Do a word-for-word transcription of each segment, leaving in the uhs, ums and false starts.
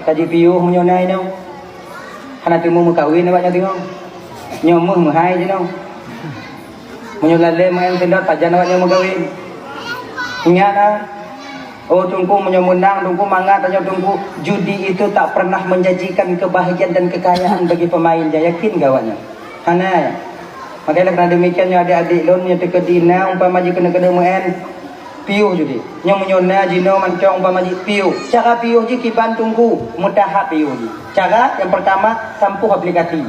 Ka jipiôh meunyoe na inoe. Hana teumé meukawen awak nyoe teungoh. Nyoe meuh meuhai jinoe. Meunyoe lalé meu'en seulot pajan awak nyoe meukawen. Ingat ah. Oh Teungku, meunyoe meunang Teungku, mangat tanyoe Teungku, judi itu tak pernah menjanjikan kebahagiaan dan kekayaan bagi pemainnya. Yakin keu awak nyoe? Hana ya. Maka lé karena demikian nyoe adik-adik lôn nyang teukeudi na umpama jih keuneuk-keuneuk meu'en. Piôh judi. Nyoe meunyoe na jinoe mantong umpama jih piôh. Cara piôh jih kiban Teungku, meutahap piôh jih. Cara nyang peurtama, sampôh aplikasi.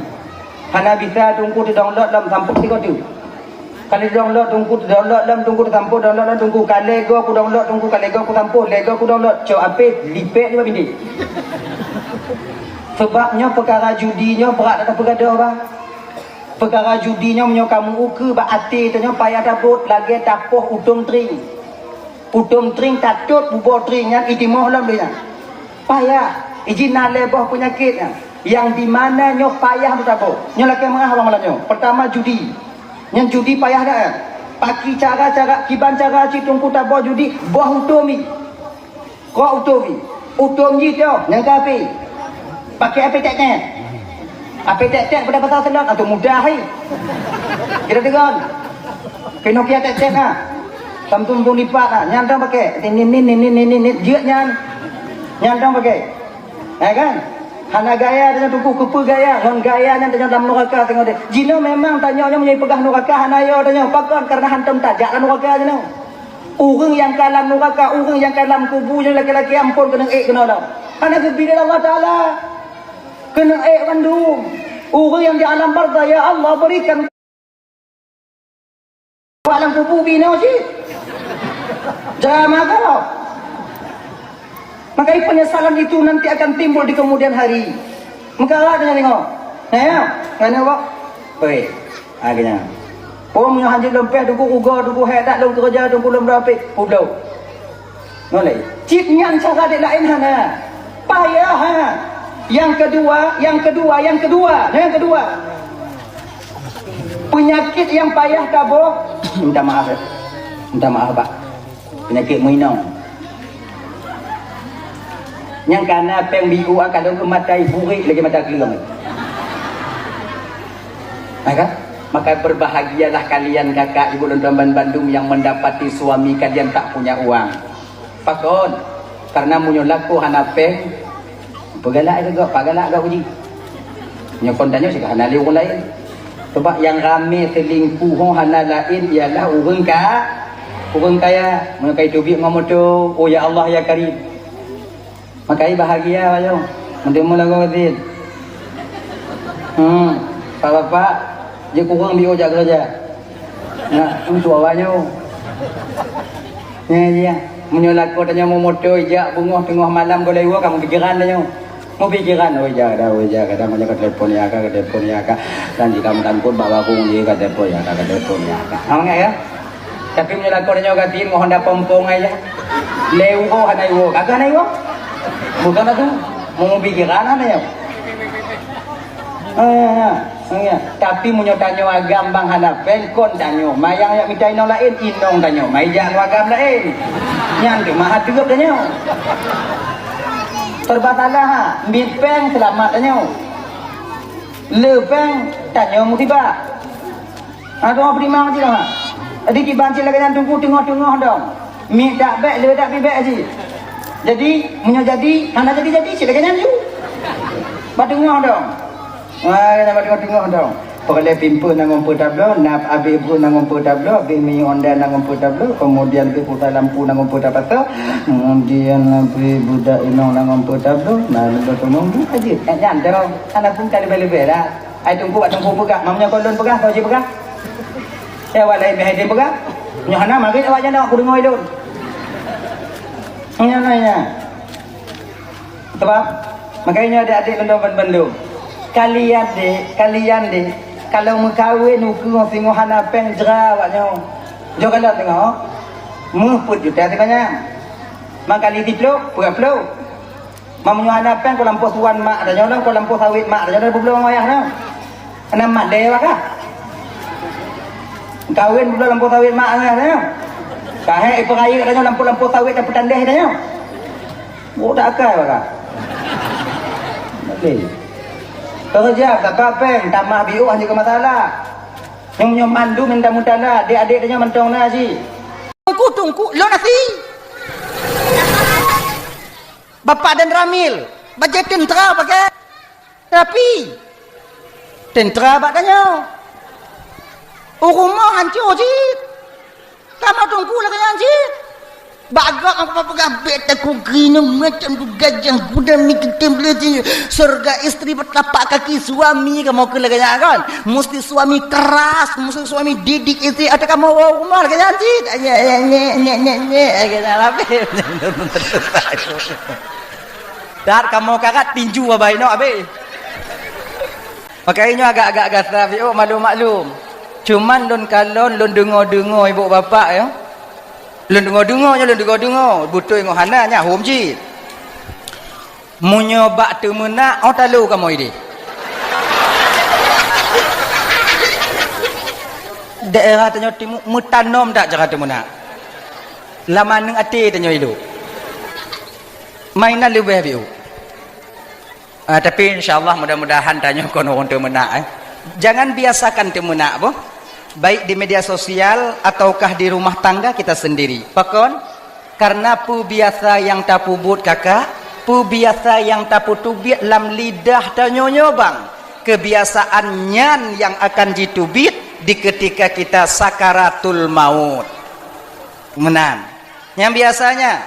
Hana bisa Teungku teudownload lom sampôh sigoe teuk. Ka lheueh download Teungku, teudownload lom Teungku, teusampôh download lom Teungku. Ka lhèe goe kudownload Teungku, ka lhèe goe kusampôh, lhèe goe kudownload. Cok apé lipek nibak bindéh. Seubab nyoe peukara judi nyoe brat that tapeugadôh bah. Peukara judi nyoe meunyoe ka meu-ukeue bak até tanyoe payah tabot lagèe tapoh utôm tring. Utôm tring tatot buboe tring nyan itimoh lom donya. Payah, iji na lhèe boh peunyakét nyan. Nyang di mana nyoe payah meutabôh. Nyoe lakèe meu'ah bang malam nyoe. Peurtama judi. Nyan judi payah that nyan. Paki cara-cara, kiban cara cit Teungku tabôh judi, boh utôm jih. Kok utôm jih. Utôm jih toh, nyang ka api. Pakai api tek-tek. Api tek-tek pada pasal seulot, atau mudah hai. Kita tegon. Kinokia tek-tek na. Samsung pun lipat na. Nyan dong pakai. Nin, nin, nin, nin, nin, nin, nin. Jeuet nyan. Nyan dong pakai. Ya kan? Hana gaya tanyoe Teungku, keupeue gaya? Ngon gaya nyan tanyoe lam nuraka teungoh deh. Jinoe memang tanyoe nyoe meunyoe peugah nuraka hana yo tanyoe. Pakon? Karena hantom tajak lam nuraka jinoe. Ureueng nyang ka lam nuraka, ureueng nyang ka lam kubu nyoe laki-laki ampôn keuneuk ék keunoe lom. Hana geubri lé Allah Taala. Keuneuk ék bandum. Ureueng nyang di alam barzakh, ya Allah berikan Awak lam kubu binoe cit. Drama kah? Maka penyesalan itu nanti akan timbul di kemudian hari. Maka awak tanya tengok. Nah ya, kerana awak. Oi, akhirnya. Oh, meunyoe hanjeuet lôn péh Teungku, rugoe Teungku, hék that lôn keureuja Teungku, lôn bri api, peubloe. Ngon lé. Cit nyan cara dek laén hana. Payah ha. Yang kedua, yang kedua, yang kedua. Nah, yang kedua. Penyakit yang payah taboh. Minta maaf ya. Minta maaf, Pak. Penyakit meuinong. Nyang kana péng biu ka lôn mata burék lagèe mata gleueng. Maka, maka berbahagialah kalian kakak ibu dan teman bandum yang mendapati suami kalian tak punya uang. Pakon? Karena meunyoe lakoe hana péng, peugalak juga, pagalak gak uji. Nyoe kon tanyoe siga hana lé ureueng laén. Sebab nyang ramé selingkuh hana laén ialah ureueng ka, ureueng kaya. Meunyoe ka iteubiet ngon moto, oh ya Allah ya Karim. Maka i bahagia bayoe. Meuteumé lagoe keutin. Hmm, Pak Bapak, jeuet kureueng biôh jak keureuja. Nah, tu suara nyoe. Nyan, nyan. Meunyoe lakoe tanyoe meumoto ijak beungoh teungoh malam goh lewat ka meupikiran tanyoe. Meupikiran, oh ija dah, oh ija kadang banyak ka telepon ya ka, ka telepon ya ka. Dan jika meutangkut bak warung dia ka telepon ya ka, ka telepon ya ka. Namanya ya. Tapi meunyoe lakoe tanyoe gaki mohon dah pompong aja. Lé uroe hana uroe, kagak hana uroe. Bukan atu, mau pikiran ada ya. Eh, ya, ya. Tapi meunyoe tanyoe agam bang hana péng kon tanyoe, mayang yak mita inong laén, inong tanyoe, mai jak agam laén. Nyan tu maha teugup tanyoe. Terbatalah ha, mit péng selamat tanyoe. Le péng tanyoe musibah. Ha, teungoh peutimang cit ha. Jadi kiban cit lagèe nyan teungku teungoh-teungoh dong. Miet dak bèk, le dak pih bèk cit. Jadi, meunyoe jadi, hana jadi-jadi cit lagèe nyan ju. Bak teungoh dong. Wah, kena bak teungoh-teungoh dong. Peureulèe pimpeu na ngon peu tabloe, na abéh breuh na ngon peu tabloe, abéh minyeuk onda na ngon peu tabloe, kemudian abéh pulsa lampu na ngon peu tapasoe, kemudian abéh budak inong na ngon peu tabloe, na leubeh keumong buet aja. Nyan dong. Hana pun ka leubeh-leubeh dah. Ai teungku bak teungku peugah, meunyoe kon lôn peugah, soe jipeugah? Ya, awak laén meuhai lôn peugah. Nyoe hana marit awak nyan awak kudeungoe lôn. Nyan na nyan. Sebab, makajih nyoe adik-adik lôn bandum. Kalian dek, kalian dek, kalau meukawen ukeue singoh hana péng jra awak nyoe. Jok kalian teungoh. Meuh peuet juta sibanyak. Maka li siplôh, peuet plôh. Meunyoe hana péng, keu lampôh suan mak tanyoe lom, keu lampôh sawét mak tanyoe lom, peubloe ngon ayah nyoe. Hana mat lé wakah. Kawén peubloe lampôh sawét mak ayah nyoe. Kahé ipeurayeuk tanyoe lampôh-lampôh sawét dan peutandéh tanyoe. Bôk dak akai wakah. Keureuja, gagah péng, tamah biôh hana keu masalah. Nyoe, nyoe mandum nyang tamutala, adék-adék tanyoe mantong na cit. Teungku, teungku, lôn asie. Bapak dan Ramil, bajée teuntra pakai. Tapi, teuntra bak tanyoe. U rumoh hanco cit. Kamoe teungku lagée nyan cit. Bak gob aku peugah bèk takue keunoe macam tu gajah kuda mi keutem leuti. Surga istri bertelapak kaki suami kamoe keu lagée nyan kan. Musti suami keras, musti suami didik istri. Ada kamoe u rumoh lagée nyan cit. Nyek, nyek, nyek, nyek, nyek, nyek. Lagée nyan habéh. That kamoe karat tinju abai nyoe habéh. Maka nyoe agak-agak gata, Biôk, maklum-maklum. Cuman lôn kalon, lôn deungoe-deungoe ibu bapak, ya. Lôn deungoe-deungoe nyoe, lôn deungoe-deungoe. Beutôi ngon hana, nyan hom cit. Meunyoe bak teumeunak, oh, talo kamoe idéh. Daerah tanyoe timu meutanom that cara teumeunak. Lam aneuk até tanyoe ilok. Mainan leubeh, Biôk. Ah, tapi insya Allah mudah-mudahan tanyoe kon ureuëng teumeunak, eh. Jangan biasakan teumeunak boh, baik di media sosial ataukah di rumah tangga kita sendiri. Pakon? Karena peubiasa nyang tapeubuet kakak, peubiasa nyang tapeuteubiet lam lidah tanyoe nyoe bang, kebiasaan nyan nyang akan jiteubiet di ketika kita sakaratul maut. Meunan. Nyang biasanya,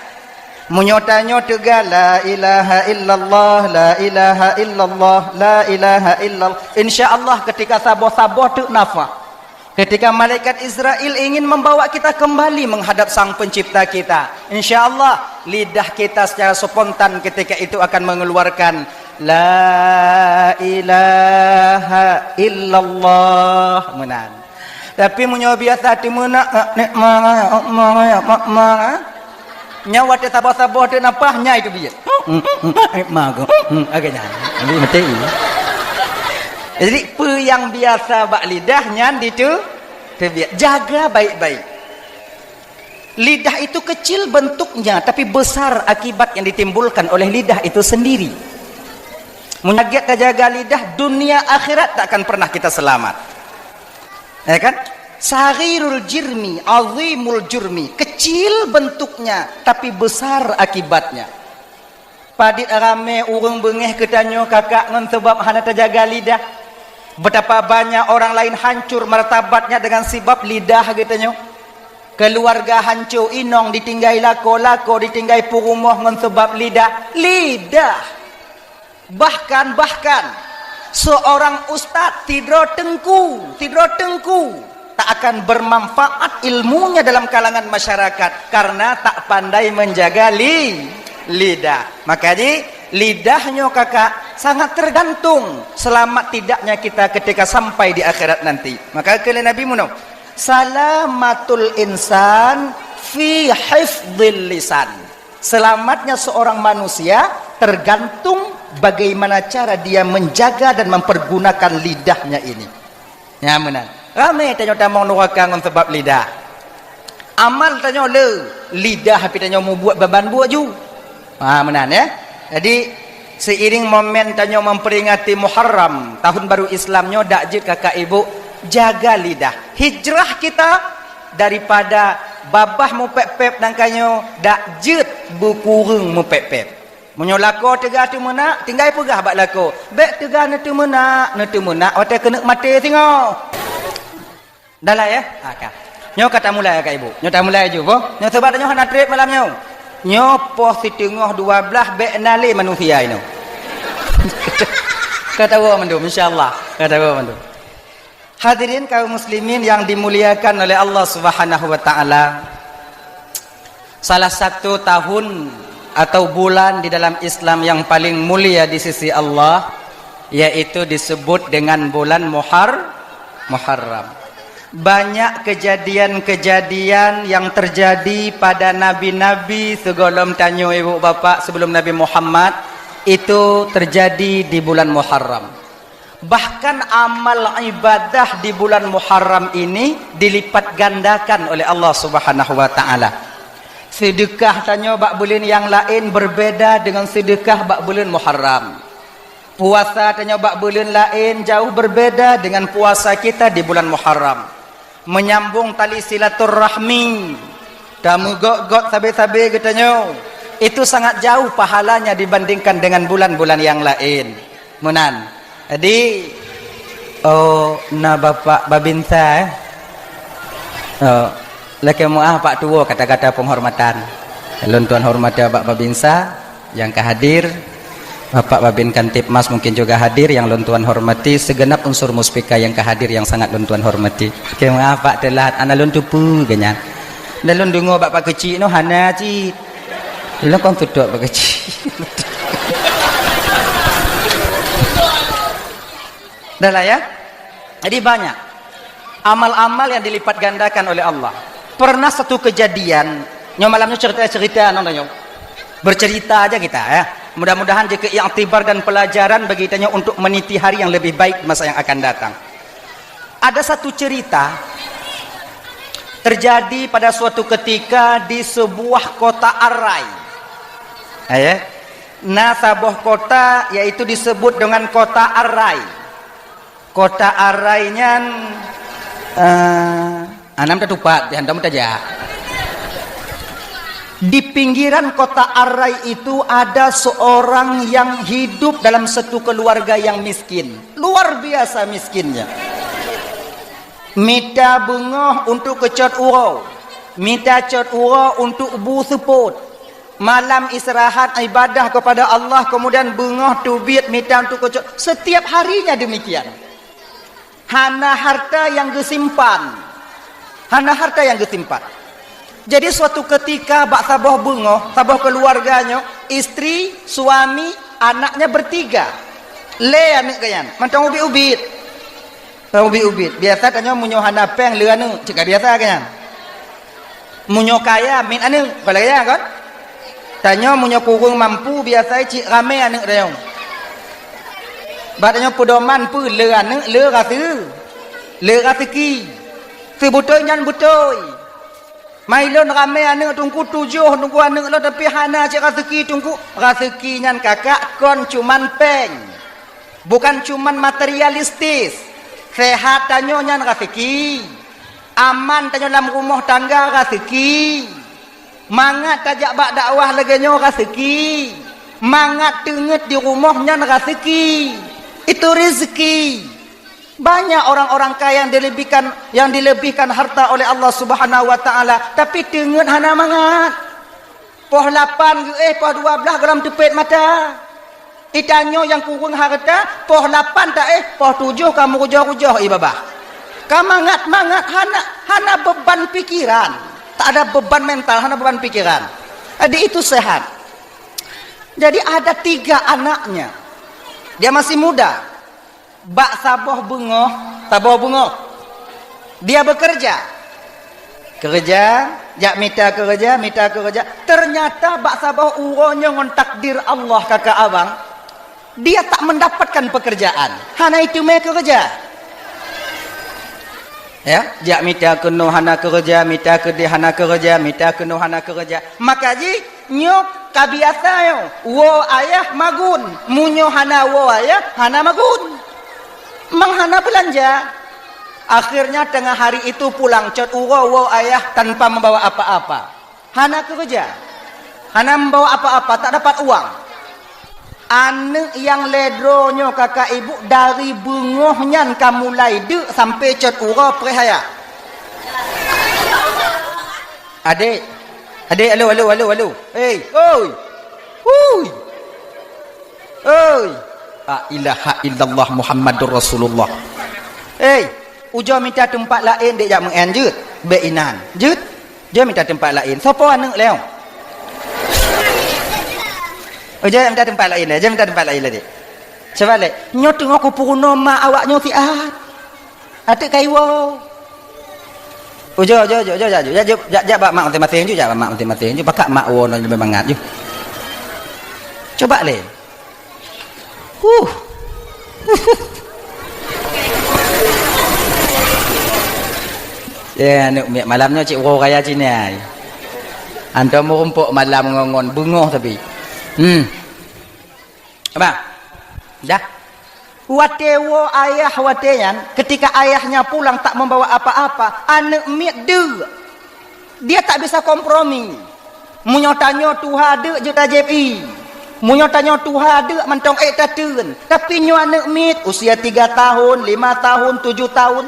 meunyoe tanyoe teuga, "La ilaha illallah, la ilaha illallah, la ilaha illallah." Insya Allah, ketika saboh-saboh teuk nafah, ketika malaikat Israel ingin membawa kita kembali menghadap Sang Pencipta kita, insya Allah, lidah kita secara spontan ketika itu akan mengeluarkan, "La ilaha illallah." Meunan. Tapi meunyoe biasa teumeunak, nek manga, nek manga, nek manga, nyan watée saboh-saboh teuk nafah, nyan itu biet. Nek manga, agak nyan. Jadi, meusti. Jadi, peue nyang biasa bak lidah, nyan ditu-, teubiet. Jaga baik-baik. Lidah itu kecil bentuknya, tapi besar akibat yang ditimbulkan oleh lidah itu sendiri. Meunyoe lagée tajaga lidah, dunia akhirat tak akan pernah kita selamat. Ya kan? Saghirul jirmi, azimul jurmi. Kecil bentuknya, tapi besar akibatnya. Padit ramé ureuëng beungéh keu tanyoe kakak ngon sabab hana tajaga lidah. Betapa banyak orang lain hancur martabatnya dengan sabab lidah geutanyoe. Keuluwarga hancô, inong ditinggai lakoe, lakoe ditinggai peurumoh ngon sabab lidah. Lidah! Bahkan, bahkan, seorang ustaz sidroe teungku, sidroe teungku, tak akan bermanfaat ilmunya dalam kalangan masyarakat karena tak pandai menjaga li-, lidah. Maka ji, lidah nyoe kakak sangat tergantung selamat tidaknya kita ketika sampai di akhirat nanti. Maka keu lé Nabi meunoe, "Salamatul insan fi hifdzil lisan." Selamatnya seorang manusia tergantung bagaimana cara dia menjaga dan mempergunakan lidahnya ini. Nyan meunan. Ramé tanyoe tamong nuraka ngon sabab lidah. Amal tanyoe le, lidah tapi tanyoe mubuet ban-ban buet ju. Ha, meunan, ya. Jadi, seiring momen tanyoe memperingati Muharram, tahun baru Islam nyoe, dak jeuet kakak ibu jaga lidah. Hijrah kita daripada babah mupép-pép nangka nyoe, dak jeuet beukureueng mupép-pép. Meunyoe lakoe teuga teumeunak, tinggai peugah bak lakoe, "Bék teuga neuteumeunak, neuteumeunak watée keuneuk maté singoh." Dah lah, ya? Ha, ka. Nyoe ka tamulai, Kak Ibu. Nyoe tamulai ju, boh. Nyoe sabab nyoe hana trép malam nyoe. Nyoe poh siteungoh dua blaih bék na lé manusia inoe. Ka tawoe mandum, insya Allah. Ka tawoe mandum. Hadirin kaum muslimin yang dimuliakan oleh Allah Subhanahu wa taala. Salah satu tahun atau bulan di dalam Islam yang paling mulia di sisi Allah, yaitu disebut dengan bulan Muhar-, Muharram. Banyak kejadian-kejadian yang terjadi pada nabi-nabi sigohlom tanyoe ibu bapak sebelum Nabi Muhammad, itu terjadi di bulan Muharram. Bahkan amal ibadah di bulan Muharram ini dilipat gandakan oleh Allah Subhanahu wa taala. Seudeukah tanyoe bak buleuen nyang laén berbeda dengan seudeukah bak buleuen Muharram. Puasa tanyoe bak buleuen laén jauh berbeda dengan puasa kita di bulan Muharram. Menyambung tali silaturahmi, tameugöt-göt sabe-sabe geutanyoe, itu sangat jauh pahalanya dibandingkan dengan bulan-bulan yang laén. Meunan. Jadi, oh, na Bapak Babinsa, eh? Oh, lakée meuah Pak Tuwo kata-kata penghormatan. Lôn tuan hormati Bapak Babinsa nyang ka hadir, Bapak Babin Kantipmas mungkin juga hadir yang lôn tuan hormati, segenap unsur muspika yang ka hadir yang sangat lôn tuan hormati. Lakée meuah Pak teulat, ana lôn teupeue geuh nyan. Dan lôn deungoe bak Pak Keuchik nyoe hana cit. Lôn kon tutok Pak Keuchik. Dah lah ya. Jadi banyak amal-amal yang dilipat gandakan oleh Allah. Pernah satu kejadian, nyoe malam nyoe cerita-cerita nyoe. Bercerita aja kita ya. Mudah-mudahan jadi iktibar dan pelajaran bagi kita nyoe untuk meniti hari yang lebih baik di masa yang akan datang. Ada satu cerita terjadi pada suatu ketika di sebuah kota Arai. Ya, ya. Na saboh kota yaitu disebut dengan kota Arai. Kota Arai nyan, eh, anam tatupat, di hantom tajak. Di pinggiran kota Arai itu ada seorang yang hidup dalam satu keluarga yang miskin. Luar biasa miskinnya. Mita beungoh untuk keucot uroe, mita cot uroe untuk bu seupôt. Malam istirahat ibadah kepada Allah, kemudian beungoh teubiet mita untuk keucot. Setiap harinya demikian. Hana harta yang geusimpan. Hana harta yang geusimpan. Jadi suatu ketika bak saboh beungoh, saboh keluarga nyoe, istri, suami, anaknya bertiga. Lé aneuk geuh nyan, mantong ubit-ubit. Ubit-ubit. Biasa tanyoe meunyoe hana péng le aneuk, cit ka biasa geuh nyan. Meunyoe kaya, miet aneuk, kon lagée nyan kon? Tanyoe meunyoe kureueng mampu, biasa cit ramé aneuk tanyoe. Bak tanyoe peudoman peue le aneuk, le raseu-, le raseuki. Seubeutôi nyan beutôi. Mai lôn ramé aneuk teungku tujoh, teungku aneuk lôn, tapi hana cit raseuki teungku. Raseuki nyan kakak kon cuman péng. Bukan cuman materialistis. Sehat tanyoe nyan raseuki. Aman tanyoe lam rumoh tangga raseuki. Mangat tajak bak dakwah lagée nyoe raseuki. Mangat teungeut di rumoh nyan raseuki. Itu rezeki. Banyak orang-orang kaya yang dilebihkan, yang dilebihkan harta oleh Allah Subhanahu wa Taala, tapi teungeut hana mangat. Poh lapan geuéh, poh dua blaih gohlom teupet mata. Itanyoe nyang kureueng hareuta, poh lapan taéh, poh tujoh ka meurujoh-rujoh ié babah. Ka mangat-mangat, hana, hana beban pikiran. Tak ada beban mental, hana beban pikiran. Jadi itu sehat. Jadi ada tiga anaknya. Dia masih muda. Bak saboh beungoh, saboh beungoh, dia bekerja. Keureuja, jak mita keureuja, mita keureuja. Ternyata bak saboh uroe nyoe ngon takdir Allah, kakak abang, dia tak mendapatkan pekerjaan. Hana iteumé keureuja. Ya, jak mita keunoe hana keureuja, mita keudeh hana keureuja, mita keunoe hana keureuja. Maka jih, nyoe ka biasa nyoe, woe ayah magun. Meunyoe hana woe ayah, hana magun. Mang hana beulanja. Akhirnya tengah hari itu pulang cot uroe woe ayah tanpa membawa apa-apa. Hana keureuja. Hana membawa apa-apa, tak dapat uang. Aneuk nyang lhée droe nyoe kakak ibu dari beungoh nyan ka mulai deuk sampai cot uroe preh ayah. Adek, adek, alo, alo, alo, alo. Hei, oi. Hui. Oi. La ilaha illallah Muhammadur Rasulullah. Hei, ujoe mita teumpat laén dek jak meu'en jeuet. Bék inan. Jeuet. Jeuet mita teumpat laén. Soe po aneuk lé? Ujoe mita teumpat laén lé. Jeuet mita teumpat laén lé dek. Cuba lé. Nyoe teungoh kupeurunoe ma awak nyoe siat. Ateuk kaiwoe. Ujoe, ujoe, ujoe, ujoe, jak, jak, jak, jak bak mak maséng-maséng ju, jak bak mak maséng-maséng ju. Pakak mak woe nyoe leubeh mangat ju. Cuba lé. Huh. Ya, aneuk miet malam nyoe cit uroe raya cit nyan. Antom meurumpok malam ngon, ngon beungoh tapi. Hmm. Abang. Dah. Watée woe ayah watée nyan, ketika ayahnya pulang tak membawa apa-apa, aneuëk miet deuk. Dia tak bisa kompromi. Meunyoe tanyoe tuha deuk jeuet tajép ié. Meunyoe tanyoe tuha deuk mantong ék tateun. Tapi nyoe aneuëk miet usia tiga tahun, lima tahun, tujuh tahun.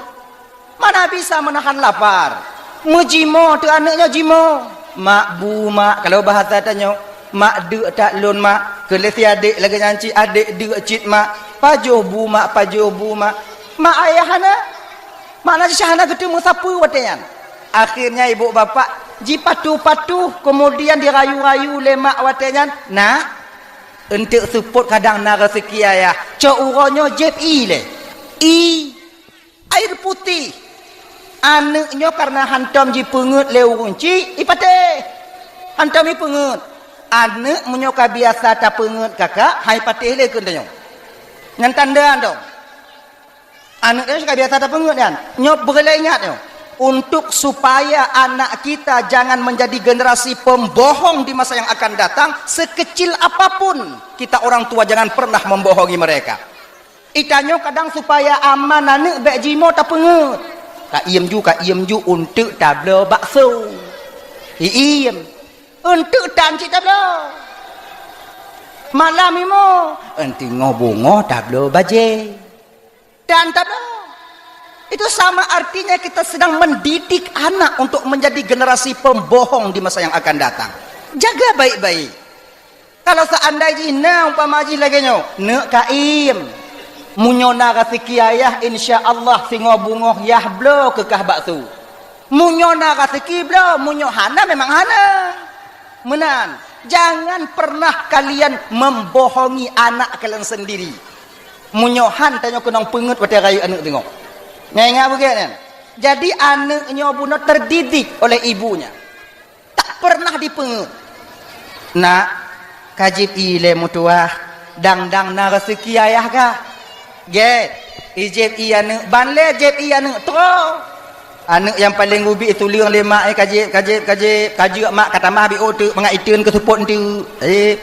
Mana bisa menahan lapar. Meujimoe teuh aneuëk nyoe jimoe. "Mak, bu, mak," kalau bahasa tanyoe, "Mak, deuk that lôn, mak. Keu lé si adék lagée nyan cit, adék deuk cit, mak. Pajoh bu, mak, pajoh bu, mak." Mak ayah hana. Makna jih hana geuteumé sapeue watée nyan. Akhirnya ibu bapak jipatuh-patuh, kemudian dirayu-rayu lé mak watée nyan, "Nak, eunteuk seupôt kadang na raseuki ayah. Cok uroe nyoe jép ié lé. Ié." Air putih. Aneuëk nyoe kareuna hantom jipeungeuet lé ureuëng chik, ipatéh. Hantom jipeungeuet. Aneuëk meunyoe ka biasa tapeungeuet kakak, hai patéh lé keu tanyoe. Nyan tanda hantom. Aneuëk nyoe ka biasa tapeungeuet nyan. Nyoe beureulee ingat nyoe. Untuk supaya anak kita jangan menjadi generasi pembohong di masa yang akan datang, sekecil apapun kita orang tua jangan pernah membohongi mereka. Itanyoe kadang supaya aman aneuëk bék jimoe tapeungeuet. Ka iem ju, ka iem ju, eunteuk tabloe bakso. Iiem. Eunteuk tan cit tabloe. Malam imoe, eunteuk bungöh tabloe bajée. Tan tabloe. Itu sama artinya kita sedang mendidik anak untuk menjadi generasi pembohong di masa yang akan datang. Jaga baik-baik. Kalau seandai jih na umpama jih lagée nyoe, neuk kaiem. Meunyoe na raseuki ayah, insya Allah singoh beungoh yah bloe keu kah bakso. Meunyoe na raseuki bloe, meunyoe hana memang hana. Meunan, jangan pernah kalian membohongi anak kalian sendiri. Meunyoe han tanyoe keunong peungeuet watée rayeuk aneuëk teungoh. Nyan ingat beugét nyan. Jadi aneuëk nyoe bunoe terdidik oleh ibunya. Tak pernah dipeungeut. Nak, ka jieb ié lé meutuwah, dang-dang na raseuki ayah kah? Gét, ijéb ié aneuëk, ban lé jéb ié aneuëk troe. Aneuëk nyang paleng ubit tuleueng lé mak, eh, ka jieb, ka jieb, ka jieb, ka jeuet mak ka tamah biôh teuk mangat iteun keu seupôt eunteuk. Eh.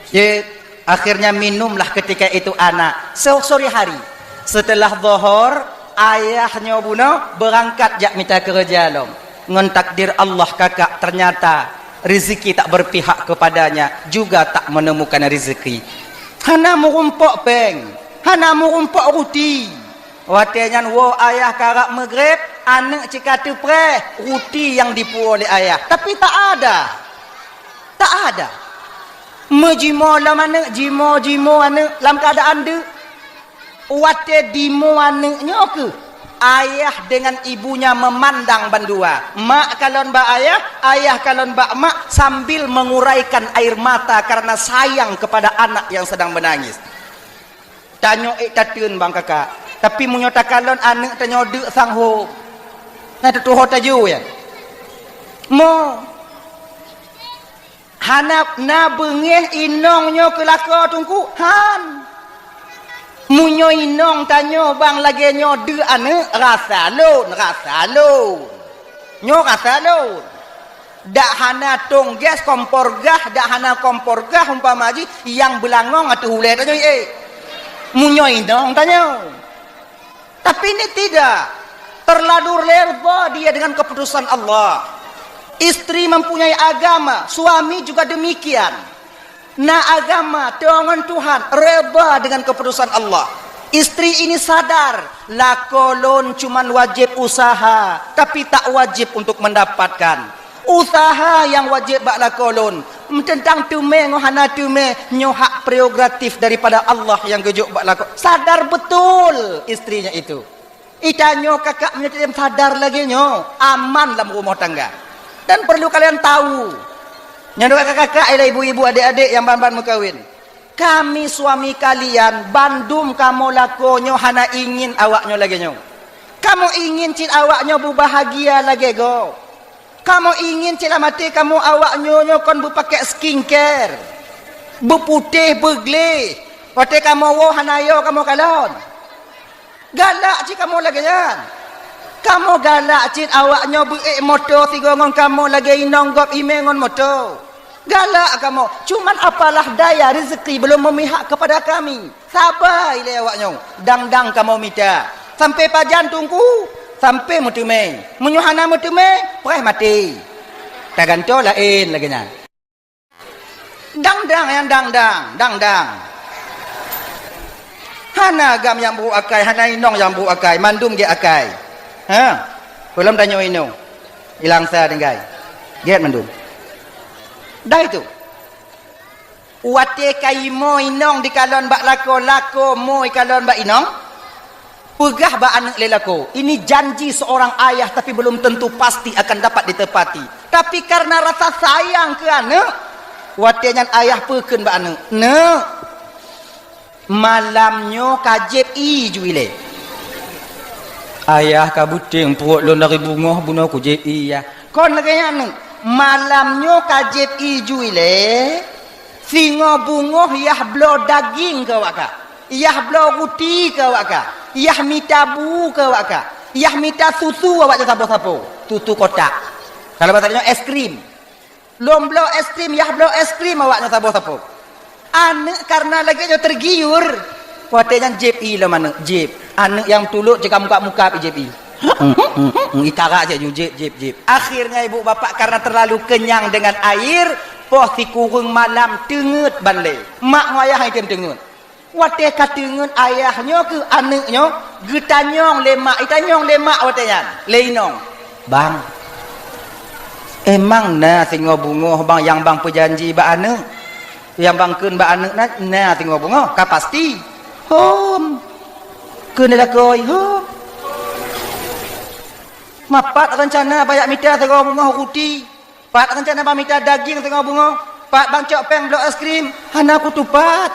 Cit, akhirnya minumlah ketika itu anak. So-, sore hari, setelah Zohor, ayah nyoe bunoe beurangkat jak mita keureuja lom. Ngon takdir Allah kakak, ternyata rezeki tak berpihak kepadanya, juga tak menemukan rezeki. Hana meurumpok péng, hana meurumpok ruti. Watée nyan woe ayah karab meugreb, aneuëk cit ka teupreh ruti nyang dipuwoe lé ayah, tapi tak ada. Tak ada. Meujimoe lom aneuëk, jimoe-jimoe aneuëk lam keuadaan deuk. Watée dimoe aneuëk nyoe keuh, ayah dengan ibunya memandang bandua. Mak kalon bak ayah, ayah kalon bak mak sambil menguraikan air mata karena sayang kepada anak yang sedang menangis. Tanyoe ék tateun bang kakak, tapi meunyoe takalon aneuëk tanyoe deuk sang hom, na teutuho tajôh nyan. Mo, hana na beungéh inong nyoe keu lakoe teungku? Han. Meunyoe inong tanyoe bang lagée nyoe deuk aneuëk, rasa lôn, rasa lôn. Nyoe rasa lôn. Dak hana tong gas, kompor gah, dak hana kompor gah umpama jih nyang beulangong ateueh ulée tanyoe, eh. Meunyoe inong tanyoe. Tapi ini tidak. Terlalu reba dia dengan keputusan Allah. Istri mempunyai agama, suami juga demikian. Na agama, teuh ngon Tuhan, reba dengan keputusan Allah. Istri ini sadar, lakoe lôn cuman wajéb usaha, tapi tak wajéb untuk mendapatkan. Usaha nyang wajéb bak lakoe lôn, teuntang teumé ngon hana teumé, nyoe hak prerogatif daripada Allah nyang geujok bak lakoe. Sadar betul istrinya itu. Itanyoe kakak meunyoe sadar lagée nyoe, aman lam rumoh tangga. Dan perlu kalian tahu, nyoe kakak-kakak, ialah ibu-ibu, adik-adik nyang ban-ban meukawen. Kami suami kalian, bandum kamoe lakoe nyoe hana ingin awak nyoe lagée nyoe. Kamoe ingin cit awak nyoe beubahagia lagée gob. Kamoe ingin cit lam até kamoe awak nyoe, nyoe kon beupakée skincare, beuputéh, beugleh. Watée kamoe woe hana yo kamoe kalon. Galak cit kamoe lagée nyan. Kamoe galak cit awak nyoe beuék moto sigoe ngon kamoe lagée inong gob imé ngon moto. Galak kamoe, cuman apalah daya rezeki belum memihak kepada kami. Saba ilée awak nyoe, dang-dang kamoe mita. Sampai pajan Teungku? Sampai meuteumé. Meunyoe hana meuteumé, preh maté. Tagantoe laén lagée nyan. Dang-dang nyang dang-dang, dang-dang. Hana agam nyang brôk akai, hana inong nyang brôk akai, mandum gét akai. Ha? Peulom tanyoe inong. Ilang sa tinggai. Gét mandum. Dah itu. Watée ka imoe inong dikalon bak lakoe, lakoe moe ikalon bak inong, peugah bak aneuëk lé lakoe, ini janji seorang ayah tapi belum tentu pasti akan dapat ditepati. Tapi karena rasa sayang keu aneuëk, watée nyan ayah peukheun bak aneuëk, "Neuk, malam nyoe ka jieb ié ju ilée." "Ayah, ka beuténg pruet lôn dari beungoh bunoe kujieb ié, yah." "Kon lagée nyan, neuk, malam nyoe ka jieb ié ju ilée, singoh beungoh yah bloe daging keu awak kah, yah bloe ruti keu awak kah, yah mita bu keu awak kah, yah mita susu awak nyoe saboh sapo, susu kotak. Kalau bahasa nyoe es krim. Lôn bloe es krim, yah bloe es krim awak nyoe saboh sapo." Aneuëk karena lagée nyoe tergiur. Watée nyan jieb ié lom aneuëk, jieb. Aneuëk nyang tulok cit ka mukab-mukab jieb ié. Itara cit ju jieb, jieb, jieb. Akhirnya ibu bapak karena terlalu kenyang dengan air, poh sikureueng malam teungeut ban lé. Mak ngon ayah item teungeut. Watée ka teungeut ayah nyoe keu aneuëk nyoe, geutanyong lé mak, itanyong lé mak watée nyan, lé inong. "Bang, emang na singoh beungoh bang nyang bang peujanji bak aneuëk? Nyang bang kheun bak aneuëk na, na singoh beungoh? Ka pasti?" "Hom," kheun lé lakoe, "hom." "Ma pat rencana bang jak mita singoh beungoh ruti? Pat rencana bang mita daging singoh beungoh? Pat bang cok péng bloe es krim?" "Hana kutupat."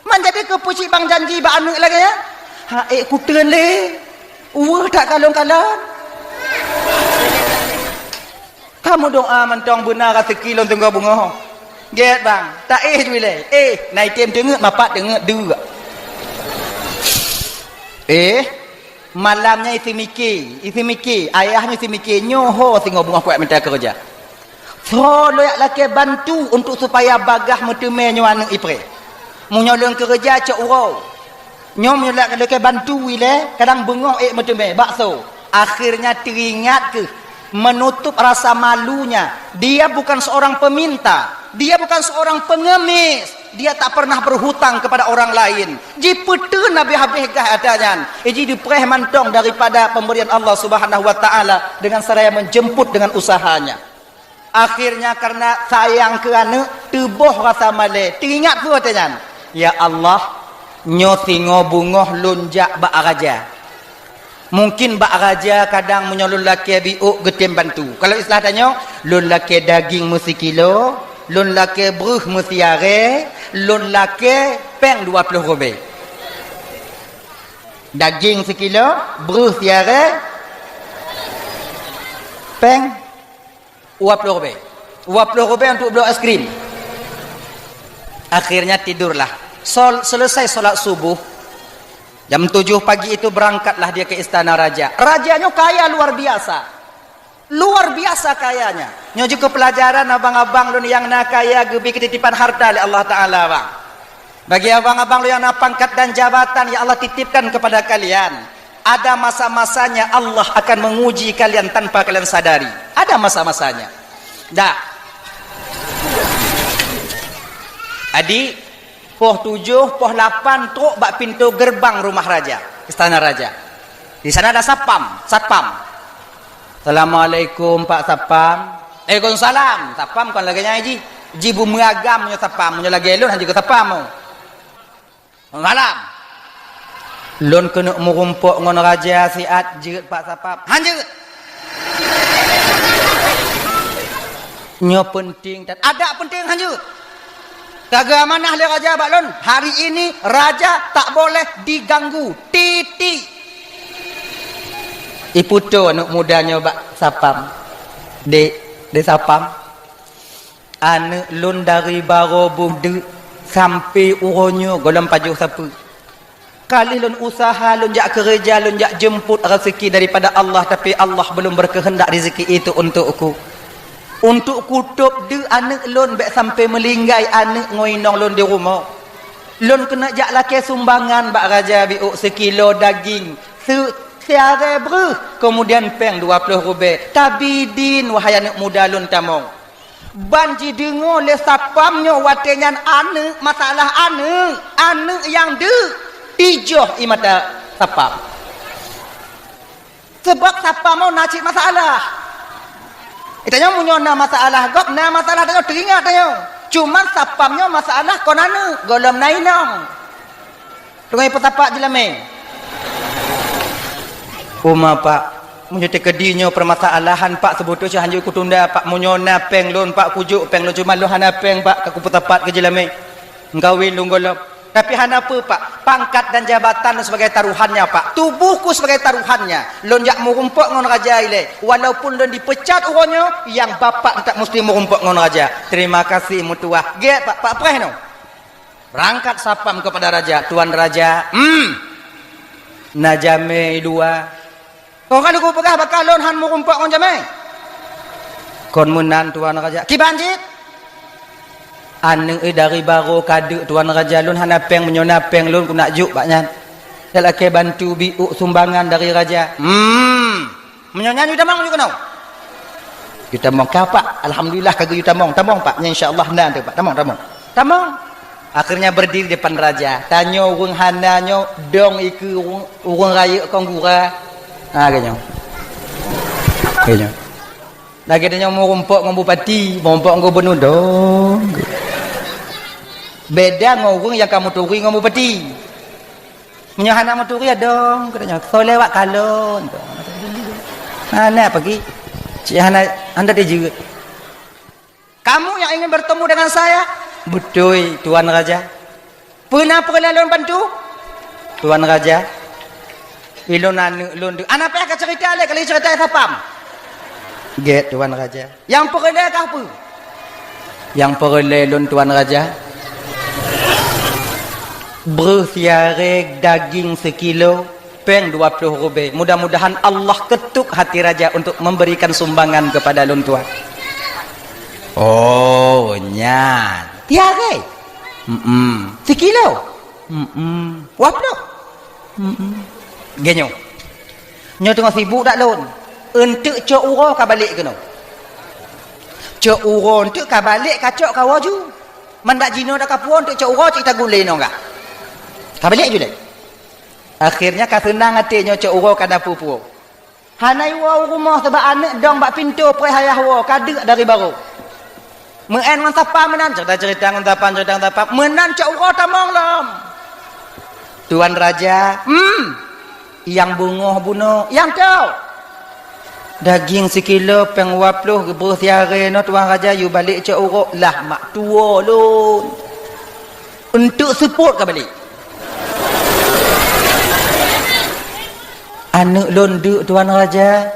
"Man jadi keupeue cit bang janji bak aneuëk lagée nyan?" "Ha ék kuteun lé, weueh that kalon-kalon." "Ka meudoá mantong beuna raseuki lôn singoh beungoh." "Gét bang, taéh ju ilée." "Éh, na item teungeut, ma pat teungeut deuk." Éh, malam nyan iseumike, iseumike, ayah nyoe iseumike, nyoe ho singoh beungoh kuat mita keureuja. Soe lôn jak lakée bantu untuk supaya bagaih meuteumé nyoe aneuëk ipreh. Meunyoe lôn keureuja cok uroe. Nyoe meunyoe lôn lakée bantu ilée, kadang beungoh ék meuteumé, bakso. Akhirnya teuingat keuh, menutup rasa malunya. Dia bukan seorang peminta, dia bukan seorang pengemis, dia tak pernah berhutang kepada orang lain. Jipeuteun habéh-habéh gaih atra nyan. Iji dipreh mantong daripada pemberian Allah Subhanahu wa Taala dengan seraya menjemput dengan usahanya. Akhirnya karena sayang keu aneuëk, teuboh rasa malée. Teuingat peue watée nyan? "Ya Allah, nyoe singoh beungoh lôn jak bak raja. Mungkin bak raja kadang meunyoe lôn lakée biôk geutem bantu." Kalau istilah tanyoe, "Lôn lakée daging meusikilo, lôn lakée breuh meusiarée, lôn lakée péng dua ploh rubée." Daging sikilo, breuh siarée, péng dua ploh rubée. Dua ploh rubée untuk bloe es krim. Akhirnya tidurlah. Sol-, selesai solat subuh, jam tujuh pagi itu berangkatlah dia ke istana raja. Raja nyoe kaya luar biasa. Luar biasa kayanya. Nyoe jeuet keu peulajaran abang-abang lôn nyang na kaya geubri keutitipan harta lé Allah Taala, bang. Bagi abang-abang lôn nyang na pangkat dan jabatan yang Allah titipkan kepada kalian, ada masa-masanya Allah akan menguji kalian tanpa kalian sadari. Ada masa-masanya. Dah. Adik, poh tujoh, poh lapan trok bak pintoe geureubang rumoh raja, istana raja. Di sana ada sapam, satpam. "Assalamualaikum, Pak Satpam." "Waalaikumsalam." Satpam kon lagée nyan ji. Ji beumeugam nyoe satpam, nyoe lagée lôn hana jeuet keu satpam. "Malam." "Lôn keuneuk meurumpok ngon raja siat jeuet, Pak Satpam." "Han jeuet." "Nyoe peunténg that." "Adak peunténg han jeuet. Ka geuamanah lé raja bak lôn, hari ini raja tak boleh diganggu. Titik." Ipeutoe aneuëk muda nyoe bak satpam. "Dek, dek satpam, aneuëk lôn dari barô beudeuk sampai uroe nyoe gohlom pajoh sapeue. Ka lheueh lôn usaha, lôn jak keureuja, lôn jak jeumpot raseuki daripada Allah, tapi Allah belum berkehendak rezeki itu untukku. Untuk kutôb deuk aneuk lôn bék sampai meulinggai aneuk ngon inong lôn di rumoh. Lôn keuneuk jak lakée sumbangan bak raja biôk seukilo daging, se-, siarée breuh, keumudian péng dua ploh rubée. Tabi din, wahai aneuk muda lôn tamong. Ban jideungoe lé satpam nyoe watée nyan aneuk, masalah aneuk, aneuk nyang deuk, tijoh ie mata satpam. Sabab satpam nyoe na cit masalah. Tanyoe meunyoe na masalah gob, na masalah tanyoe teuingat tanyoe. Cuman satpam nyoe masalah kon aneuk, gohlom na inong. Teungoh peusapat jeulamé. Uma, Pak, meunyoe teukeudi nyoe peumasalahan, Pak, seubeutôi hanjeuet kutunda, Pak. Meunyoe na péng lôn, Pak, kujok péng lôn, cuma lôn hana péng, Pak, ka kupeusapat keu jeulamé. Ngawén lôn gohlom. Tapi hana peue, Pak. Pangkat dan jabatan lôn sebagai taruhannya, Pak. Tubuhku sebagai taruhannya. Lôn jak meurumpok ngon raja ilée. Walaupun lôn dipecat uroe nyoe, nyang bapak teutap musti meurumpok ngon raja. Terima kasih, meutuah. Gét, Pak. Pak preh nyoe. Berangkat satpam kepada raja. Tuan raja, hmm, na jamé i luwa. Kon ka lôn peugah bak kah lôn han meurumpok ngon jamé? Kon meunan, Tuan Raja. Kiban cit? Aneuk, eh, dari barô ka deuk, Tuan Raja, lôn hana péng, meunyoe na péng lôn keuneuk jok bak nyan. Jak lakée bantu biôk sumbangan dari raja. Hmm. Meunyoe nyan yue tamong, yue keunoe. Yue tamong ka, Pak? Alhamdulillah ka geuyue tamong. Tamong, Pak. Nyan insya Allah na teuh, Pak. Tamong, tamong. Tamong. Akhirnya berdiri depan raja. Tanyoe ureuëng hana nyoe dong ikeue ureuëng, ureuëng rayeuk kon gura. Ha, lagée nyoe. Lagée nyoe. Lagée tanyoe meurumpok ngon bupati, meurumpok ngon gubernur dong. Beda ngon ureuëng nyang ka meuturi ngon bupati. Meunyoe hana meuturi ya dong, kata nyoe. Soe lewat kalon. Hana pagi. Cik hana, hana dijeuet. Kamu yang ingin bertemu dengan saya? Beutôi, Tuan Raja. Peue na peureulée lôn bantu? Tuan Raja, ilôn aneuk lôn deuk. Hana payah kacerita lé, ka lheueh cerita i satpam. Gét, Tuan Raja. Nyang peureulée kah peue? Nyang peureulée lôn, Tuan Raja, breuh siarée daging seukilo, péng dua ploh rubée. Mudah-mudahan Allah ketuk hati raja untuk memberikan sumbangan kepada lôn tuan. Oh, nyan. Siarée? Mm-mm. Sikilo? Mm-mm. Dua ploh? Mm-mm. Lagée nyoe. Nyoe teungoh sibuk dak lôn. Eunteuk cok uroe ka balek keunoe. Cok uroe eunteuk ka balek, ka cok ka woe ju. Man bak jinoe dak ka puwoe, eunteuk cok uroe cit tagun lé inong kah. Ka balek ju lé. Akhirnya ka seunang até nyoe cok uroe ka na peue-peue. Hana iwoe u rumoh sabab aneuk dong bak pintoe preh ayah woe, ka deuk dari barô. Meu'en ngon satpam meunan, cerita-cerita ngon satpam, cerita ngon satpam. Meunan cok uroe tamong lom. Tuan Raja, hmm, nyang beungoh bunoe, nyang toe. Daging sikilo péng dua ploh, breuh siarée nyoe, Tuan Raja, yue balek cok uroe, lah mak tuwoe lôn. Eunteuk seupôt ka balek. Aneuk lôn deuk, Tuan Raja.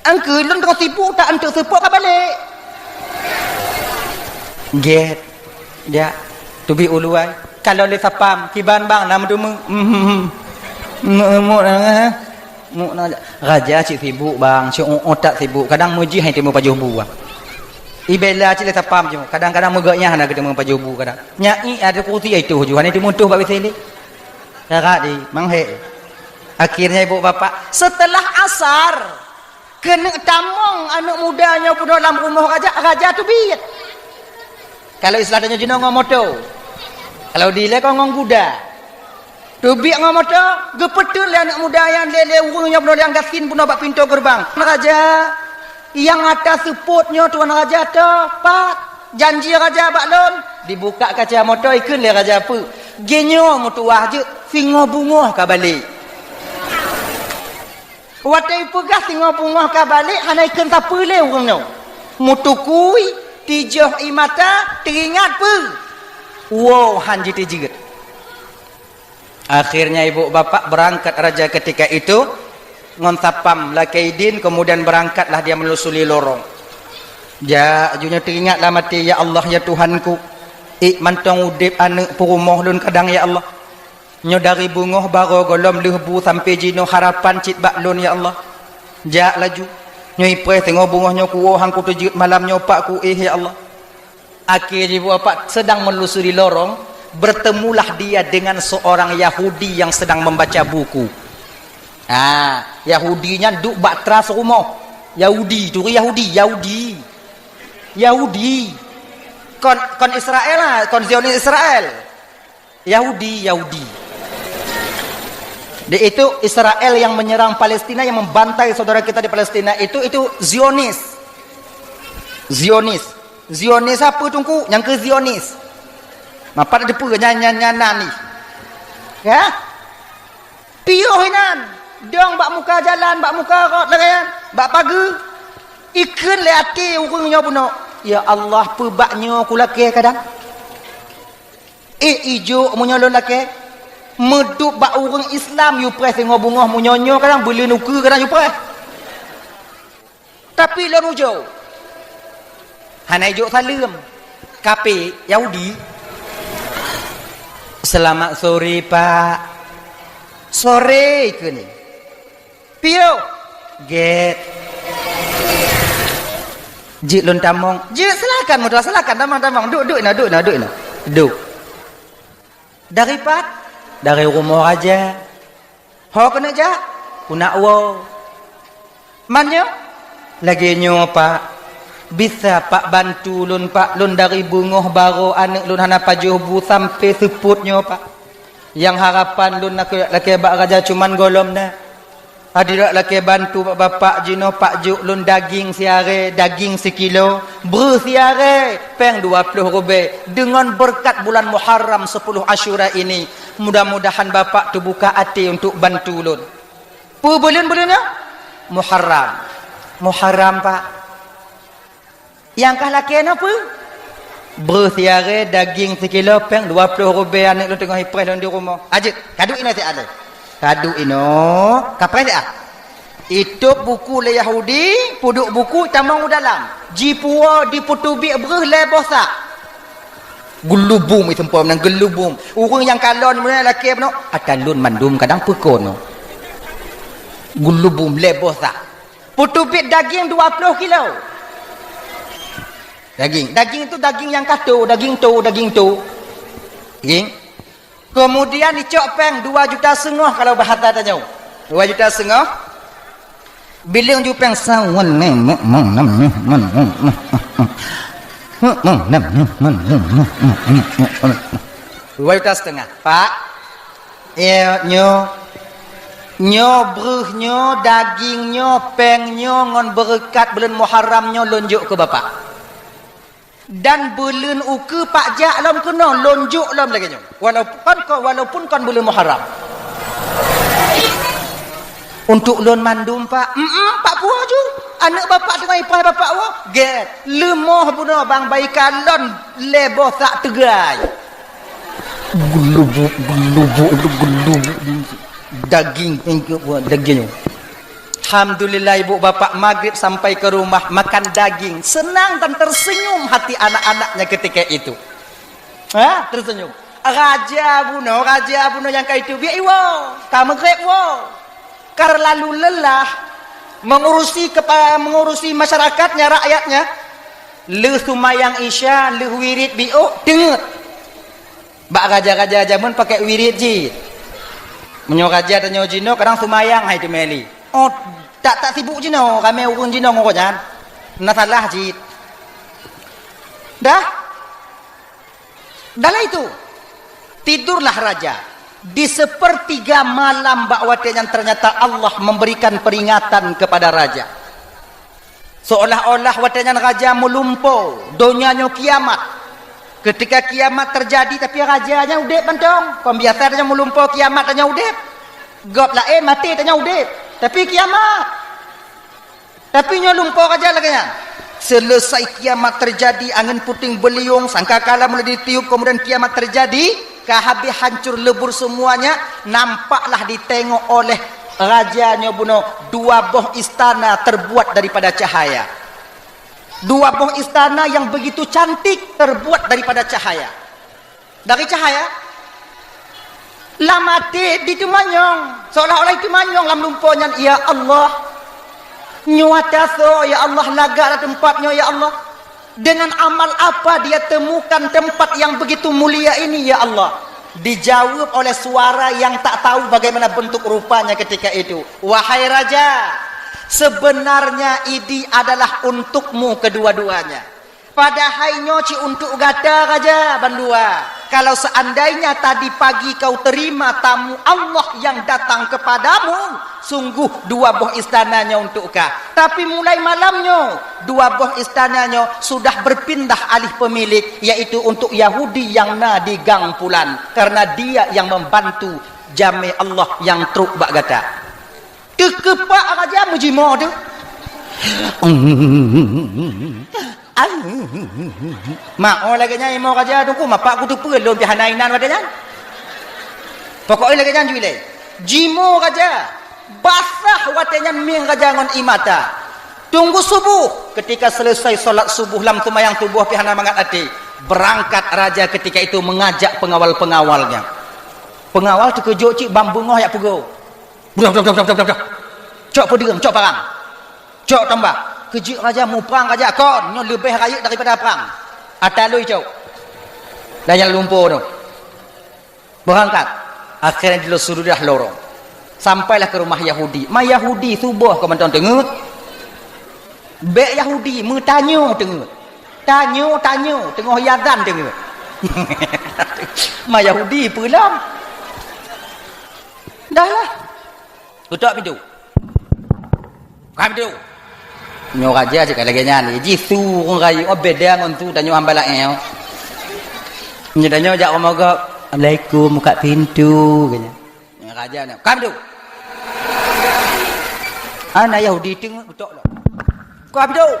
Angkeue lôn teungoh sibuk, tak eunteuk seupôt ka balek. Gét. Jak. Teubiet u luwa. Kalon lé satpam, kiban bang, na meuteumé. Hmm, hmm, hmm. Muk, muk, eh. Muk na, raja cit sibuk bang, cit utak sibuk. Kadang meujih hai teumé pajoh bu bang. Ibela cit lé satpam cit. Kadang-kadang meugét nyang hana geuteumé pajoh bu kadang. Nyai ada kursi ai tuh ju, hana teumé tuh bak W C lé. Karat di, manghek. Akhirnya ibu bapak, setelah asar, keuneuk tamong aneuk muda nyoe peunoh lam rumoh raja, raja teubiet. Kalau istilah tanyoe jinoe ngon moto. Kalau dilée kon ngon guda. Teubiet ngon moto, geupeuteun lé aneuk muda nyan lé, lé ureuëng nyoe peunoh nyang gasien peunoh bak pintoe geureubang. Raja, nyang ata seupôt nyoe Tuan Raja toh, pat? Janji raja bak lôn, dibuka kaca moto, ikheun lé raja peue? Geunyoe meutuwah jeuet, singoh beungoh ka balek. Watée ipeugah singoh beungoh ka balek, hana ikheun sapeue lé ureuëng nyoe. Meutukui, tijoh ie mata, teuingat peue? Woe han jiteujeut. Akhirnya ibu bapak berangkat raja ketika itu ngon satpam lakée idin, kemudian berangkatlah dia menelusuri lorong. Jak, ju nyoe teuingat lam até, "Ya Allah, ya Tuhanku, ék mantong udeb aneuk peurumoh lôn kadang, ya Allah. Nyoe dari beungoh barô gohlom lheueh bu sampoe jinoe harapan cit bak lôn, ya Allah." Jak laju. Nyoe ipreh teungoh beungoh nyoe kuwoe han kuteujeuet malam nyoe pak kuéh, ya Allah. Akhé jibuet apa, sedang menelusuri lorong, bertemulah dia dengan seorang Yahudi yang sedang membaca buku. Ah, Yahudi nyan duek bak teras rumoh. Yahudi, turi Yahudi, Yahudi. Yahudi. Kon, kon Israel lah, kon Zionis Israel. Yahudi, Yahudi. Di itu Israel yang menyerang Palestina, yang membantai saudara kita di Palestina itu, itu Zionis. Zionis. Zionis apa, Teungku? Nyang keu Zionis. Mapat ada peue nyan, nyan, nyan, nyan ni. Ya? Piôh inan. Dong bak muka jalan, bak muka rot lagèe nyan, bak pageue. Ikheun lé até ureueng nyoe bunoe, "Ya Allah, peue bak nyoe kulakèe kadang?" Eh, ijok meunyoe lôn lakèe. Meudup bak ureueng Islam yue preh singoh beungoh, meunyoe nyoe kadang beuleuen ukeue kadang yue preh. Tapi lôn ujoe. Hana ijok saleuem. Kafé, Yahudi. "Selamat sore, Pak." "Sore," kheun. "Piôh." "Gèt." "Jeuet lôn tamong." "Jeuet, silakan, meutuah, silakan, tamong, tamong. Duek, duek inoe, duek inoe, duek inoe. Duek." "Dari pat?" "Dari rumoh raja." "Ho keuneuk jak?" "Keuneuk woe." "Man nyoe?" "Lagèe nyoe, Pak. Bisa, Pak, bantu lôn, Pak. Lôn dari beungoh barô aneuk lôn hana pajoh bu sampoe seupôt nyoe, Pak. Nyang harapan lôn lakèe, lakèe bak raja cuman gohlom na. Adak lakèe bantu bak bapak jinoe, Pak, jok lôn daging siaré, daging sikilo, breuh siaré, pèng dua ploh rubèe, deungon beureukat bulan Muharram sepuluh Asyura ini, mudah-mudahan bapak teubuka até untuk bantu lôn." "Peue buleuen-buleuen nyoe?" "Muharram." "Muharram, Pak." "Nyang kah lakèe nyoe peue?" "Breuh siaré, daging sikilo, pèng dua ploh rubèe, aneuk lôn teungoh ipreh lôn di rumoh." "Ajeuet, kaduek inoe siat lé." "Kaduek inoe, kapreh siat." Itôb buku lé Yahudi, peuduek buku, tamong u dalam. Jipuwoe, jipeuteubiet breuh lhèe boh sak. Geulubum, iseumpom nan geulubum. Ureueng nyang kalon meunyoe lakèe bunoe, "Ata lôn mandum kadang peukon." Geulubum lhèe boh sak. Peuteubiet daging dua ploh kilo. Daging, daging tu daging nyang ka to, daging to, daging to. Daging. Keumudian icok pèng dua juta seungoh kalau bahasa tanyoe. Dua juta seungoh. Bileueng ju pèng sawan. Dua juta setengah. Pak, Nyoe, nyoe, nyoe breuh nyoe, daging nyoe, pèng nyoe, ngon beureukat buleuen Muharram nyoe lôn jok keu bapak. Dan buleuen ukeue pak jak lom keunoe, lôn jok lom lagèe nyoe. Walaupun kon, walaupun kon buleuen Muharram. Untuk lôn mandum, Pak. Em-em, Pak, puwoe ju. Aneuk bapak teungoh ipreh bapak woe. Gèt. Leumoh bunoe bang bayi kalon lhèe boh sak teugai. Gelubuk, gelubuk, gelubuk. Daging, daging. Alhamdulillah, ibu bapak maghrib sampai ke rumah makan daging. Senang dan tersenyum hati anak-anaknya ketika itu. Ha? Tersenyum. Raja bunoe, raja bunoe nyang ka itu biak iwoe, ka maghrib woe. Karena lalu lelah mengurusi kepa-, mengurusi masyarakatnya, rakyatnya. Lheueh sumayang Isya, lheueh wirid biôk, teungeut. Bak raja-raja jameun pakai wirid jih. Meunyoe raja tanyoe jinoe kadang sumayang hai teumeli. Oh, tak, tak sibuk jinoe, ramé ureueng jinoe ngon gobnyan. Na salah jih. Dah? Dalam itu, tidurlah raja. Di sepertiga malam bak watèe nyan ternyata Allah memberikan peringatan kepada raja. Seolah-olah watèe nyan raja meulumpo, donya nyoe kiamat. Ketika kiamat terjadi, tapi raja nyan udép mantong. Kon biasa tanyoe meulumpo kiamat tanyoe udép. Gob laén maté tanyoe udép. Tapi kiamat. Tapi nyoe lumpo raja lagèe nyan. Selesai kiamat terjadi, angin puting beliung, sangkakala mulai ditiup, kemudian kiamat terjadi, ka habéh hancur lebur semuanya, nampaklah ditengok oleh raja nyoe bunoe dua boh istana terbuat daripada cahaya. Dua boh istana yang begitu cantik terbuat daripada cahaya. Dari cahaya. Lam até diteumanyong, seolah-olah diteumanyong lam lumpo nyan, "Ya Allah, Nyoe ata soe, ya Allah, lagak lam teumpat nyoe, ya Allah. Dengan amal apa dia temukan tempat yang begitu mulia ini, ya Allah? Dijawab oleh suara yang tak tahu bagaimana bentuk rupanya ketika itu. "Wahai raja, sebenarnya ini adalah untukmu kedua-duanya." Padahai nyoe cit untuk gata raja bandua. Kalau seandainya tadi pagi kau terima tamu Allah yang datang kepadamu, sungguh dua boh istana nyoe untuk kah. Tapi mulai malam nyoe, dua boh istana nyoe sudah berpindah alih pemilik, yaitu untuk Yahudi yang na di Gang Pulan, karena dia yang membantu jamé Allah yang trok bak gata. Teukeupak raja meujimoe tu. Mak, oh, lagée nyan imoe raja, Teungku, mapak kuteupeue lôn pih hana inan watée nyan. Pokok lagée nyan ju ilée. Jimoe raja, basah watée nyan mieng raja ngon ie mata. Tunggu subuh, ketika selesai salat subuh lam seumayang subuh pih hana mangat até, berangkat raja ketika itu mengajak pengawal-pengawalnya. Pengawal teukeujot cit ban beungoh jak peugoe. Budah, budah, budah, budah, budah, budah. Cok peudeueng, cok parang. Cok tombak. Keujeuet raja, muprang raja kon, nyoe leubeh rayeuk daripada prang. Ata lui cok. Dan nyang lumpo tu. Berangkat. Akhirnya di sudah lorong. Sampailah ke rumah Yahudi. Ma Yahudi suboh keu mantong teungeut. Bek Yahudi meutanyoe teungeut. Tanyoe, tanyoe, teungoh iazan teungeut. Ma Yahudi peue lom. Dah lah. Geutok pintoe. Buka pintoe. Nyoe raja cit ka lagée nyan. Jih su ureuëng rayeuk, oh, beda ngon su tanyoe hamba laén, oh. Nyoe tanyoe jak rumoh gob, "Assalamualaikum, buka pintoe," keu nyan. Nyoe raja nyan, "Buka pintoe." Ana Yahudi teungeut geutok lom. "Buka pintoe."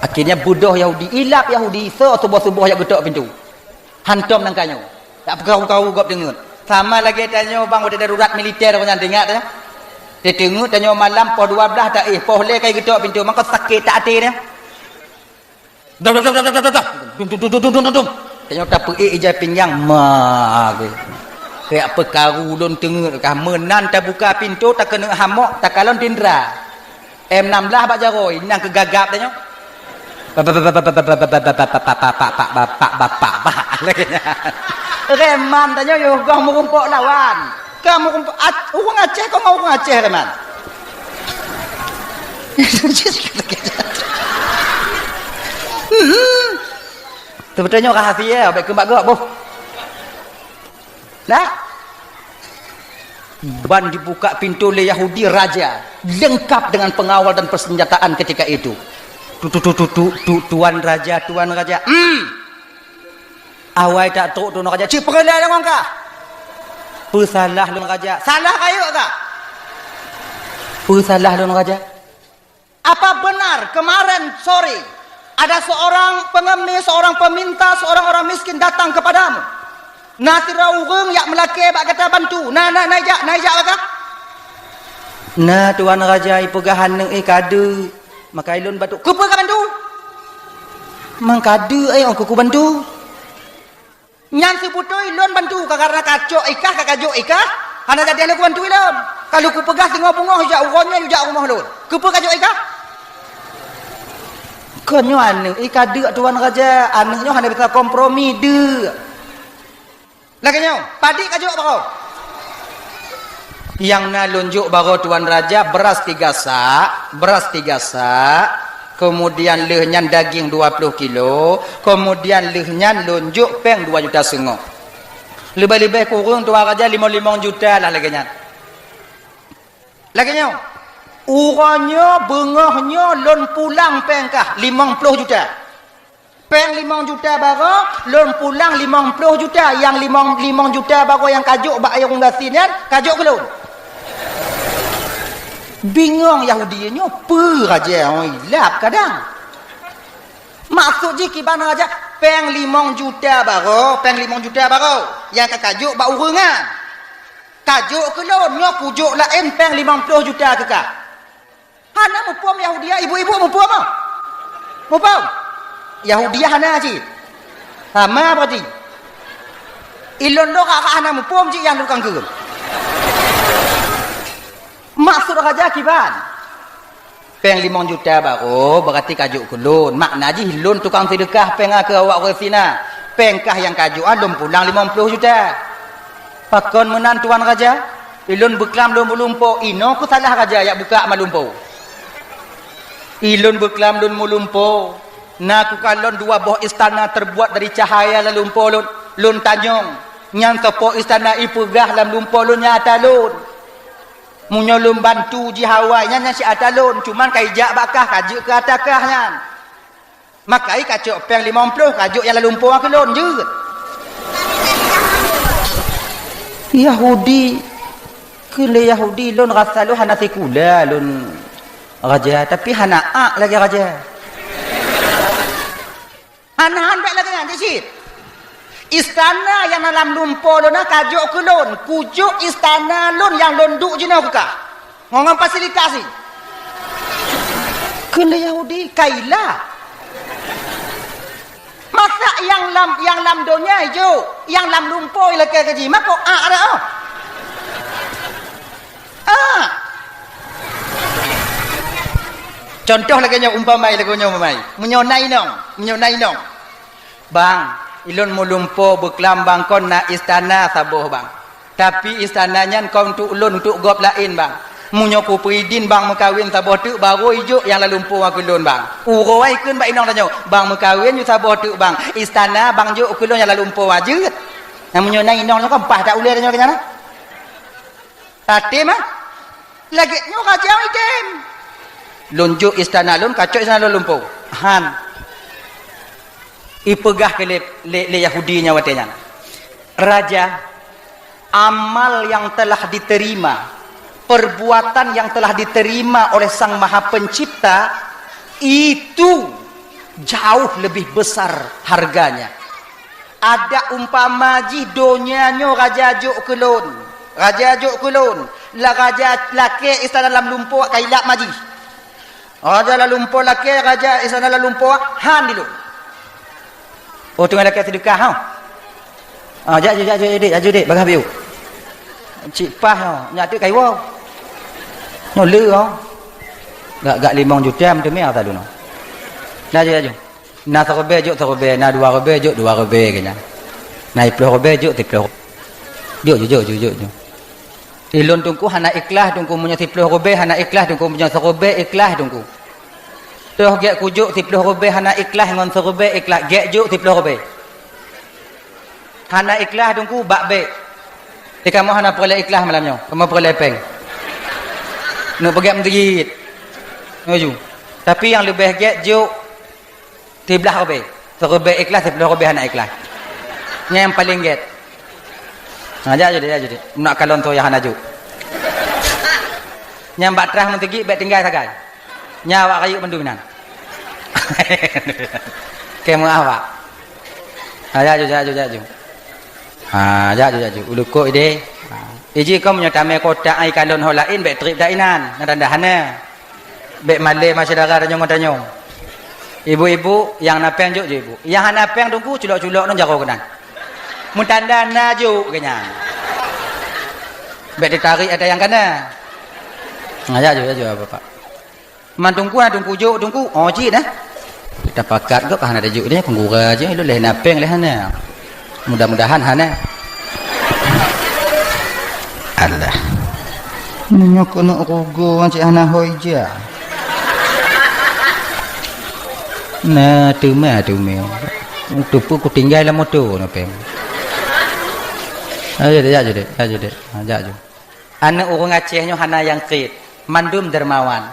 Akhirnya beudôh Yahudi, ilab Yahudi, soe suboh-suboh jak geutok pintoe. Hantom nangka nyoe. Jak peukaru-karu gob teungeut. Sama lagée tanyoe bang watée darurat militer nyan, teuingat, ya. Teungeut tanyoe malam poh dua blaih taéh, poh lhée kai geutok pintoe, mangko sakét that até nyan. Dah, dah, dah. Dum, dum, dum. Tanyoe tapeuék ija pinggang, ma, ge. Kayak peukaru lôn teungeut kah, meunan tabuka pintoe, takeuneuk hamok, takalon tindra. M enam belas bak jaroe, nyan keu gagap tanyoe. Bapak, bapak, bapak, bapak, bapak, bapak, bapak, bapak, bapak, bapak, lagée nyan. Reman tanyoe yoh goh meurumpok lawan. Ka meurumpok Ac-, ureuëng Aceh keu ngon ureuëng Aceh reman. Hmm. Teubeutôi nyoe rahasia, bék keu bak gob boh. Nah, ban dibuka pintoe lé Yahudi raja, lengkap dengan pengawal dan persenjataan ketika itu. Tu, tu, tu, tu, tu, tu, tuan raja, tuan raja. Hmm. Awai tak trok tuan raja. Cit peureulée deungon kah? Peusalah lôn raja. Salah rayeuk kah? Peusalah lôn raja. Apa benar kemarin sore ada seorang pengemis, seorang peminta, seorang orang miskin datang kepadamu? Na sidroe ureuëng jak meulakée bak gata bantu. Na, na, na ijak, na ijak bak kah? Na, tuan raja, ipeugah aneuk, eh, ka deuek. Maka ilôn bantu. Keupeue ka bantu? Mang ka deuek, eh, ong keuku bantu. Nyan seubeutôi lôn bantu ka, karena kacok ikah, ka kajok ikah, hana jadi lôn bantu ilôn. Ka lôn kupeugah singoh beungoh jak uroe nyoe jak rumoh lôn. Keupeue kajok ikah? Kon nyoe aneuk, i ka deuek tuan raja, aneuk nyoe hana bisa kompromi deuek. Lagée nyoe, padit kajok baroe. Nyang na lôn jok baroe tuan raja, beras tiga sak, beras tiga sak, kemudian lheueh nyan daging dua ploh kilo, kemudian lheueh nyan lôn jok péng dua juta seungoh. Leubeh-leubeh kureueng tuan raja limong, limong juta lah lagée nyan. Lagée nyoe, uroe nyoe beungoh nyoe lôn pulang péng kah limong ploh juta. Péng limong juta baroe, lôn pulang limong ploh juta. Nyang limong, limong juta baroe nyang kajok bak ureuëng gasien nyan, kajok keu lôn. Bingong Yahudi nyoe, peue raja, oh, ilab kadang. Maksud jih kiban raja, péng limong juta baroe, péng limong juta baroe nyang ka kajok bak ureuëng nyan. Kajok keu lôn, nyoe kujok laén péng limong ploh juta keu kah. Hana muphom Yahudiah, ibu-ibu muphom ah? Muphom? Yahudiah hana cit. Sama berarti. Ilôn lôn ka hana muphom cit nyang tukang keu. Maksud raja kiban? Péng limong juta barô, berarti kajok keu lôn. Makna jih lôn tukang seudeukah péng keu awak ureuëng sina. Péng kah nyang kajok, ah, lôn pulang limong ploh juta. Pakon meunan, Tuan Raja? Ilôn beuklam lôn meulumpo, inoe keuh salah raja jak bukak meulumpo. Ilôn beuklam lôn meulumpo, na kukalon dua boh istana teubuat dari cahya lam lumpo lôn. Lôn tanyong, nyan soe po istana ipeugah lam lumpo lôn nyang ata lôn. Meunyoe lôn bantu jih awai, nyan, nyan si ata lôn, cuman ka ijak bak kah, ka jeuet keu ata kah nyan. Maka i kacok péng limong ploh, kajok nyang lam lumpo keu lôn, jeuet. Yahudi, keu lé Yahudi lôn rasa lôn hana sikula lôn raja, tapi hana ak lagée raja. Hana handai lagée nyan, cit. Istana nyang na lam lumpo lôn na kajok keu lôn, kujok istana lôn nyang lôn duek jinoe keu kah. Ngon, ngon fasilitas jih. Kheun lé Yahudi, "Kaila. Masa nyang lam, nyang lam donya ijok, nyang lam lumpo ilakée keu jih, mako ak dak, oh?" Ah! Contoh lagée nyoe, umpama lagée nyoe, umpama. Meunyoe na inong, meunyoe na inong. "Bang, ilôn meulumpo beuklam, Bang, kon na istana saboh, Bang. Tapi istana nyan kon untuk ulôn, untuk gob laén, Bang. Meunyoe kupeuidin, Bang, meukawen saboh teuk, barô ijok nyang lam lumpo keu lôn, Bang." Uroe kheun bak inong tanyoe, "Bang, meukawen yue saboh teuk, Bang. Istana, Bang, jok keu lôn nyang lam lumpo." Jeuet. Nah, meunyoe na inong nyoe kan paih that ulée tanyoe keu nyan, nah. Tatem, ah? Lagée nyoe raja idem. "Lôn jok istana lôn, kacok istana lôn lumpo." Han. Ipeugah keu lé, lé, lé Yahudi nyan watée nyan, "Raja, amal yang telah diterima, perbuatan yang telah diterima oleh Sang Maha Pencipta, itu jauh lebih besar harganya." Adak umpama jih donya nyoe raja jok keu lôn. Raja jok keu lôn. La raja lakée istana lam lumpo ka ilab ma jih. Raja lam lumpo lakée, raja istana lam lumpo han di lôn. Oh, teungoh lakée seudeukah, ha? Ah, jak, jak, jak, jak, dek, laju, dek, bagah biu. Cit paih, ha, nyak teuk kayue. Nyoe le, ha. Gak, gak limong juta meuteumé ata lôn. Laju, laju. Na siribée jok siribée, na dua ribée jok dua ribée keu nyan. Na siploh ribée jok siploh. Jok, jok, jok, jok, jok, jok. Ilôn Teungku hana ikhlas Teungku, meunyoe siploh ribée hana ikhlas Teungku, meunyoe siribée ikhlas Teungku. Toh gét kujok siploh ribée hana ikhlas ngon siribée ikhlas, gét jok siploh ribée. Hana ikhlas Teungku, bak bék. Di kamoe hana peureulée ikhlas malam nyoe, kamoe peureulée péng. Neuk peugét meuseujid. Laju. Tapi nyang leubeh gét jok siblaih ribée. Siribée ikhlas, siploh ribée hana ikhlas. Nyan nyang paleng gét. Ha, jak judek, jak judek. Nak kalon toh nyang hana jok. Nyang bak trah meuteugik bék tinggai sagai. Nyan awak rayeuk mandum inan. Keu meuah awak. Ha, jak judek, jak judek, jak judek. Ha, jak judek, jak judek. Ulukok ideh. Ha. Iji kong meunyoe tamé kotak ai kalon ho laén bék treb dak inan. Nyan tanda hana. Bék malée ma syedara tanyong ngon tanyong. Ibu-ibu nyang na péng jok jok ibu. Nyang hana péng Teungku culok-culok ngon jaroe keunan. Meutanda na jok keu nyan. Bék teutarek ata nyang kana. Ngajak jok, jok bapak. Man Teungku na Teungku jok Teungku. Oh cit dah. Tapakat gop hana tajok deh, peugura jih, lôn leh na péng leh hana. Mudah-mudahan hana. Alah. Meunyoe keuneuk rugoe cit hana hôi jak. Na teuma, teuma. Teupeu kutinggai lam moto na péng. Ayo, jak judek, jak judek. Ha, jak judek. Aneuk ureueng Aceh nyoe hana nyang kriet, mandum dermawan.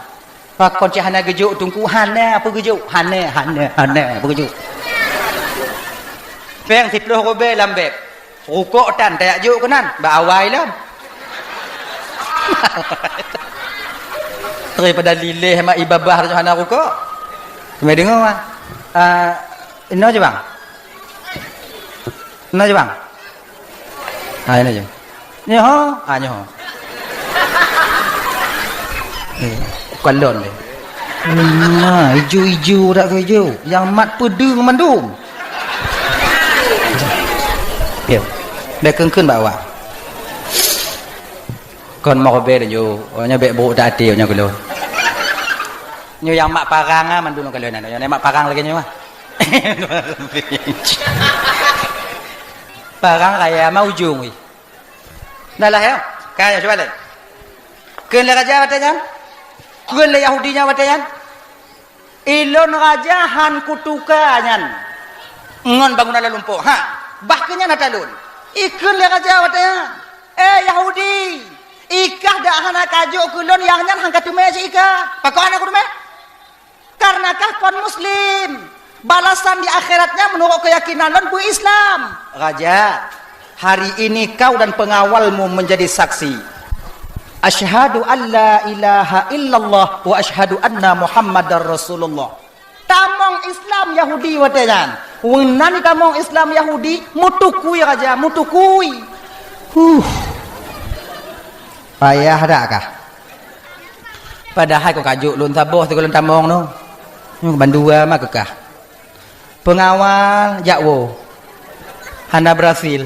Pakon cit hana geujok Teungku? Hana peue geujok, hana, hana, hana peue geujok. Péng siploh ribée lam beb, rukok tan tajak jok keunan, bak awai lom. Daripada lileh mak ibabah tu hana rukok. Cuma deungoe, ah. Ah, inoe je bang. Inoe je bang. Ha, inoe je. Nyoe ho, ha nyoe ho. Eh, bukan lon deh. Hmm, ha, ijo-ijo dak ke ijo. Yang mat peudeueng mandum. Ya. Dah keun-keun bak awak. Kon mo ribée laju. Oh, nyoe bék brok that até nyoe keu lôn. Nyoe nyang mak parang ah, mandum ka lheueh na. Nyoe mak parang lagèe nyoe ah. Parang raya ma ujong weh. Dah lah ya. Ka ya, cuba lé. Kheun lé raja watèe nyan. Kheun lé Yahudi nyan watèe nyan. Ilôn raja han kutuka nyan ngon bangunan lam lumpok. Ha, bah keu nyan ata lôn. Ikheun lé raja watèe nyan, "Eh Yahudi, ikah dak hana kajok keu lôn, nyang nyan han kateumé cit ikah." Pakon hana kuteumé? Karena kah kon muslim. Balasan di akhiratnya menurut keyakinan lôn beu Islam. Raja, hari ini kau dan pengawalmu menjadi saksi. Asyhadu an la ilaha illallah wa asyhadu anna Muhammadar Rasulullah. Tamong Islam Yahudi watèe nyan. Meunan tamong Islam Yahudi, meutukui raja, meutukui. Huh. Payah dak kah? Padahai kon kajok lôn saboh sigohlom tamong nyoe. Nyoe bandua ma keukah. Peungawal jak woe. Hana berhasil.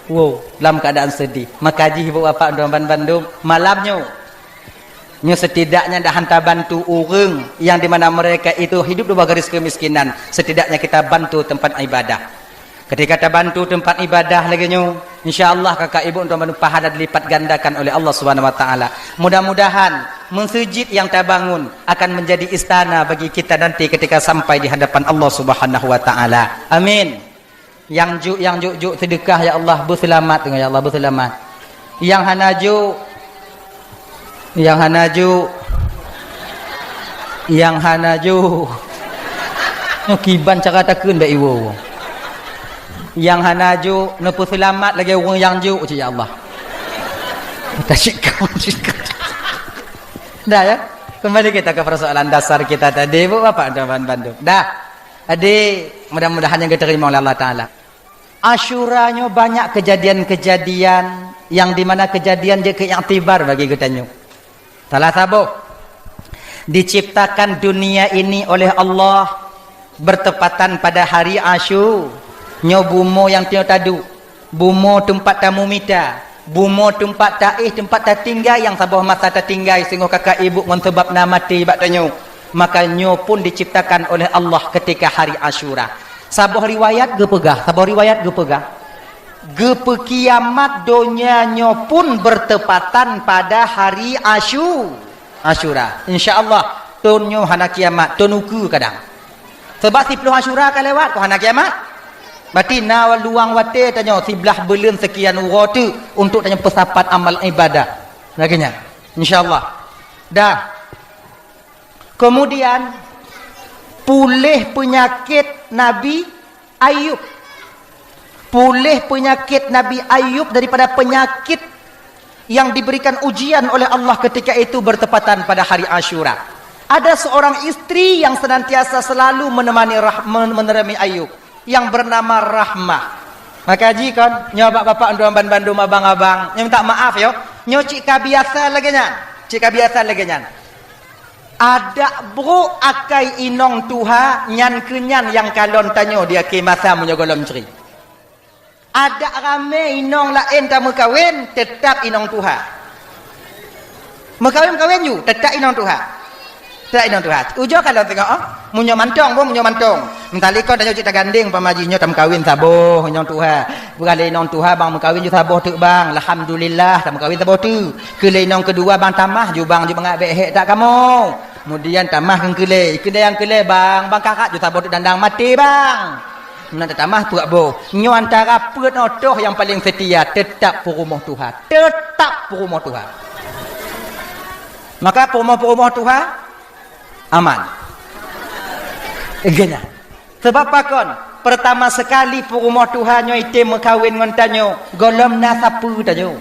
Woe, lam keuadaan seudeh. Maka jih ibu bapak dan bandum malam nyoe. Nyoe setidaknya dah han tabantu ureueng yang di mana mereka itu hidup di bawah garis kemiskinan. Setidaknya kita bantu tempat ibadah. Ketika tabantu tempat ibadah lagèe nyoe, insya Allah kakak ibu untuk pahala dilipat gandakan oleh Allah Subhanahu wa taala. Mudah-mudahan meuseujid yang tabangun akan menjadi istana bagi kita nanti ketika sampai di hadapan Allah Subhanahu wa taala. Amin. Nyang juk, nyang juk-juk seudeukah ya Allah, beuseulamat teungoh ya Allah, beuseulamat. Nyang hana juk, nyang hana juk, nyang hana juk. Nyoe kiban cara takheun bèk iwoe. Nyang hana juk neupeuseulamat lagèe ureueng nyang juk cit ya Allah. Tasyik kau, tasyik kau. Dah ya. Kembali kita ke persoalan dasar kita tadi, bu bapak dan bandum. Dah. Jadi mudah-mudahan nyang diterima oleh Allah Taala. Asyura nyoe banyak kejadian-kejadian yang di mana kejadian jeuet keu iktibar bagi geutanyoe. Salah saboh, diciptakan dunia ini oleh Allah bertepatan pada hari Asyu. Nyoe bumoe nyang tanyoe taduek, bumoe teumpat tamumita, bumoe teumpat taéh, teumpat tatinggai nyang saboh masa tatinggai singoh kakak ibu ngon sabab na maté bak tanyoe. Maka nyoe pun diciptakan oleh Allah ketika hari Asyura. Saboh riwayat geupeugah, saboh riwayat geupeugah, geupeukiamat donya nyoe pun bertepatan pada hari Asyu-, Asyura. Insya Allah, thon nyoe hana kiamat, thon ukeue kadang. Sebab siploh Asyura ka lewat, kok hana kiamat? Berarti na luang watèe tanyoe siblaih buleuen sekian uroe teuk untuk tanyoe peusapat amal ibadah. Lagèe nyan. Insya Allah. Dah. Kemudian, puléh peunyakét Nabi Ayub. Puléh peunyakét Nabi Ayub daripada penyakit yang diberikan ujian oleh Allah ketika itu bertepatan pada hari Asyura. Ada seorang istri yang senantiasa selalu menemani rah-, men-, menemani Ayub yang bernama Rahmah. Maka jih kon, nyoe bak bapak bandum, abang-abang, nyoe minta maaf yo. Nyoe cit ka biasa lagèe nyan. Cit ka biasa lagèe nyan. Adak brok akai inong tuha nyan keu nyan nyang kalon tanyoe di akhé masa meunyoe gohlom cre. Adak ramé inong laén tameukawen, teutap inong tuha. Meukawen-kawen ju, teutap inong tuha. Teutap inong tuha. Ujoe kalon teungoh, oh, meunyoe mantong, boh, meunyoe mantong. Meusalikon tanyoe cit tagandeng, umpama jih nyoe tameukawen saboh inong tuha. Peugah lé inong tuha, bang meukawen ju saboh teuk bang. Alhamdulillah, tameukawen saboh teuk. Keu lé inong keudua bang tamah ju bang ju mangat bèk hék that kamoe. Kemudian tamah keu keulé, keulé nyang keulé bang, bang karat ju saboh teuk dandang maté bang. Meunan tamah peuet boh. Nyoe antara peuet nyoe toh nyang paleng seutia, teutap peurumoh tuha. Teutap peurumoh tuha. Maka peurumoh-peurumoh tuha aman. Geuhnyan. Sebab pakon? Pertama sekali peurumoh tuha nyoe item meukawen ngon tanyoe, gohlom na sapeue tanyoe.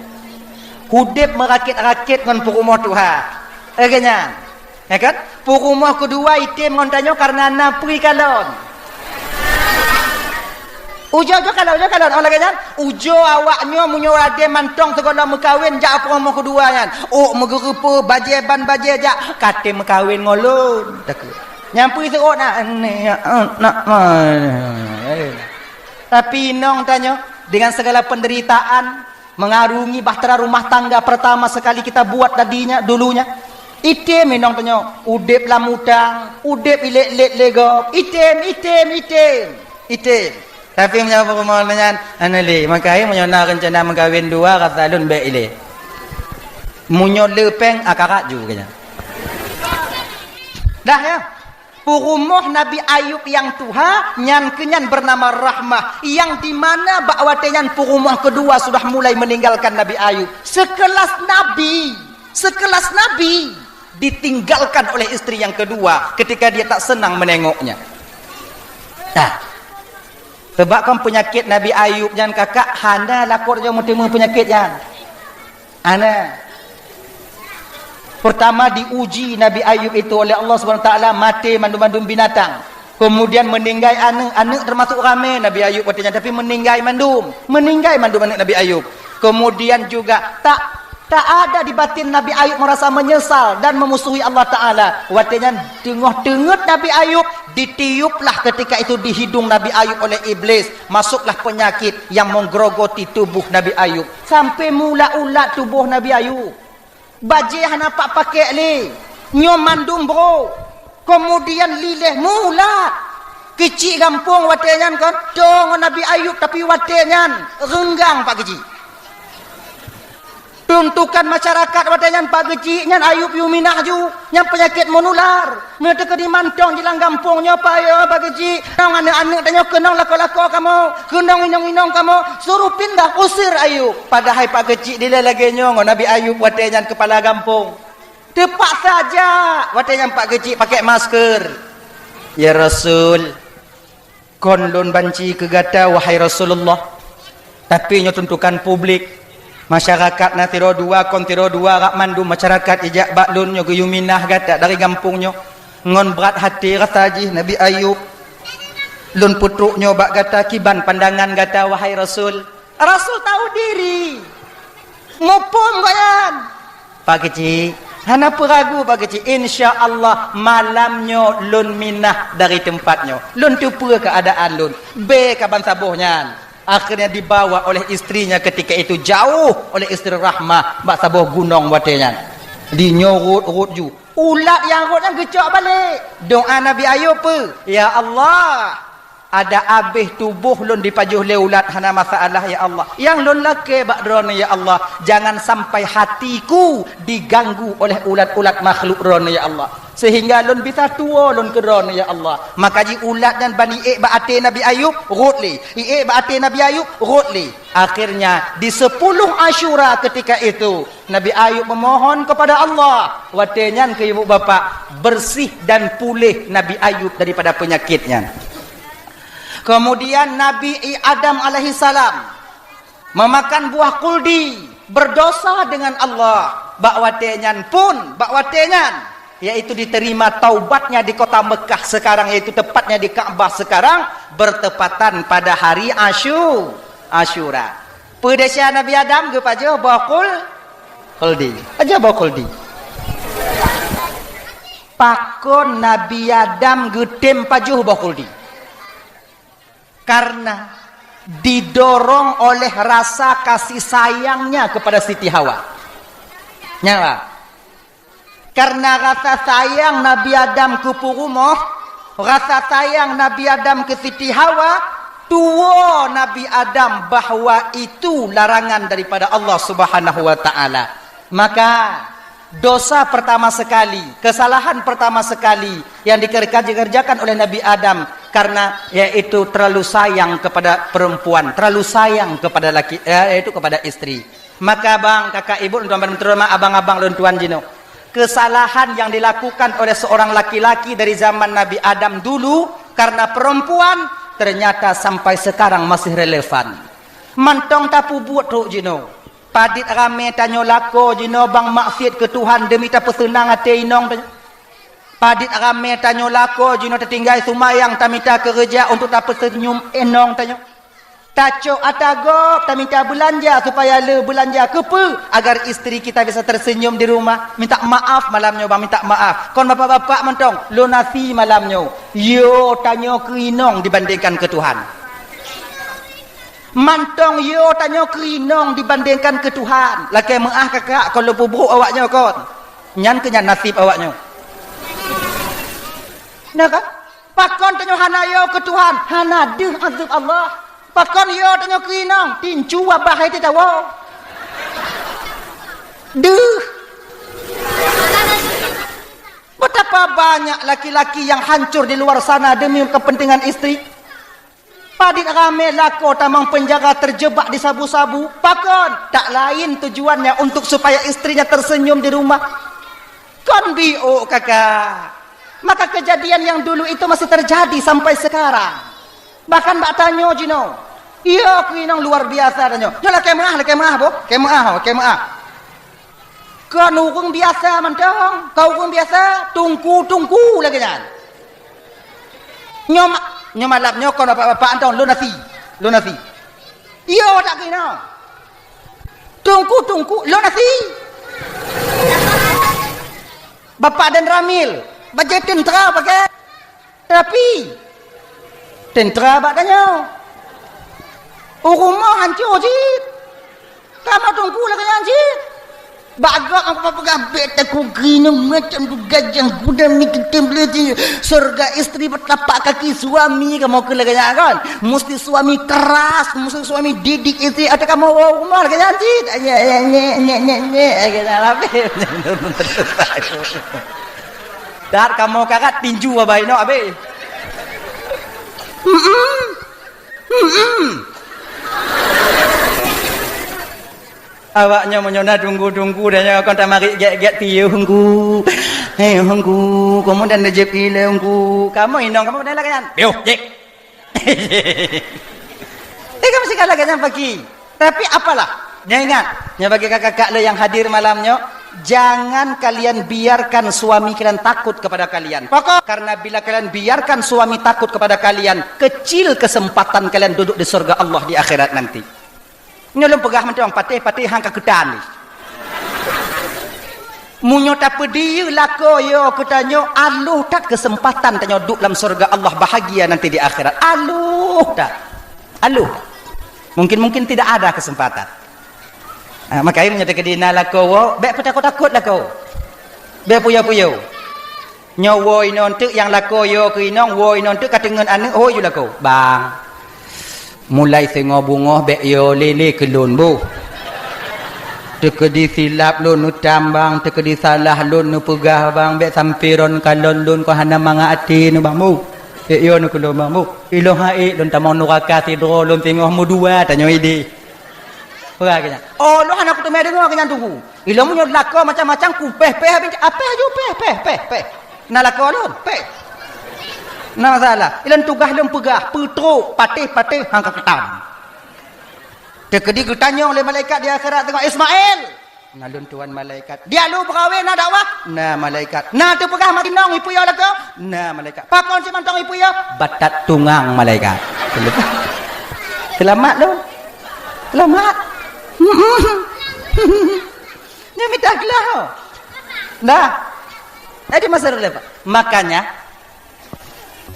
Udeb meurakét-rakét ngon peurumoh tuha. Lagèe nyan. Ya kan? Peurumoh keudua item ngon tanyoe kareuna na peue kalon. Ujoe-ujoe kalon, ujoe kalon. Oh lagèe nyan, ujoe awak nyoe meunyoe ade mantong sigohlom meukawen jak peurumoh keudua nyan. Ôk meugeureupeue, bajèe ban bajèe jak, ka tem meukawen ngon lôn. Takheun. Nyang peue seuôt na, na, na, na. Tapi inong tanyoe, dengan segala penderitaan, mengarungi bahtera rumah tangga pertama sekali kita buat tadinya, dulunya, Item inong tanyoe, udeb lam utang, udeb ilét-lét lé gob, item, item, item, item. Tapi meunyoe peurumoh nyan hana lé, maka hai meunyoe na reuncana meukawen dua, rasa lôn bék ilée. Meunyoe le péng, akarat ju keu nyan. Dah ya. Peurumoh Nabi Ayub nyang tuha, nyan keu nyan beunama Rahmah, nyang di mana bak watée nyan peurumoh keudua sudah mulai meninggalkan Nabi Ayub. Sekelas nabi, sekelas nabi ditinggalkan oleh istri yang kedua ketika dia tak senang menengoknya. Nah, sebab kan penyakit Nabi Ayub nyan kakak hana lakoe jeuet meuteumé penyakit nyan. Hana. Pertama diuji Nabi Ayub itu oleh Allah Subhanahu Wa Taala, maté mandum-mandum binatang. Kemudian meninggai aneuk, aneuk termasuk ramé Nabi Ayub watée nyan, tapi meninggai mandum. Meninggai mandum aneuk Nabi Ayub. Kemudian juga tak tak ada di batin Nabi Ayub merasa menyesal dan memusuhi Allah Taala. Watée nyan teungoh teungeut Nabi Ayub, ditiuplah ketika itu di hidung Nabi Ayub oleh iblis. Masuklah penyakit yang menggerogoti tubuh Nabi Ayub. Sampai mulat-ulat tuboh Nabi Ayub. Bajée hana pat pakék lé. Nyoe mandum brok. Kemudian liléh mulat. Keuchik gampông watée nyan kon, toe ngon Nabi Ayub, tapi watée nyan reunggang Pak Keuchik. Tuntukan masyarakat watée nyan Pak Keuchik nyan Ayub yue minah ju, nyan peunyakét meunular. Meunyoe teukeudi mantong jilang gampông nyoe payoe Pak Keuchik, nong aneuk-aneuk tanyoe keunong lakoe-lakoe kamoe, keunong inong-inong kamoe, suruh pindah, usir Ayub. Padahai Pak Keuchik dilée lagée nyoe ngon Nabi Ayub watée nyan keupala gampông. Teupaksa jak watée nyan Pak Keuchik pakék masker. Ya Rasul, kon lôn banci keu gata wahai Rasulullah. Tapi nyoe tuntukan publik. Masyarakat na sidroe dua, kon sidroe dua, rak mandum masyarakat ijak bak lôn nyoe geuyue minah gata dari gampông nyoe. Ngon brat haté rasa jih Nabi Ayub. Lôn peutrok nyoe bak gata, kiban pandangan gata wahai Rasul. Rasul tahu diri. Muphom gobnyan. Pak Keuchik, hana peuragu Pak Keuchik. Insya Allah malam nyoe lôn minah dari teumpat nyoe. Lôn teupeue keuadaan lôn. Bé ka ban saboh nyan. Akhirnya dibawa oleh istrinya ketika itu jauh oleh istri Rahmah bak saboh gunong watée nyan. Di nyoe rot-rot ju. Ulat nyang rot nyan geucok balek. Doa Nabi Ayub peue? Ya Allah, ada abéh tuboh lôn dipajoh lé ulat hana masalah ya Allah. Nyang lôn lakée bak Droeneuh ya Allah, jangan sampai hatiku diganggu oleh ulat-ulat makhluk Droeneuh ya Allah. Sehingga lôn bisa tuwoe lôn keu Droeneuh ya Allah. Maka ji ulat nyan ban iék bak até Nabi Ayub, rot lé. Iék bak até Nabi Ayub, rot lé. Akhirnya di sepuluh Asyura ketika itu, Nabi Ayub memohon kepada Allah. Watée nyan keu ibu bapak, bersih dan puléh Nabi Ayub daripada penyakit nyan. Kemudian Nabi Adam alaihissalam memakan buah kuldi, berdosa dengan Allah. Bak watée nyan pun, bak watée nyan, yaitu diterima taubatnya di kota Mekah sekarang, yaitu tepatnya di Ka'bah sekarang, bertepatan pada hari Asyu-, Asyura. Peue desya Nabi Adam geupajoh boh kul-, kuldi. Pajoh boh kuldi. Pakon Nabi Adam geutem pajoh boh kuldi? Karena didorong oleh rasa kasih sayangnya kepada Siti Hawa. Nyan, Pak. Karena rasa sayang Nabi Adam keu peurumoh, rasa sayang Nabi Adam keu Siti Hawa, tuwoe Nabi Adam bahwa itu larangan daripada Allah Subhanahu wa Taala. Maka, dosa pertama sekali, kesalahan pertama sekali yang dikerja-, dikerjakan oleh Nabi Adam karena yaitu terlalu sayang kepada perempuan, terlalu sayang kepada laki, eh, yaitu kepada istri. Maka bang, kakak, ibu, tuan-tuan, terutama abang-abang lôn tuan jinoe, kesalahan yang dilakukan oleh seorang laki-laki dari zaman Nabi Adam dulu karena perempuan ternyata sampai sekarang masih relevan. Mantong tapeubuet trok jinoe. Padit ramé tanyoe lakoe jinoe bang maksiet keu Tuhan demi tapeuseunang até inong tanyoe. Padit ramé tanyoe lakoe jinoe tatinggai seumayang tamita keureuja untuk tapeuseunyum inong tanyoe. Tacok ata gob tamita beulanja supaya le beulanja keupeue agar istri kita bisa tersenyum di rumah. Minta maaf malam nyoe bang, minta maaf. Kon bapak-bapak mantong, lunasi malam nyoe. Yo tanyoe keu inong dibandingkan keu Tuhan. Mantong yo tanyoe keu inong dibandingkan keu Tuhan. Lakée meuáh kakak kon lôn peubrok awak nyoe kon. Nyan keuh nyan naseb awak nyoe. Nah kan? Pakon tanyoe hana yo keu Tuhan, hana deuh azeueb Allah. Pakon yo tanyoe keu inong, tincu babah hai teuh tawoe. Deuh. Betapa banyak laki-laki yang hancur di luar sana demi kepentingan istri. Padit ramé lakoe tamong penjara, terjebak di sabu-sabu. Pakon? Tak lain tujuannya untuk supaya istrinya tersenyum di rumah. Kon biôk kakak. Maka kejadian yang dulu itu masih terjadi sampai sekarang. Bahkan bak tanyoe jinoe. Yo keu inong luar biasa tanyoe. Nyoe lakée meuah, lakée meuah boh. Kée meuah, kée meuah. Kon ureuëng biasa mantong, kon ureuëng biasa, tungku-tungku lagée nyan. Nyoe ma-, nyoe malam nyoe kon bapak-bapak mantong, lôn asie, lôn asie. Yo tak keunoe. Tungku-tungku, lôn asie. Bapak dan Ramil, bajée teuntera pakai. Tapi, teuntera bak tanyoe. U rumoh hancô cit. Kamoe tungku lagée nyan cit. Bak gob aku peugah, "Bék takue keunoe macam tu gajah kuda mi teutem leuti. Syurga istri bertapak kaki suami kamoe keu lagée nyan kan. Musti suami keras, musti suami didik istri. Atau kamoe u rumoh lagée nyan cit." Nyek, nyek, nyek, nyek, nyek, nyek. Lagée nyan habéh. Dat kamoe karat tinju abai nyoe abéh. Mm-mm. Mm-mm. Awak nyoe meunyoe na tunggu-tunggu dan nyoe kon tamarit gét-gét piôh hungku. Hei hungku, kamoe dan lejep ilée hungku. Kamoe inong kamoe dan lagée nyan. Piôh, jek. Eh, kamoe sigala lagée nyan pagi. Tapi apalah, nyoe ingat, nyoe bagi kakak-kakak le nyang hadir malam nyoe, jangan kalian biarkan suami kalian takut kepada kalian. Pokok, karena bila kalian biarkan suami takut kepada kalian, kecil kesempatan kalian duduk di surga Allah di akhirat nanti. Nyoe lôn peugah mantong, patéh-patéh han ka keutan. Meunyoe tapeudiyeu lakoe yo keu tanyoe, aloh that keuseumpatan tanyoe duek lam syeuruga Allah, bahagia nanti di akhirat. Aloh that. Aloh. Mungkin-mungkin tidak ada keuseumpatan. Ha, makajih meunyoe teukeudi na lakoe woe, bék peutakot-takot lakoe. Bék puyo-puyo. Nyoe woe inoe teuk nyang lakoe yo keu inong, woe inoe teuk ka teungeut aneuk, hôi ju lakoe. Bang. Mulai singoh beungoh bék yo lé-lé keu lôn boh. Teukeudi silap lôn neutam bang, teukeudi salah lôn neupeugah bang, bék sampoe ron kalon lôn kon hana mangat até nyoe bang boh. Ék yo neuh keu lôn bang boh. Ilôn han ék lôn tamong nuraka sidroe lôn singoh meudua tanyoe idéh. Peugah keu nyan. Oh, lôn hana kuteumé deungoe keu nyan teungku. Ilôn meunyoe lakoe macam-macam ku péh-péh abéh, apéh aju péh, péh, péh, péh. Na lakoe lôn, péh. Na masalah. Ilôn tugaih lôn peugah, peutrok, patéh-patéh han ka keutam. Teukeudi geutanyong lé malaikat di akhirat teungoh, "Ismail!" "Na lôn tuan malaikat." "Diak lôn peugawée na dakwah?" "Na malaikat." "Na teupeugah mat inong ipuyo lakoe?" "Na malaikat." "Pakon si mantong ipuyo?" "Batat tungang malaikat." Seulamat lôn. Seulamat. Nyoe mita glah. Nah. Jadi masa dulu, Pak. Makanya,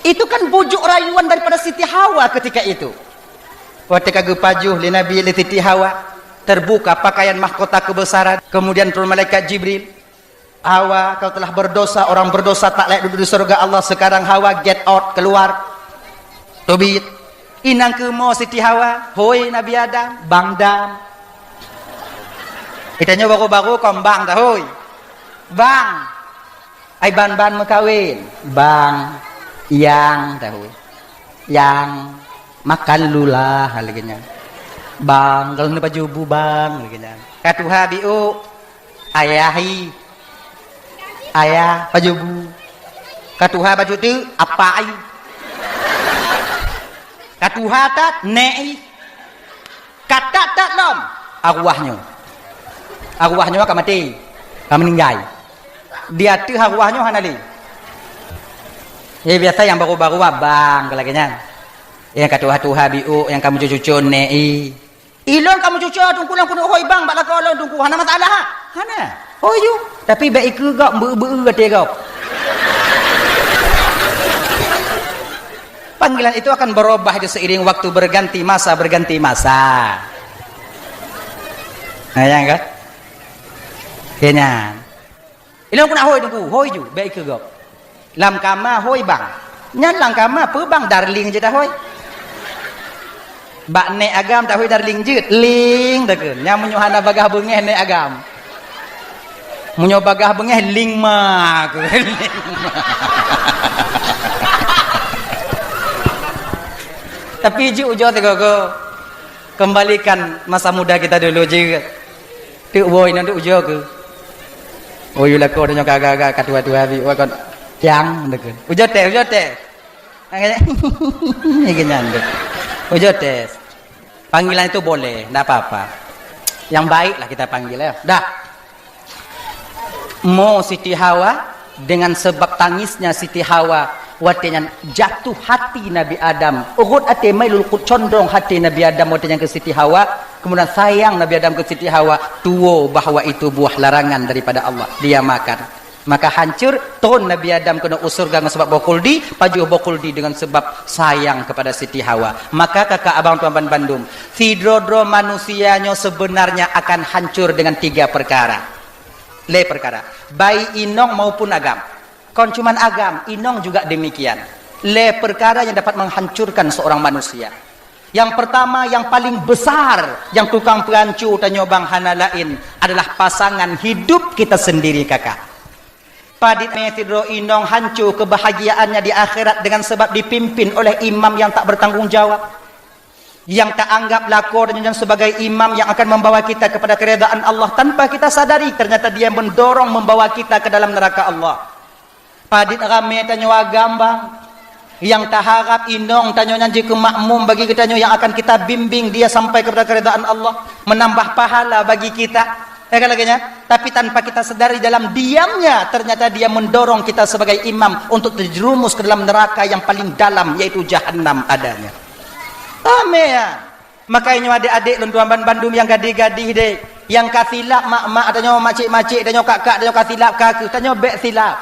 itu kan bujuk rayuan daripada Siti Hawa ketika itu. Watée ka geupajoh lé Nabi lé Siti Hawa, terbuka pakaian mahkota kebesaran, kemudian turun malaikat Jibril, "Hawa, kau telah berdosa, orang berdosa tak layak duduk di surga Allah, sekarang Hawa get out, keluar." Teubiet. Inong keumoe Siti Hawa, "Hôi Nabi Adam, bang dam." Geutanyoe baru-baru kon bang dah, hôi. Bang. Ai ban-ban meukawen, bang, yang, dah, hôi. Yang, makan dulu lah, lagée nyan. Bang, kalau na baju bu bang, lagée nyan. Ka tuha biôk, ayah i. Ayah, baju bu. Ka tuha baju teuk, apa i. Ka tuha that, nék i. Ka that-that lom, arwah nyoe. Arwah nyoe ka maté, ka meuninggai. Di ateueh arwah nyoe hana lé. Jadi biasa nyang baru-baru abang ka lagée nyan. Nyang ka tuha-tuha biôk, nyang ka meucucu-cucu nék i. Ilôn ka meucucu teungku lôn keuneuk hôi bang bak lakoe lôn teungku. Hana masalah, ha? Hana. Hôi ju. Tapi bék ikeue gob, beu-beu até gob. Panggilan itu akan berubah itu seiring waktu berganti masa, berganti masa. Nah, ya kan? Keu nyan. Ilôn keuneuk hôi Teungku, hôi ju, bèk ikeue gob. Lam kama hôi bang. Nyan lam kama peue bang, darling jeuet tahôi. Bak nèk agam tahôi darling jeuet, ling takheun. Nyan meunyoe hana bagaih beungèh nèk agam. Meunyoe bagaih beungèh ling ma kheun. Tapi jeuet ujoe sigoe-goe. Kembalikan masa muda kita dulu jeuet. Teuk woe nyan teuk ujoe keuh. Oh, yue lakoe tanyoe ka agak-agak ka tuha-tuha bi, wah kon tiang takheun. Ujoe tes, ujoe tes. Nyan tu. Ujoe tes. Panggilan itu boleh, ndak apa-apa. Yang baiklah kita panggil, ya. Dah. Mo Siti Hawa, dengan sebab tangisnya Siti Hawa, watèe nyan jatuh hati Nabi Adam. Rhot até, mailul qut, condong hati Nabi Adam watèe nyan keu Siti Hawa. Kemudian sayang Nabi Adam keu Siti Hawa, tuwo bahwa itu buah larangan daripada Allah. Dia makan. Maka hancur, tron Nabi Adam keunoe u syeuruga ngon sabab boh khuldi, pajoh boh khuldi dengan sebab sayang kepada Siti Hawa. Maka kakak abang tuan ban bandum, sidroe-droe manusia nyoe sebenarnya akan hancur dengan tiga perkara. Lhèe perkara. Baik inong maupun agam. Kon cuman agam, inong juga demikian. Lhèe perkara yang dapat menghancurkan seorang manusia. Yang pertama, yang paling besar, yang tukang peuhanco tanyoe bang hana laén adalah pasangan hidup kita sendiri, kakak. Padit mè sidroe inong hanco kebahagiaannya di akhirat dengan sebab dipimpin oleh imam yang tak bertanggung jawab. Yang taanggap lakoe tanyoe nyan sebagai imam yang akan membawa kita kepada keridaan Allah tanpa kita sadari, ternyata dia mendorong membawa kita ke dalam neraka Allah. Padit ramè tanyoe agam bang, nyang taharap inong tanyoe nyan jeuet keu makmum bagi geutanyoe yang akan kita bimbing dia sampai kepada keridaan Allah, menambah pahala bagi kita. Ya kan lagèe nyan? Tapi tanpa kita sadari, dalam diamnya ternyata dia mendorong kita sebagai imam untuk terjerumus ke dalam neraka yang paling dalam, yaitu jahannam adanya. Ramè ya. Makanya adék-adék lôn tuan ban bandum nyang gadih-gadih deh, nyang ka silap mak-mak tanyoe, macik-macik tanyoe, kak-kak tanyoe ka silap, ka keuh tanyoe bèk silap.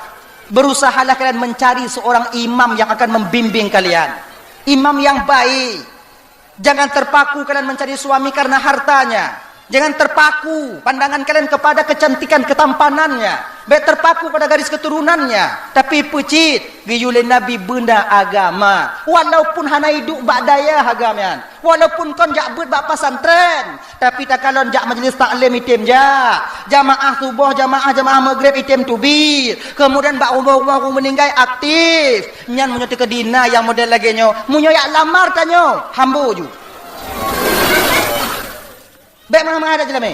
Berusahalah kalian mencari seorang imam yang akan membimbing kalian. Imam yang baik. Jangan terpaku kalian mencari suami karena hartanya. Jangan terpaku pandangan kalian kepada kecantikan ketampanannya. Bèk terpaku pada garis keturunannya. Tapi peucit, geuyue lé Nabi beuna agama. Walaupun hana iduek bak dayah agam nyan. Walaupun kon jak beuet bak pesantren, tapi takalon jak majlis taklim item jak. Jamaah suboh, jamaah, jamaah maghrib item teubiet. Kemudian bak rumoh-rumoh ureueng meuninggai aktif. Nyan meunyoe teukeudi na nyang model lagèe nyoe, meunyoe jak lamar tanyoe, hambo ju. Bèk mangat-mangat dak jilamé.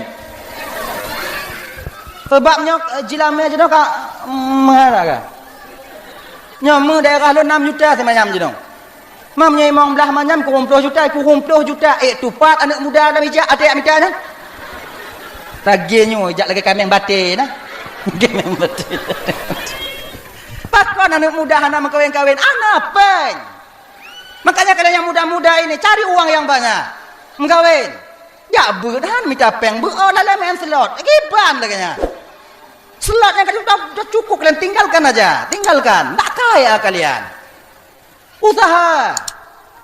Sebab nyoe, eh, jilamé jinoe ka, mm, mangat ka. Nyoe meu daerah lôn nam juta simanyam jinoe. Mam nyoe limong blah manyam kureueng ploh juta, kureueng ploh juta. Eh, tupat aneuk muda lam ijak até jak mita nyan. Lagèe nyoe ijak lagèe kaméng batèe nah. Kaméng batèe. Pakon aneuk muda hana meukawen-kawen? Hana péng. Makanya kalian yang muda-muda ini cari uang yang banyak. Meukawen. Jak beuet han mita péng beuet, oh, lalai main slot. Giban lagèe nyan. Slot nyang ka cukup, cukup kalian tinggalkan aja. Tinggalkan. Tak kaya kalian. Usaha.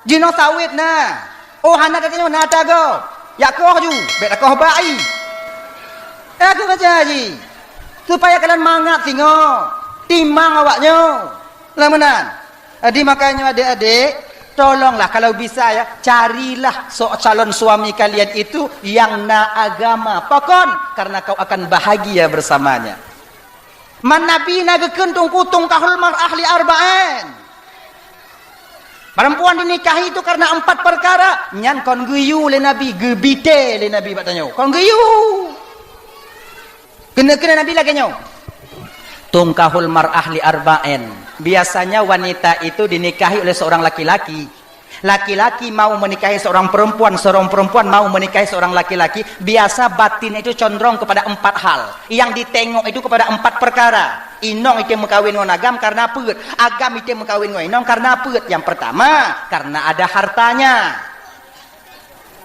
Jinoe sawét na. Oh, hana gata nyoe na tagoe. Jak koh ju, bèk takoh bak ie. Eh, aku baca ji. Supaya kalian mangat singoh. Timang awak nyoe. Lah meunan. Jadi makanya adik-adik, tolonglah kalau bisa ya, carilah so-, calon suami kalian itu yang na agama. Pakon? Karena kau akan bahagia bersamanya. Man Nabi na geukheun tungku tungkahul mar'ah li arba'in. Perempuan dinikahi itu karena empat perkara. Nyan kon geuyue lé Nabi, geubitèe lé Nabi bak tanyoe. Kon geuyue. Keuneuk-keuneuk Nabi lagèe nyoe. Tungkahul mar'ah li arba'in. Biasanya wanita itu dinikahi oleh seorang laki-laki. Laki-laki mau menikahi seorang perempuan, seorang perempuan mau menikahi seorang laki-laki, biasa batin itu condong kepada empat hal. Yang ditengok itu kepada empat perkara. Inong item meukawen ngon agam karena peuet. Agam item meukawen ngon inong karena peuet. Yang pertama, karena ada hartanya.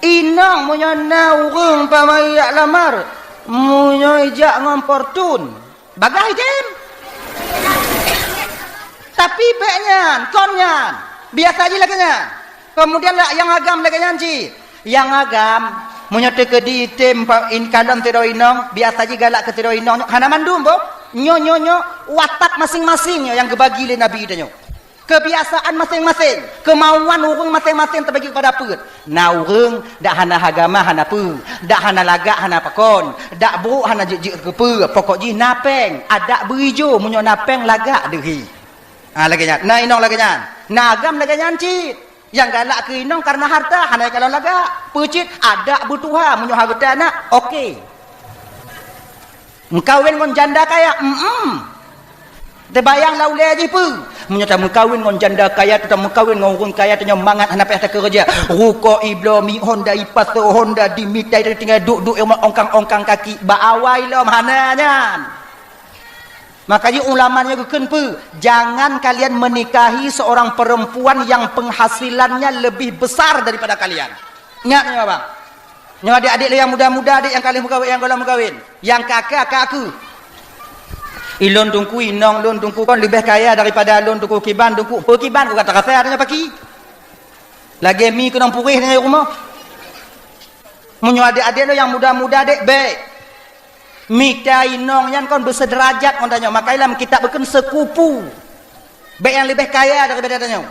Inong meunyoe na ureueng pamai jak lamar, meunyoe jak ngon Fortune, bagah item. Tapi bèk nyan, kon nyan. Biasa jih lagèe nyan. Kemudian la-, nyang agam lagèe nyan cit. Nyang agam, meunyoe teukeudi item pa-, in-, kalon sidroe inong, biasa jih galak keu sidroe inong nyoe hana mandum boh. Nyoe, nyoe, nyoe, watak maséng-maséng nyoe nyang geubagi lé Nabi tanyoe. Kebiasaan maséng-maséng, keumauan ureuëng maséng-maséng teubagi keupada peuet. Na ureuëng dak hana agama hana peue, dak hana lagak hana pakon, dak brok hana jeuet-jeuet keu peue, pokok jih na péng, adak beuijo meunyoe na péng lagak deuhi. Ha, lagée nyan. Na inong lagée nyan. Na agam lagée nyan cit. Nyang galak keu inong kareuna harta, hana kalon lagak. Peue cit, adak beutuha, meunyoe hareuta na, oke. Meukawen ngon janda kaya, mm. Teubayang lam ulée jih peue? Meunyoe tameukawen ngon janda kaya, tameukawen ngon ureuëng kaya, tanyoe mangat hana payah takeureuja. Rukok ibloe, mi Honda ipasoe, Honda dimitai, tinggai duek-duek ongkang-ongkang kaki, bak awai lom hana nyan. Maka jih ulama nyoe geukheun peue? Jangan kalian menikahi seorang perempuan yang penghasilannya lebih besar daripada kalian. Ingat nyoe, abang. Nyoe adik-adik lé nyang muda-muda, adik nyang ka lheueh meukawen, nyang gohlom meukawen. Nyang ka, ka, ka aku. Ilôn teungku, inong lôn teungku kon leubeh kaya daripada lôn teungku kiban teungku. Peu kiban ku ka tarasa tanyoe paki. Lagée mi keunong purih tanyoe rumoh. Meunyoe adik-adik lôn nyang muda-muda dek, bék. Mita inong nyan kon beuseuderajat ngon tanyoe, maka lam kitab geukheun sekupu. Bék nyang leubeh kaya daripada tanyoe.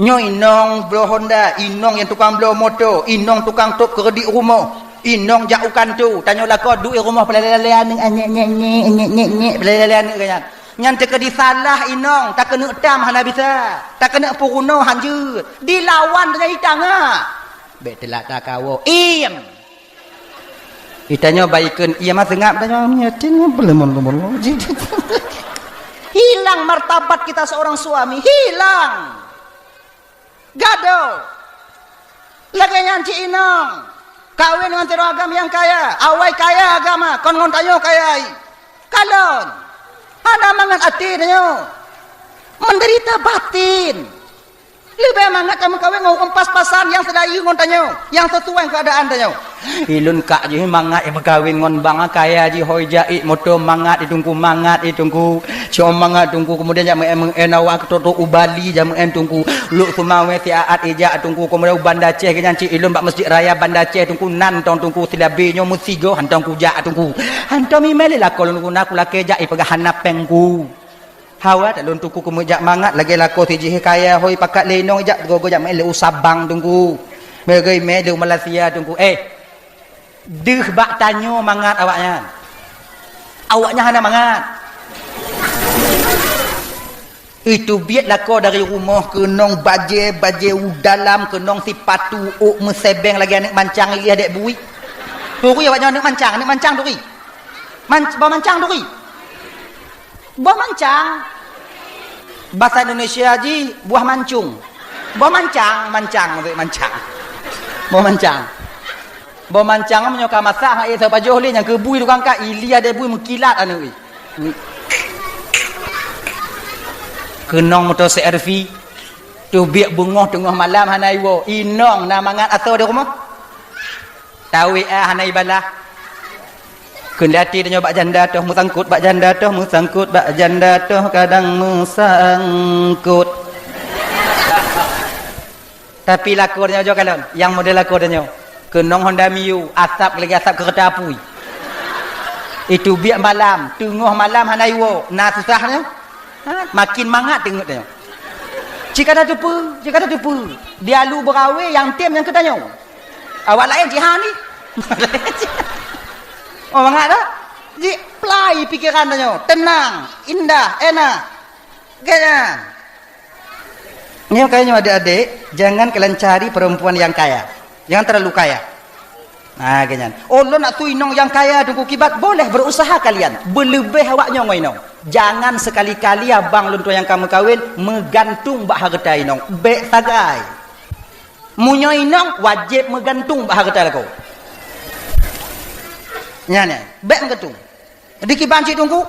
Nyoe inong bloe Honda, inong nyang tukang bloe moto, inong tukang top keureudit rumoh, inong jak u kanto, tanyoe lakoe duek rumoh peulale-lale aneuk, nyek, nyek, nyek, nyek, nyek, nyek, peulale-lale aneuk nyan. Nyan teukeudi salah inong, takeuneuk tam hana bisa, takeuneuk peurunoe hanjeuet, dilawan tanyoe itangah. Bék teulat takawoe, iem! Itanyoe baikon, iya mah seungab tanyoe nyeting belum-belum. Hilang martabat kita seorang suami, hilang. Gadoh. Lagée nyan cit inong. Kawen ngon sidroe agam nyang kaya, awai kaya agama, kon ngon tanyoe kaya. Kalon. Hana mangat até tanyoe. Menderita batin. Leubeh mangat tameukawen ngon ureuëng pas-pasan nyang seulayeue ngon tanyoe, nyang sisuai keuadaan tanyoe. Ilôn kak jih mangat meukawen ngon bang kaya jih, hôi jak ék moto mangat i teungku, mangat i teungku. Cuma mangat teungku, keumudian jak meu'en-meu'en awak keutok-tok u Bali jak meu'en teungku. Lhok Seumawé siat ijak teungku, keumudian u Banda Aceh, nyan cit ilôn bak Masjid Raya Banda Aceh teungku, nan tong teungku silabé nyoe meusigoe hantom kujak teungku. Hantom imé lé lakoe lôn guna kulakée jak ipeugah hana péng ku. Hawa that lôn teungku keumeujak mangat lagée lakoe sijih kaya hôi pakat lé inong ijak gogo jak meu'en lé u Sabang teungku. Meugai mé lé u Malaysia teungku. Eh, deuh bak tanyoe mangat awaknyan. Awaknyan hana mangat. Itu biet lakoe dari rumoh keunong bajée, bajée u dalam keunong sipatu ôk meusebeng lagée aneuk mancang ilih adek bui. Turi awaknyan aneuk mancang, aneuk mancang turi. Man-, bah mancang turi. Boh mancang. Basa Indonesia jih buah mancung. Boh mancang, mancang, maksud mancang. Boh mancang. Boh mancang meunyoe ka masak, hak éh sapajoh lé nyang keubui tukang ka, ilia debui meukilat aneuk. Keunong moto C R V. Teubiet beungoh teungoh malam hana iwoe. Inong na mangat asoe di rumoh. Tawi ah hana ibalah. Keundati tanyoe bak janda toh meusangkut, bak janda toh meusangkut, bak janda toh kadang meusangkut. Tapi lakoe tanyoe jo kalon, nyang model lakoe tanyoe. Keunong Honda Mio, asap lagi asap keureuta apui. Itu biet malam, teungoh malam hana iwoe, na susah nyoe. Ha? Makin mangat teungeut tanyoe. Cik kata teupeu, cik kata teupeu. Dialu beurawe nyang tem nyang keu tanyoe. Awak laén jihan ni. Oh, mangat tak? Ji plai pikeran tanyoe, tenang, indah, enak. Gaya. Nyoe kaya nyoe adik-adik, jangan kalian cari perempuan yang kaya. Jangan terlalu kaya. Ha, gaya nyan. Oh, lôn nak su inong nyang kaya teungku kibat, boleh berusaha kalian. Beuleubeh awak nyoe ngon inong. Jangan sekali-kali abang lôn tuan nyang ka meukawen meugantung bak hareuta inong. Bék sagai. Meunyoe inong wajéb meugantung bak hareuta lakoe. Nyan, nyan. Bék meugantung. Di kiban cit teungku,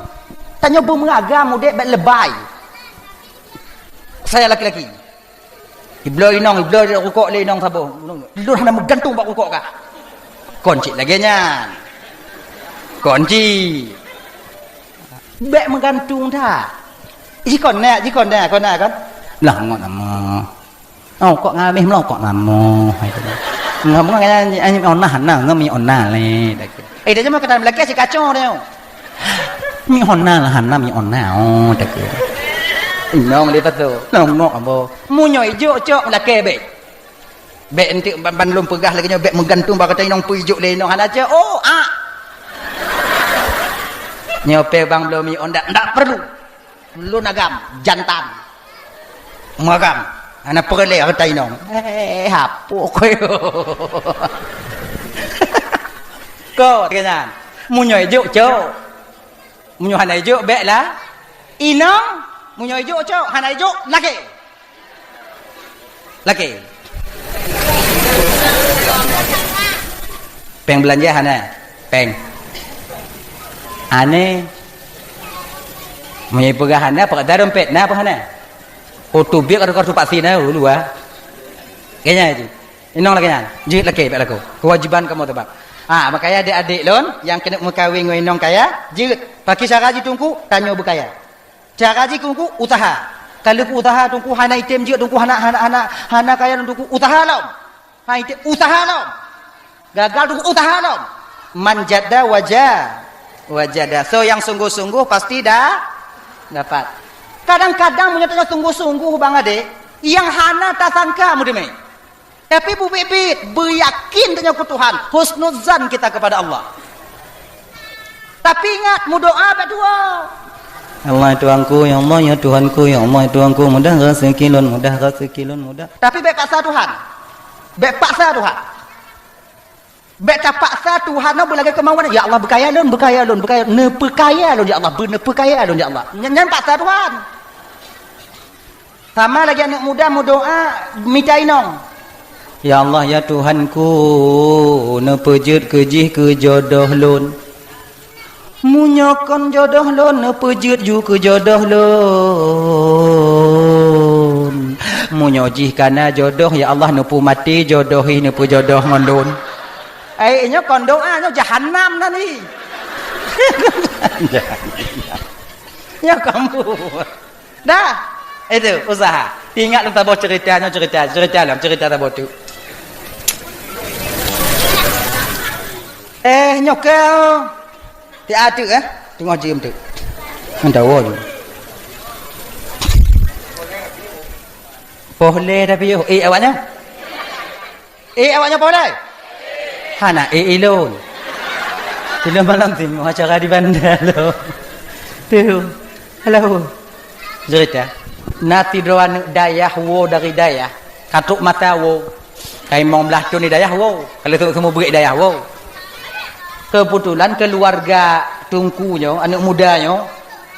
tanyoe beumeuagam udeb bék lebai. Saya laki-laki. Ibloe inong, ibloe rukok lé inong saboh. Lôn hana meugantung bak rukok kah? Kon cit lagée nyan. Kon cit. Bék meugantung that. Jikon nyak, jikon nyak, kon nyak kan? Lah ngon nama. Oh, kok ngamih meulong kok namo, hai tu. Ngam ngan nyan, nyan, onah, nah, ngam onah lé. Eh, dia cuma kata lelaki asyik kacau dia. Mie ona lah hana mie ona, oh, takue. Inong di pato. Nong nok abo. Meunyoe ijok cok lakée bék. Bék enteuk ban, ban lôn peugah lagée nyoe, bék meugantung bak kata inong peue ijok lé inong hana cok. Oh, ah. Nyoe pé bang bloe mie on dak, dak perlu. Lôn agam, jantan. Meuagam. Hana peureulée kata inong. Eh, hapok koyo. Ko, keu nyan. Meunyoe ijok cok. Meunyoe hana ijok, bék lah. Inong, meunyoe ijok cok, hana ijok, lakée. Lakée. Péng beulanja hana? Péng. Aneh. Meunyoe peugah hana, peugah dompet na apa hana? Oto biek ada kartu vaksin na, luwa. Kayaknya itu. Inong lagée nyan, jeuet lakée bék lakoe. Keuwajiban kamoe teuba. Ah, makajih adék-adék lôn nyang keuneuk meukawen ngon inong kaya, jeuet. Pakri cara jih teungku, tanyoe beukaya. Cara jih teungku, usaha. Kalau ku usaha teungku hana item jeuet teungku hana, hana, hana, hana kaya lôn teungku, usaha lom. Hana item, usaha lom. Gagal teungku, usaha lom. Man jadda waja-, wajada. So nyang sungguh-sungguh pasti da-, dapat. Kadang-kadang meunyoe tanyoe sungguh-sungguh bang adék, nyang hana tasangka meuteumé. Tapi bubit-bit, beuyakin tanyoe keu Tuhan, husnuzan kita kepada Allah. Tapi ingat, meudoa bak dua. Allah Tuhanku, ya Allah ya Tuhanku, ya Allah Tuhanku, mudah rezeki lôn, mudah rezeki lôn, mudah. Tapi bék paksa Tuhan. Bék paksa Tuhan. Bék tapaksa Tuhan nyoe beulagée keumawan, ya Allah beukaya lôn, beukaya lôn, beukaya, neupeukaya lôn ya Allah, beu-, neupeukaya lôn ya Allah. Nyan, nyan paksa Tuhan. Sama lagée aneuëk muda meudoa mita inong. Ya Allah, ya Tuhanku, neupeujeuet keu jih keu jodoh lôn. Meunyoe kon jodoh lôn, neupeujeuet ju keu jodoh lôn. Meunyoe jih kana jodoh, ya Allah, neupeumaté jodoh ih neupeujodoh ngon lôn. Ai, nyoe kon doa, nyoe jahanam nan ih. Nyoe kamu. Dah. Itu, usaha. Ingat lôn saboh cerita, nyoe cerita, cerita lom, cerita saboh tu. Eh, nyoe keu. Ti ateueh, eh? Teungoh jeuem tu. Mantap, woe. Poh lé tapi yoh. Eh, awaknyan? Eh, awaknyan poh lé? Hana, eh, ilôn. Ilôn malam ti, mau acara di Banda lo. Tu. Halo. Cerita. Na sidroe aneuëk dayah woe dari dayah. Katrok mata woe. Kaimong blah thon di dayah woe. Kalau seumeubeuet dayah woe. Kebetulan keluarga teungku nyoe, aneuëk muda nyoe,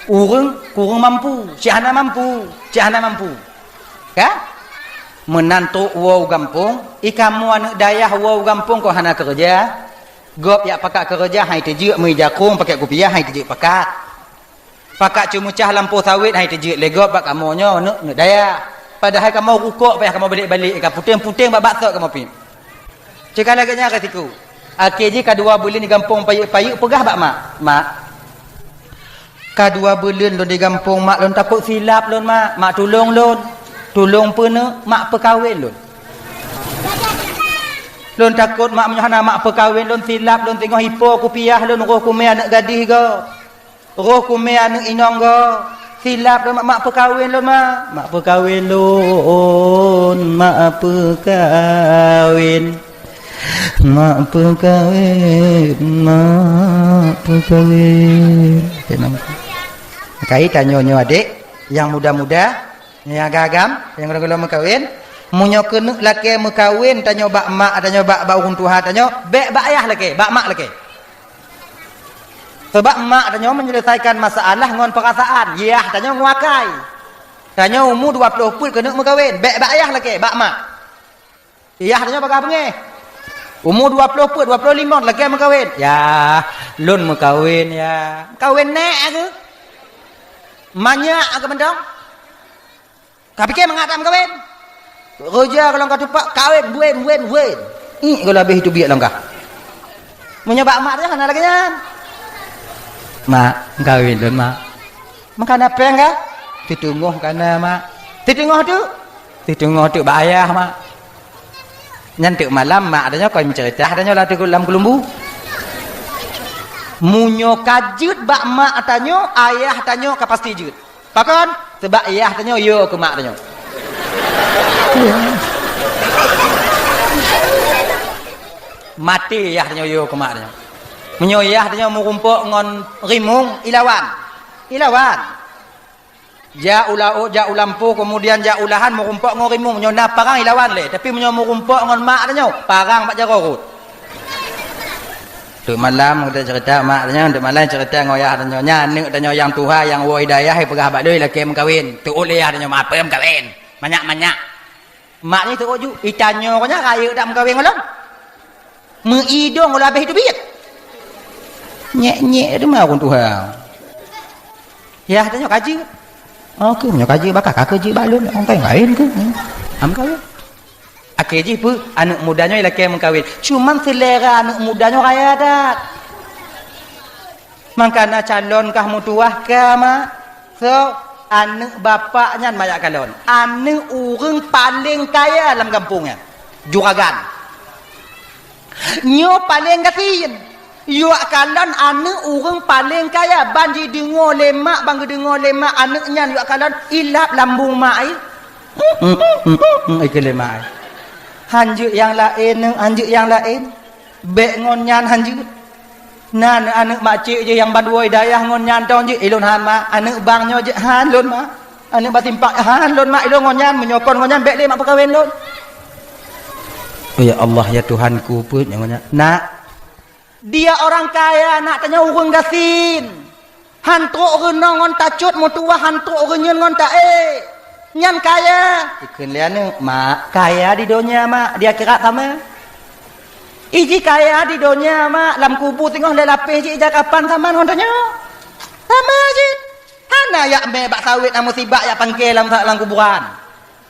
ureuëng kurang mampu, cit hana mampu, cit hana mampu. Ka? Meunan trok woe u gampông, i kamoe aneuëk dayah woe u gampông kon hana keureuja. Gob jak pakat keureuja, hai teujeuet meuija krueng pakai kupiah, hai teujeuet pakat. Pakat ceumeucah lampôh sawét hai teujeuet lé gob bak kamoe nyoe, aneuëk, aneuëk dayah. Padahai kamoe rukok payah kamoe balek-balek, ka puténg-puténg bak baksot kamoe piep. Cit ka lagée nyan ka siku. Akhé jih ka dua buleuen di gampông payeuek-payeuek peugah bak mak, "Mak, ka dua buleuen lôn di gampông, mak, lôn takot silap lôn, mak. Mak, tulông lôn. Tulông peue neuk, mak, peukawen lôn. Lôn takot, mak, meunyoe hana mak peukawen lôn, silap lôn, singoh ipo kupiah lôn, roh kumé aneuëk gadih gob." Roh kumé aneuëk inong gob, silap lôn, mak, mak peukawen lôn, mak. Mak peukawen lôn, mak peukawen. Mak peukawen, mak peukawen. Kai tanyoe nyoe adék, nyang muda-muda, nyang agam-agam, nyang gohlom-gohlom meukawen. Meunyoe keuneuk lakée meukawen, tanyoe bak mak, tanyoe bak, bak ureuëng tuha tanyoe, bék bak ayah lakée, bak mak lakée. Sabab mak tanyoe menyelesaikan masalah ngon perasaan, yah tanyoe ngon akai. Tanyoe umu dua ploh peuet keuneuk meukawen, bék bak yah lakée, bak mak. Yah tanyoe bagah beungéh. Umu dua ploh peuet, dua ploh limong lakée meukawen. Yah, lôn meukawen, yah. Kawen nèk aku. Manyak aku mantong. Ka pike mangat that meukawen. Roja golom ka tupak, kawen, wen, wen, wen. Ih, golom habéh itu biek lom ka. Meunyoe bak mak tu hana lagée nyan. Mak, kawen lôn, mak. Meukawen péng ka? Siteungoh kana, mak. Siteungoh tu? Siteungoh tu bak ayah, mak. Nyan teuk malam mak tanyoe kon meuceurita tanyoe lam teuk lam keulumbu. Meunyoe ka jeuet bak mak tanyoe, ayah tanyoe ka pasti jeuet. Pakon? Sabab yah tanyoe yo keu mak tanyoe. Maté yah tanyoe yo keu mak tanyoe. Meunyoe yah tanyoe meurumpok ngon rimueng, ilawan. Ilawan. Jak u laôt, jak u lampôh, keumudian jak u lahan meurumpok ngon rimueng. Meunyoe na parang ilawan lé, tapi meunyoe meurumpok ngon mak tanyoe, parang bak jaroe rot. Teuk malam geutanyoe cerita mak tanyoe, teuk malam cerita ngon yah tanyoe. Nyan aneuk tanyoe nyang tuha nyang woe hidayah, peugah bak lôn lakée meukawen. Teuôt lé yah tanyoe, "Mak, peue meukawen? Manyak-manyak." Mak nyoe teuôt ju, "Itanyoe nyan rayeuk dak meukawen ngon lôn? Meuidong lôn habéh teubiet." Nyek-nyek teuma ureueng tuha. Yah tanyoe ka jeuet. Oke, meunyoe ka jeuet, baka ka keu jeuet bak lôn, orang laén keu. Am kawin. Akhé jih peue? Aneuk muda nyoe ilakée meukawen. Cuman selera aneuk muda nyoe raya that. Mangkana calon kah meutuwah ka, mak. So, aneuk bapak nyan mak jak kalon. Aneuk ureueng paleng kaya lam gampông nyan. Juragan. Nyoe paleng gasien. Jak kalon aneuk ureueng paleng kaya. Ban jideungoe lé mak, ban geudeungoe lé mak aneuk nyan jak kalon, ilap lambung mak ai. Ikeu lé mak ai. Han jeuet nyang laén, han jeuet nyang laén. Bék ngon nyan han jeuet. Na aneuk-aneuk makcik jih nyang bandua dayah ngon nyan tong jih, ilôn han mak, aneuk bang nyoe jih han lôn mak, aneuk bak simpang han lôn mak, ilôn ngon nyan, meunyoe kon ngon nyan bék lé mak peukawen lôn. Oh ya Allah, ya Tuhanku, peue nyoe ngon nyan. Nak, dia orang kaya, nak tanyoe ureueng gasien. Han trok reunoe ngon tacot meutuwah, han trok reunyeun ngon taék. Nyan kaya. Ikheun lé aneuk, "Mak, kaya di donya, mak, di akhirat sama." Iji kaya di donya, mak, lam kubu singoh lé lapéh ji ija kapan sama ngon tanyoe. Sama ji. Hana jak mé bak sawét na musibah jak pangke lam, lam kuburan.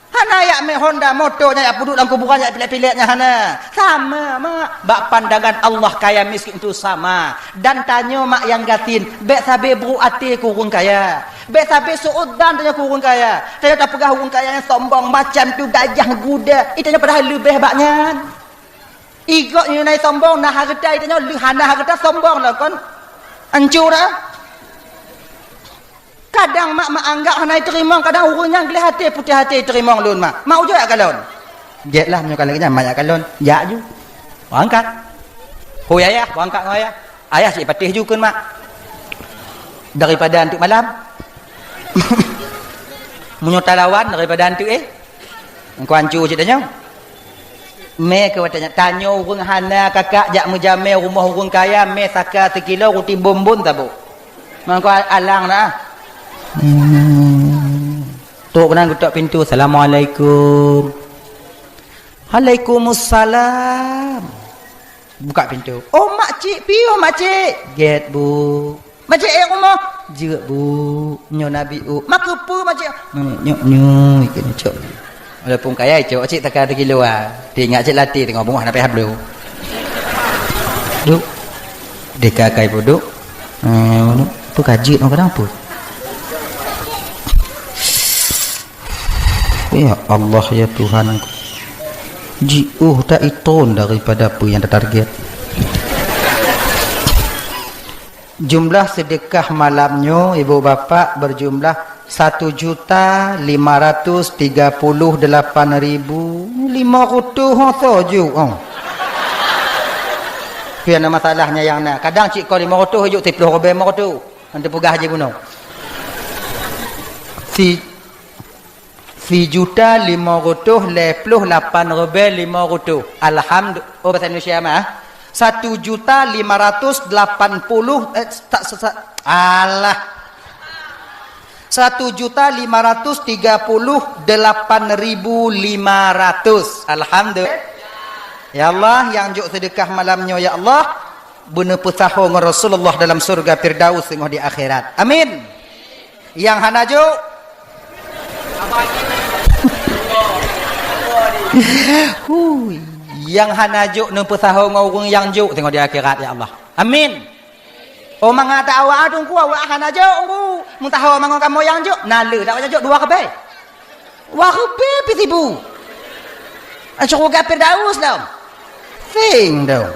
Hana jak mé honda moto nyan jak peuduek lam kuburan jak pilek-pilek nyan hana. Sama, mak. Bak pandangan Allah kaya miskin itu sama. Dan tanyoe mak nyang gasien, bék sabe buruk até keu ureueng kaya. Bék sabe suudzan tanyoe keu ureueng kaya. Tanyoe tapeugah ureueng kaya nyang sombong macam tu gajah guda. Itanyoe padahai leubeh bak nyan. Igoe nyoe nai sombong na hareuta itanyoe leuh hana hareuta sombong lom kon. Ancu dah. Kadang mak, mak anggap hana iteurimong, kadang ureueng nyang gleh até, putéh até iteurimong lôn mak. Mak ujoe jak kalon. Jeuet lah meunyoe ka lagée nyan mak jak kalon. Jak ju. Beurangkat. Hui ayah, beurangkat ngon ayah. Ayah cit patéh ju kheun mak. Daripada anteuk malam. Meunyoe talawan daripada anteuk eh. Engkau ancu cit tanyoe. Mé keu watée nyan, tanyoe ureueng hana kakak jak meujamé rumoh ureueng kaya, mé saka sikilo ruti bonbon saboh. Mangko alang na. Hmm. Trok keunan geutok pintoe, "Assalamualaikum." "Waalaikumsalam." Buka pintoe. "Oh, makcik, piôh makcik." "Gét, Bu." "Makcik ék rumoh?" "Jeuet, Bu. Nyoe na bi u." "Mak keupeue makcik?" "Nyoe, nyoe, nyoe, ikeu nyoe cok." Walaupun kaya cok, cik taka teukiloe. Teuingat cik latih teungoh beungoh na payah bloe. Duk. Deka kai puduk. Eh, tu ka jeuet nyoe kadang apa? Ya Allah, ya Tuhan. Jiôh ta itron daripada apa yang ta target. Jumlah sedekah malam nyoe, ibu bapak, berjumlah satu juta lima ratus tiga puluh delapan ribu lima ratus ho soju. Oh. Pian masalahnya yang na. Kadang cik kau lima ratus, juk tiga puluh ribu lima ratus. Nanti peugah haji bunoe. Si Sijuta limong reutôh lhèe plôh lapan ribèe limong reutôh. Alhamdu-, oh, bahasa Indonesia mah. Satu juta lima ratus delapan puluh, eh, tak, sa-, sa-, alah. Satu juta lima ratus tiga puluh delapan ribu lima ratus. Alhamdulillah. Ya Allah, nyang jok seudeukah malam nyoe, ya Allah, beuneupeusaho ngon Rasulullah dalam syurga Firdaus teungoh di akhirat. Amin. Nyang hana jok. Hui. Nyang hana jok neupeusaho ngon ureueng nyang jok teungoh di akhirat, ya Allah. Amin. Oh, mangat awak teungku, awak hana jok, teungku. Meusaho mangat kamoe nyang jok, na le dak jok dua ribèe. Dua ribèe pih sibu. Syurga Firdaus dong. Sing dong.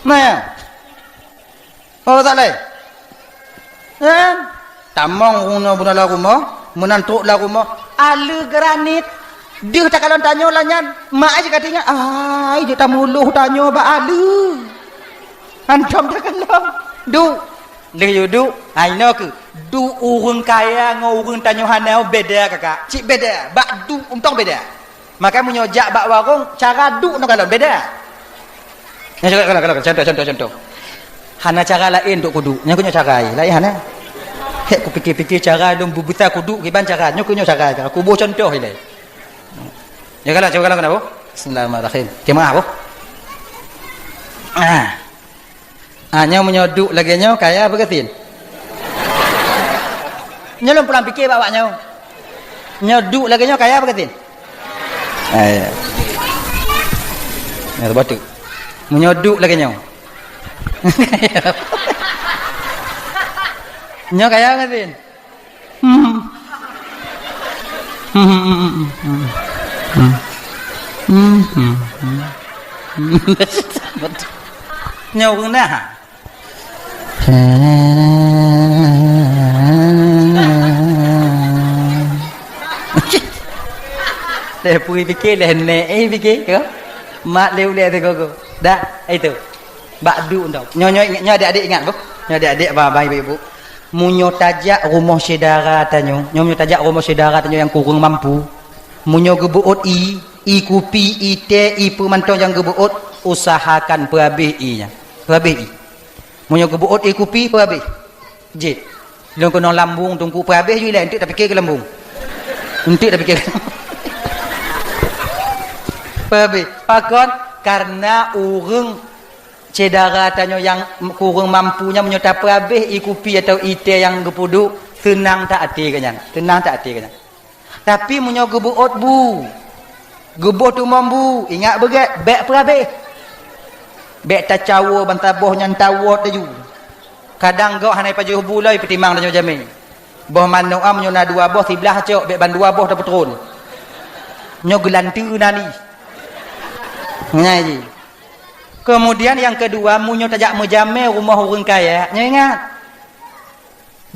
Nah. Apa tak lé? Kan? Tamong ureueng nyoe beuna lam rumoh, meunan trok lam rumoh, aleue granit. Deuh takalon tanyoe lagèe nyan, mak ai ka teuingat, ai jeuet tamulôh tanyoe bak aleue. Hantom takalon. Duek. Lheueh yue duek, ha, inoe keuh. Duek ureueng kaya ngon ureueng tanyoe hana beda, kakak. Cit beda. Bak duek untông beda. Maka meunyoe jak bak warong, cara duek ngon kalon beda. Nyoe, contoh, contoh, contoh, contoh. Hana cara laén untuk kuduek. Nyoe keuh nyoe cara laén hana. Hek kupikir-pikir cara lôn beubisa kuduek kiban cara. Nyoe keuh nyoe cara. Kuboh contoh ilèe. Ya, kalon, cuba kalon, kenapa? Bismillahirrahmanirrahim. Kiban, boh. Ah. Ah, nyoe meunyoe duek lagèe nyoe, kaya apa gasien? Nyoe lôn pulang pikir bak awak nyoe. Nyoe duek lagèe nyoe, kaya apa gasien? Ah, ya. Ya, beutôi. Meunyoe duek lagèe nyoe. Nyoe kaya apa gasien? Hmm. Hmm, hmm, hmm, hmm, hmm. Hmm, hmm, hmm. Nyoe ureueng na. Lé pui pike, lé nek, eh, pike, ya. Mak lé ulèe sigogo. Dah, itu. Bak duek tu. Nyoe, nyoe, nyoe adik-adik ingat, boh. Nyoe adik-adik, abang-abang, ibu-ibu. Meunyoe tajak rumoh syedara tanyoe, nyoe meunyoe tajak rumoh syedara tanyoe nyang kureueng mampu, meunyoe geubeuôt ie, ie kupi, ie teh, ie peue mantong nyang geubeuôt, usahakan peuhabéh ie nyan. Peuhabéh ie. Meunyoe geubeuôt ie kupi, peuhabéh. Jeuet. Lôn keunong lambung teungku, peuhabéh ju ilèe, eunteuk tapike keu lambung. Eunteuk tapike keu lambung. Peuhabéh. Pakon? Karena ureueng syedara tanyoe nyang kureueng mampu nyan meunyoe tapeuhabéh ie kupi atawa ie teh nyang geupeuduek, seunang that até geuh nyan. Seunang that até geuh nyan. Tapi meunyoe geubeuôt bu, geuboh tumong bu, ingat beugèt, bèk peuhabéh. Bèk tacawoe bansaboh nyan tawot laju. Kadang gob hana jipajoh bu lom, peutimang tanyoe jamé. Boh manok am nyoe na dua boh, siblah cok, bèk ban dua boh tapeutron. Nyoe geulanteue na ni. Nyan jih. Keumudian nyang keudua, meunyoe tajak meujamé rumoh ureueng kaya, nyoe ingat.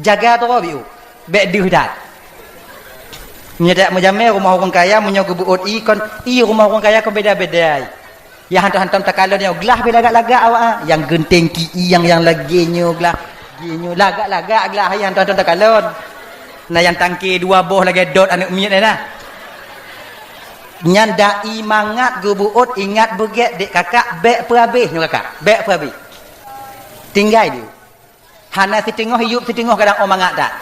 Jaga droe biôh, bèk deuh that. Meunyoe tajak meujamé rumoh ureueng kaya, meunyoe geubeuôt ie kon, ie rumoh ureueng kaya kon beda-beda. Nyang hantom-hantom takalon nyoe glah bèk lagak-lagak awak, ah. Nyang geunteng ki ie nyang, nyang lagèe nyoe glah, lagèe nyoe lagak-lagak glah, nyang hantom-hantom takalon. Na nyang tangke dua boh lagèe dot aneuk miet nyan na. Nyan dai mangat geubeuôt, ingat beugèt dek kakak, bèk peuhabéh nyoe kakak, bèk peuhabéh. Tinggai deh. Hana siteungoh hiup, siteungoh kadang 'oh mangat that.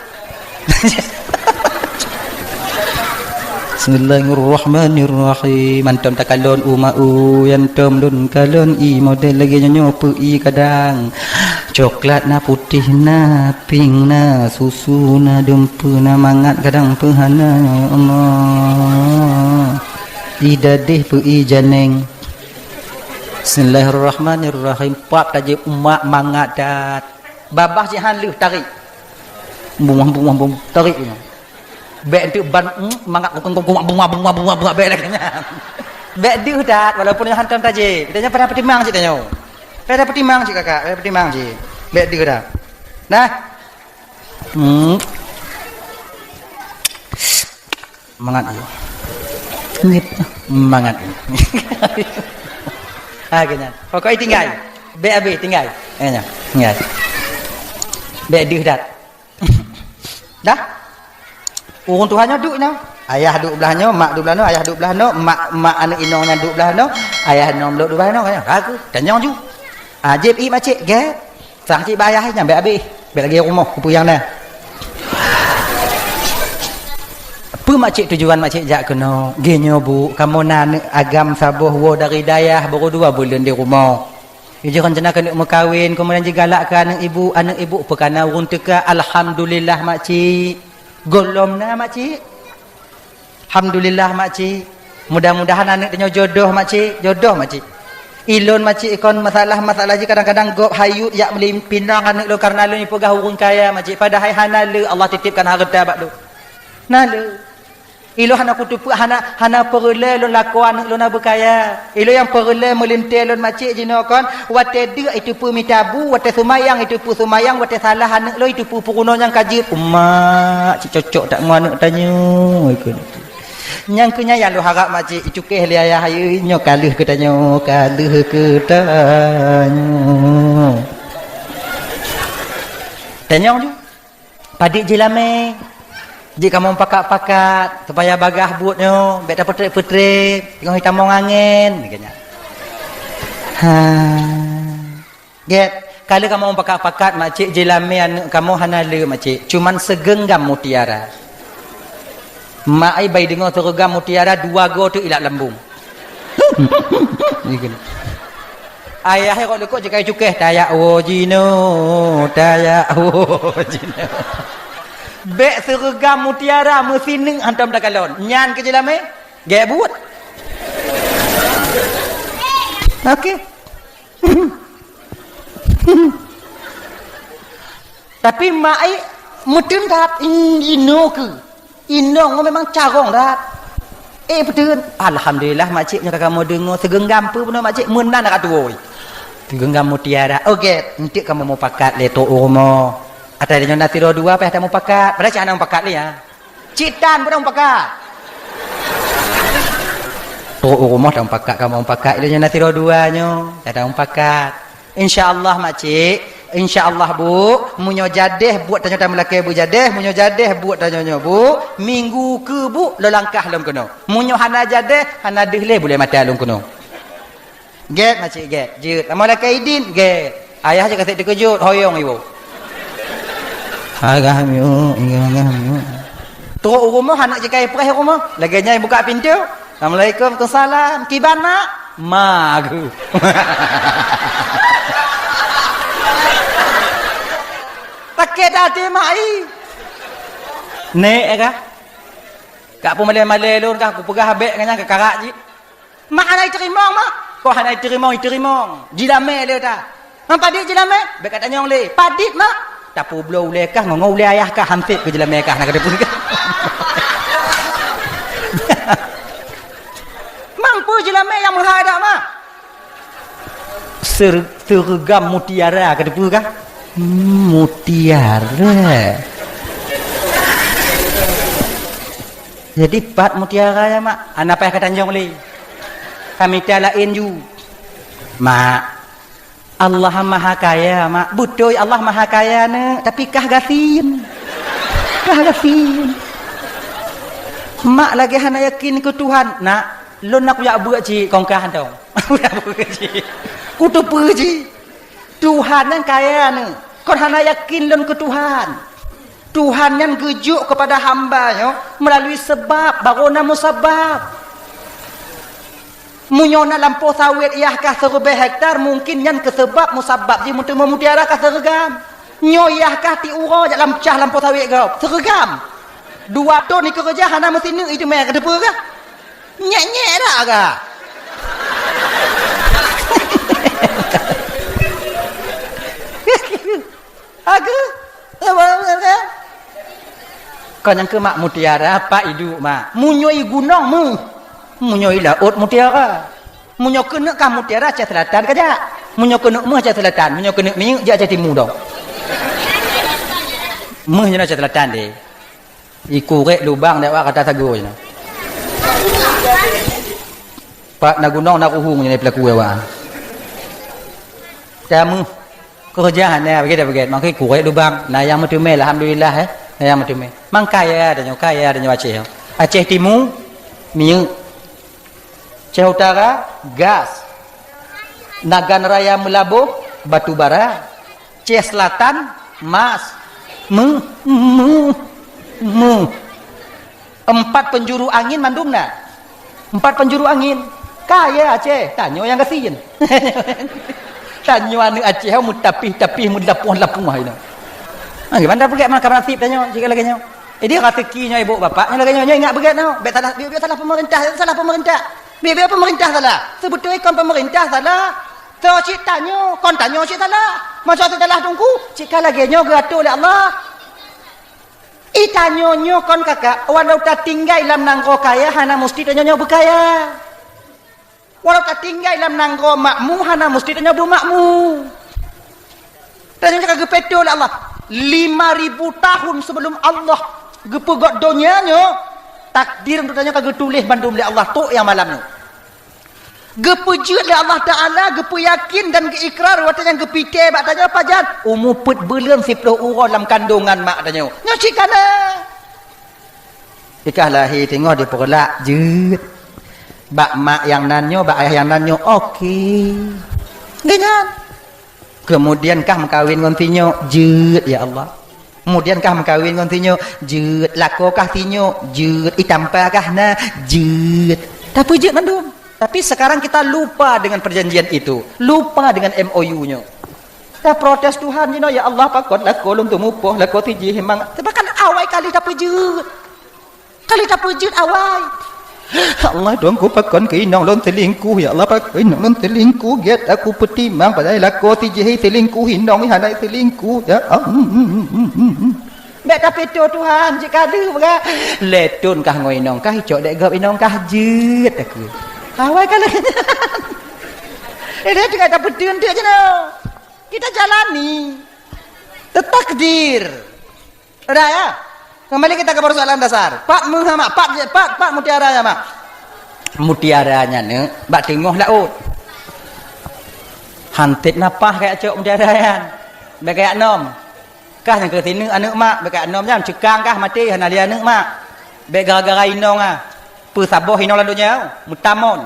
Bismillahirrahmanirrahim. Hantom takalon u ma u, hantom lôn kalon ie model lagèe nyoe, nyoe peue ie kadang. Coklat na, putéh na, pink na, susu na, dumpeue na, mangat kadang peue hana, ya Allah. Ie dadeh peue ie janeng. Bismillahirrahmanirrahim. Pap tajép umat mangat that. Babah jihan lheueh tarék. Bungoh, bungoh, bungoh, tarék nyoe. Bèk eunteuk ban, hmm, mangat kukung, kukung, bungoh, bungoh, bungoh, bungoh, bèk lagèe nyan. Bèk deuh that, walaupun nyoe hantom tajép. Tanyoe payah peutimang cit tanyoe. Payah peutimang cit kakak, payah peutimang cit. Bèk deuh that. Nah. Hmm. Mangat ie. Nggih. Mangat ie. Ha, keu nyan. Pokok ie tinggai. Bèk abéh tinggai. Eh, nyan. Tinggai. Bèk deuh that. Dah? Ureueng tuha nyoe duek nyoe. Ayah duek blah nyoe, mak duek blah nyoe, ayah duek blah nyoe, mak, mak aneuk inong nyan duek blah nyoe, ayah inong lôn duek blah nyoe. Ha, keuh. Tanyong ju. Ha, jieb ie makcik, gèt. Sang cit bak ayah nyan bèk abéh, bèk lagèe rumoh kupeue nyang na. Peue makcik tujuan makcik jak keunoe? Geuh nyoe, Bu, kamoe na aneuk agam saboh woe dari dayah, baru dua buleuen di rumoh. Jih rencana keuneuk meukawen, keumudian jigalak keu aneuk ibu, aneuk ibu peukana ureueng teuka, alhamdulillah makcik. Gohlom na makcik. Alhamdulillah, makcik. Mudah-mudahan aneuk tanyoe jodoh, makcik. Jodoh, makcik. Ilôn, makcik, kon masalah-masalah jih kadang-kadang gob hayut jak meuli pinang aneuk lôn kareuna lôn jipeugah ureueng kaya, makcik. Padahai hana le Allah titipkan hareuta bak lôn. Na le. Ilôn hana kuteupeu, hana, hana peureulée lôn lakoe aneuëk lôn na beukaya. Ilôn nyang peureulée meulintée lôn makcik jinoe kon, watée deuk iteupeue mita bu, watée seumayang iteupeue seumayang, watée salah aneuëk lôn iteupeue peurunoe nyang ka jeuet. Umak, cit cocok that ngon aneuëk tanyoe, ikheun. Nyang keu nyan nyang lôn harab makcik, icukéh lé ayah, ayo nyoe ka lheueh keu tanyoe, ka lheueh keu tanyoe. Tanyong ju. Padit jilamé. Jeuet kamoe pakat-pakat, supaya bagaih buet nyoe, bék tapeutreb-peutreb, teungoh jitamong angén, geuh nyan. Ha. Gét, ka lheueh kamoe pakat-pakat, makcik jilamé aneuëk kamoe hana le, makcik. Cuman sigeunggam mutiara. Mak ai bai deungoe sigeunggam mutiara, dua goe teuk ilak lambung. Ayah rot lukok jeuet kayée cukéh, "Tajak woe jinoe, tajak woe jinoe." Bék sireugam mutiara meusineuk hantom takalon. Nyan keu jilamé, gét buet. Oke. Tapi mak ai meuteun that, "Inoe keuh." Inong memang carông that. Eh, beutôi. Alhamdulillah, makcik nyoe ka kamoe deungoe sigeunggam peue bunoe makcik meunan ka tuwoe. Sigeunggam mutiara. Oke, enteuk kamoe mupakat lé trok u rumoh. Ata nyoe na sidroe dua payah tamupakat. Padahai cit hana mupakat lé, ya. Cit tan bunoe mupakat. Trok u rumoh tamupakat, kamoe mupakat. Nyoe na sidroe dua nyoe, tamupakat. Insya Allah, makcik. Insya Allah, bu. Meunyoe jadeh buet tanyoe tameulakée beujadeh, meunyoe jadeh buet tanyoe nyoe, bu. Minggu keu, bu, lôn langkah lôn keunoe. Meunyoe hana jadeh, hana deuh lé bulée mata lôn keunoe. Gét, makcik, gét. Jeuet. Lamah lakée idin, gét. Ayah jih ka sép teukeujot, hoyong iwoe. Agah miu, agah miu. Trok u rumoh, aneuk jih ka ipreh u rumoh. Lagée nyan ibuka pintoe. Assalamualaikum. Waalaikumsalam. Kiban, Mak? Ma geuh. Sakét até mak ai. Nek, eh, kah? Kak peumalée-malée lôn kah, kupeugah bék ngon nyan keu karak jih. Mak hana iteurimong, Mak. Kok hana iteurimong, iteurimong. Jilamé lé ta. Hang padit jilamé? Bék katanyong lé. Padit, Mak. Tapeubloe ulée kah, ngon ulée ayah kah, hansét keu jilamé kah, na ka teupeue kah. Mampu jilamé nyang meuhai dak, Mak? Ser-, seureuga mutiara, ka teupeue kah? Hmm, mutiara. Jadi, pat mutiara nyan, Mak? Hana payah katanyong lé. Kamita laén ju. Mak, Allah Maha Kaya, Mak. Beutôi Allah Maha Kaya, Neuk, tapi kah gasien. Kah gasien. Mak lagée hana yakin keu Tuhan. Nak, lôn na kujak beuet cit kong kah hantom. Kujak beuet cit. Kuteupeue cit. Tuhan nyan kaya, Neuk. Kon hana yakin lôn keu Tuhan. Tuhan nyan geujok keupada hamba nyoe meulalu seubab, barô na musabab. Meunyoe na lampôh sawét yah kah siribée hektar, mungken nyan keuseubab musabab jih meuteumé mutiara kah seureugam. Nyoe yah kah ti uroe jak lam cah lampôh sawét gob, seureugam. Dua thon ikeureuja hana meusineuk iteumé, ka teupeue kah? Nyek-nyek dak kah? Aduh. Kon nyang keu mak mutiara, pat iduek mak. Meunyoe i gunong meuh, meunyoe i laôt mutiara. Meunyoe keuneuk kah mutiara, Aceh Selatan kajak. Meunyoe keuneuk meuh, Aceh Selatan. Meunyoe keuneuk minyeuk, jak Aceh Timu dong. Meuh nyoe Aceh Selatan deh. Ikurek lubang dek wak kata sagoe nyoe. Pat na gunong na ruhueng nyoe pelaku awak. Kamoe keureuja hana beuget-beuget, mangkai kurek lubang, na nyang meuteumé, alhamdulillah, eh. Na nyang meuteumé. Mang kaya tanyoe, kaya tanyoe Aceh. Aceh Timu, minyeuk. Aceh Utara, gas. Nagan Raya Meulaboh, batu bara. Aceh Selatan, mas. Meuh, meuh, meuh. Empat penjuru angin mandum na. Empat penjuru angin. Kaya Aceh, tanyoe nyang gasien. Tanyoe aneuk Aceh meutapih-tapih, meulapoh-lapoh inoe. Ha, gimana peugét maka nasib tanyoe, jika lagée nyoe. Jadi, raseuki nyoe ibu bapak, nyoe lagée nyoe, nyoe ingat beugét nyoe. Bék salah, bék, bék salah pemerintah, salah pemerintah. Bék, bék pemerintah salah. Seubeutôi kon pemerintah salah. Soe cit tanyoe, kon tanyoe cit salah. Masa salah teungku, cit ka lagée nyoe geuatoe lé Allah. Itanyoe nyoe kon kakak, walau tatinggai lam nanggroe kaya hana musti tanyoe nyoe beukaya. Walau tatinggai lam nanggroe makmu hana musti tanyoe beumakmu. Tanyoe ka geupeutô lé Allah. Lima ribu tahun sebelum Allah geupeugöt donya nyoe, takdir untuk tanyoe ka geutuléh bandum lé Allah trok nyang malam nyoe. Geupeujeuet lé Allah Taala, geupeuyakin dan geuikrar watée nyang geupike bak tanyoe pajan umu peuet buleuen siploh uroe lam kandongan mak tanyoe. Nyoe cit kana. Ikah lahé teungoh dipeureulat jeuet. Bak mak nyang nan nyoe, bak ayah nyang nan nyoe, oke. Geuh nyan. Keumudian kah meukawen ngon sinyoe, jeuet, ya Allah. Keumudian kah meukawen ngon sinyoe, jeuet. Lakoe kah sinyoe, jeuet. Itampa kah na, jeuet. Tapeujeuet mandum. Tapi sekarang kita lupa dengan perjanjian itu, lupa dengan M O U nyoe. Taprotes Tuhan jinoe, "Ya Allah, pakon lakoe lôn teumupoh, lakoe sijih memang." Bahkan awai kali tapeujeuet. Kali tapeujeuet awai. "Ya Allah, dong ku pakon keu inong lôn selingkuh. Ya Allah, pakon inong lôn selingkuh. Gét aku peutimang, padahai lakoe sijih selingkuh, inong hana selingkuh. Ya Allah." Bèk tapeutô Tuhan, jeuet ka deuh peugah. Lé thon kah ngon inong kah, icok dek gob inong kah jeuet aku. Awai ka lagèe nyan. Eh, dia teuka tapeuteun teuk jinoe. Kita jalani. Takdir. Udah ya? Kembali kita ke persoalan dasar. Pat meuh mak, pat, pat, pat mutiara ya mak. Mutiara nyan neuk bak teungoh laôt. Hantet napah kayak cok mutiara nyan. Bèk kayak nom. Kah nyang keu sineuk aneuk mak, bèk kayak nom nyan. Ceukang kah maté hana lé aneuk mak. Bèk gara-gara inong ah. Peusaboh inong lam donya, meutamon.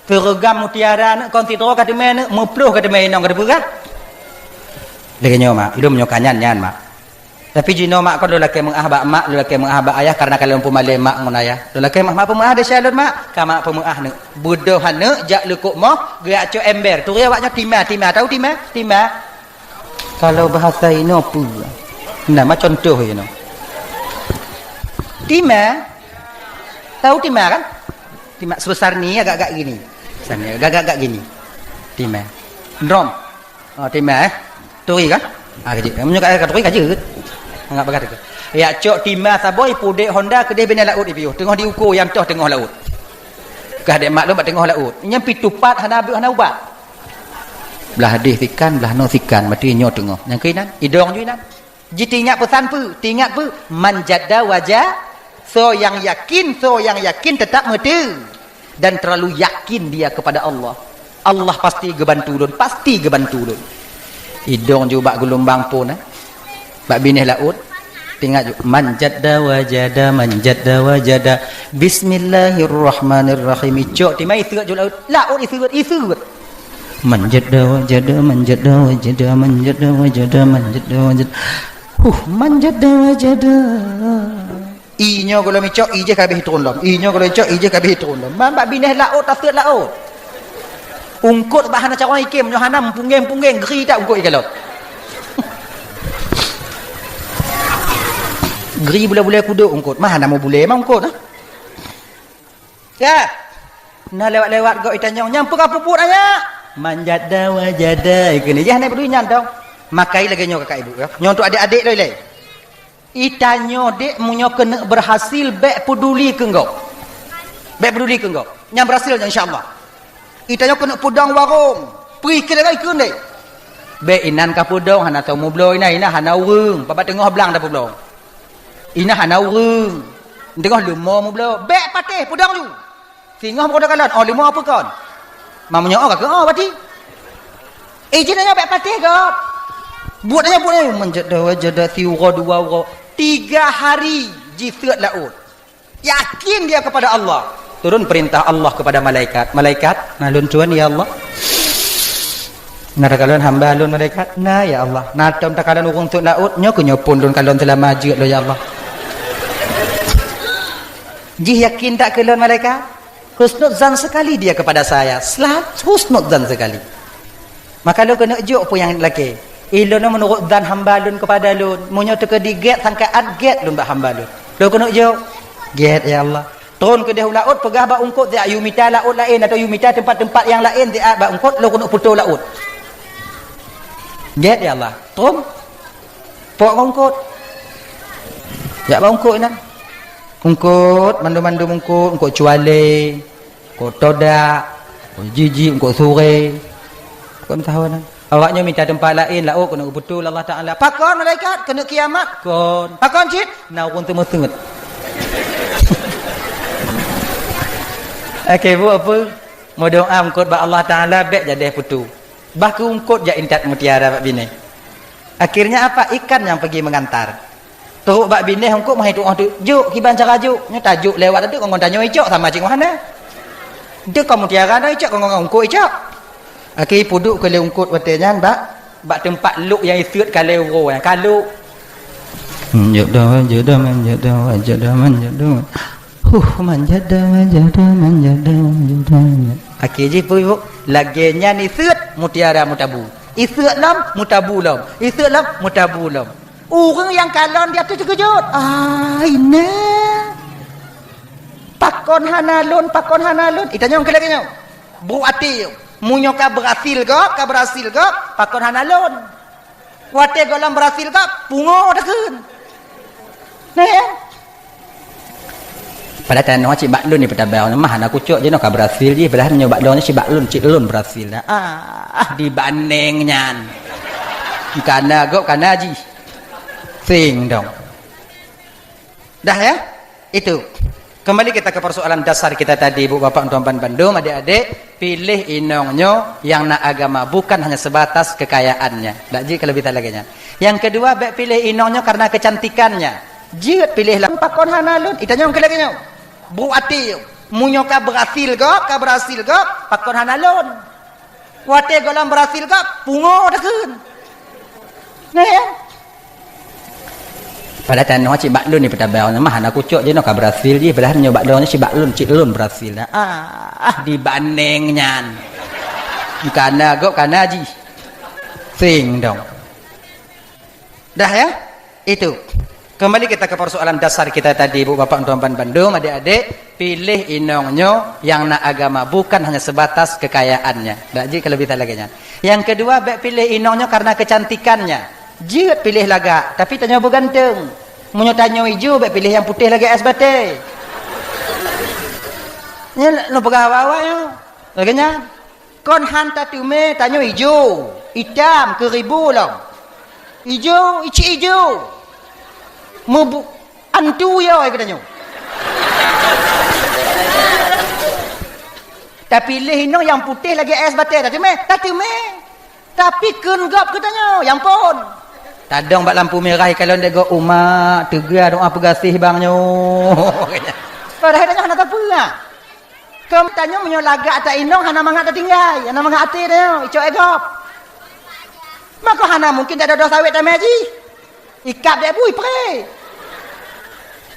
Keureugam mutiara neuk kon sidroe ka teumé neuk, meuploh ka teumé inong ka teupeugah. Lagèe nyoe mak, ilôn meunyoe ka nyan, nyan mak. Tapi jinoe mak kon lôn lakèe meu'ah bak mak, lôn lakèe meu'ah bak ayah karena ka lôn peumalèe mak ngon ayah. Lôn lakèe mak, mak peumeu'ah desya lôn mak, ka mak peumeu'ah neuk. Beudôh aneuk jak leukok moh, geujak cok ember. Turi awak nyoe tima, tima, tau tima? Tima. Kalau bahasa inoe peue? Nah, ma contoh inoe. Tima. Tau tima kan? Tima sebesar ni agak-agak gini. Besar ni agak-agak gini. Tima. Drum. Oh, tima eh. Turi kan? Ah, kejut. Meunyoe ka turi kajut. Anggap bagat tu. Ya cok tima saboh pudek Honda keudeh binèh laôt ipiôh. Teungoh diuko nyang toh teungoh laôt. Kah dek mak lôn bak teungoh laôt. Nyang pitupat hana beuh hana ubat. Blah deh sikan, blah noe sikan, mati nyoe teungoh. Nyang keu inan, idong ju inan. Ji teuingat peusan peue? Teuingat peue? Man jadda waja-, soe nyang yakin, soe nyang yakin teutap meuteue. Dan terlalu yakin dia kepada Allah. Allah pasti geubantu lôn, pasti geubantu lôn. Idong ju bak geulumbang phon, eh. Bak binèh laôt. Teuingat ju, man jadda wajada, man jadda wajada. Bismillahirrahmanirrahim. Icok timai iseuet ju laôt. Laôt iseuet, iseuet. Man jadda wajada, man jadda wajada, man jadda wajada, man jadda wajada. Huh, man jadda wajada. I nyoe gohlom icok, i jih ka habéh turun lom. I nyoe gohlom icok, i jih ka habéh turun lom. Man bak binèh laôt, taseuet laôt. Ungkot bak hana carông ikem, nyoe hana meupunggeng-punggeng, gri that ungkot ikalon. Gri bulèe-bulèe kudok ungkot, mah hana meubulèe mah ungkot, ah. Ya. Nah lewat-lewat gok itanyong, "Nyang peue ka peubuet, anyak?" "Man jadda wajada," kheun. Jih hana peuduli nyan dong. Makai lagèe nyoe kakak ibu, ya. Nyoe untuk adek-adek loi lé. Itanyoe dek meunyoe keuneuk berhasil, bèk peuduli keu gob. Bèk peuduli keu gob. Nyang berhasil nyan insya Allah. Itanyoe keuneuk peudong warong. Peue keu lagèe kheun deh. Bèk inan ka peudong hana tau meubloe inan, inan hana ureueng, bak teungoh blang tapeubloe. Inan hana ureueng. Teungoh leumo meubloe. Bèk patéh peudong ju. Singoh meukoto kalon, oh leumo peue kon. Meunyoe oh ka keu oh berarti. Eh, jih nyoe bèk patéh gob. Buet nyoe, buet nyoe, man jadda wajada, siuroe dua uroe. Tiga hari jiseuet laôt. Yakin dia kepada Allah. Turun perintah Allah kepada malaikat. "Malaikat, na lôn tuan, ya Allah." "Na takalon hamba lôn, malaikat?" "Na, ya Allah." "Na tom takalon ureueng seuet laôt?" "Nyoe keuh nyoe phon lôn kalon seulama jeuet lôn, ya Allah." Jih yakin that keu lôn, malaikat? Husnuzan sekali dia kepada saya. Selalu husnuzan sekali. Maka lôn keuneuk jok peue nyang lakèe. Ilôn meunurot zan hamba lôn kepada lôn. Meunyoe teukeudi gèt sangkaat gèt lôn bak hamba lôn. Lôn keuneuk jok. Gèt, ya Allah. Tron keudeh u laôt peugah bak ungkot, "Siat yue mita laôt laén," atau yue mita teumpat-teumpat nyang laén siat bak ungkot, lôn keuneuk putôh laôt. Gèt, ya Allah. Tron. Pok ungkot. Jak bak eungkôt inan. Eungkôt, mandum-mandum eungkôt, eungkôt cualé, eungkôt todak, eungkôt jijik, eungkôt suré. Eungkôt meusaho inan. Awaknyoe mita teumpat laén, laôt keuneuk geupeutôi lé Allah Taala. Pakon malaikat? Keuneuk kiamat? Kon. Pakon cit? Na ureuëng teumeuseut. Oke, buet peue? Meudoá eungkôt bak Allah Taala bék jadéh putôh. Bah keu eungkôt jak intat mutiara bak binéh. Akhirnya apa? Ikan yang pergi mengantar. Trok bak binéh eungkôt meuhai tuoh teuk, "Jok, kiban cara jok?" Nyoe tajok lewat teuk ngon tanyoe icok sama cit ngon hana. Deuh kon mutiara na icok ngon eungkôt icok. Akhé peuduek keu lé eungkôt watée nyan bak, bak teumpat lok nyang iseuet ka lhée uroe nyang ka lok. Manjado, manjado, manjado, manjado, manjado. Huh, manjado, manjado, manjado, manjado. Akhé jih peue, Bu? Lagée nyan iseuet mutiara meutabu. Iseuet lom, meutabu lom. Iseuet lom, meutabu lom. Ureuëng nyang kalon di ateueh teukeujot. "Ah, inong! Pakon hana lôn, pakon hana lôn?" Itanyong keu lagée nyoe. Brok até, meunyoe ka berhasil gob, ka berhasil gob, pakon hana lôn? Watée gohlom berhasil gob, pungo takheun. Nah, ya? Padahai tanoh cit bak lôn ni peutabang, mah hana kucok jinoe ka berhasil jih, padahai nyoe bak lôn cit bak lôn, cit lôn berhasil. Ah, dibandéng nyan. Kana gob, kana jih. Sing dong. Dah ya? Itu. Kembali kita ke persoalan dasar kita tadi, Bu, Bapak, untuk bandum, adik-adik, pilih inong nyoe yang na agama, bukan hanya sebatas kekayaannya. Dak jih kalau bisa lagée nyan. Yang kedua, bék pilih inong nyoe karena kecantikannya. Jeuet pilih lah. Pakon hana lôn? Itanyong keu lagée nyoe. Brok até, meunyoe ka berhasil gob, ka berhasil gob, pakon hana lôn? Watée gohlom berhasil gob, pungo takheun. Nah, ya? Padahai tanoh cit bak lôn ni peutabang, mah hana kucok jinoe ka berhasil jih, padahai nyoe bak lôn cit bak lôn, cit lôn berhasil. Ah, dibandéng nyan. Kana gob, kana jih. Sing dong. Dah ya? Itu. Kembali kita ke persoalan dasar kita tadi, Bu, Bapak, untuk bandum, adik-adik, pilih inong nyoe yang na agama, bukan hanya sebatas kekayaannya. Dak jih kalau bisa lagée nyan. Yang kedua, bék pilih inong nyoe karena kecantikannya. Jeuet pilih lagak, tapi tanyoe beuganteng. Meunyoe tanyoe ijo, bék pilih nyang putéh lagée ais batée. Nyan lôn peugah awak-awak nyoe. Lagée nyan. Kon han tateumé tanyoe ijo, itam, keuribu lom. Ijo, icik ijo. Meubu-, antu yo ai geutanyoe. Tapi lé inong nyang putéh lagée ais batée, tateumé, tateumé. Tapi kheun gob geutanyoe, ya ampôn. Tadong bak lampu mirah, ikalon dek gob umat, teuga doa peugaséh bang nyoe. Padahai tanyoe hana tapeue. Keu tanyoe meunyoe lagak ata inong hana mangat tatinggai, hana mangat até tanyoe, icok e gob. Maka hana mungken tadodoh sawét tamé jih. Ikab dek bui pré.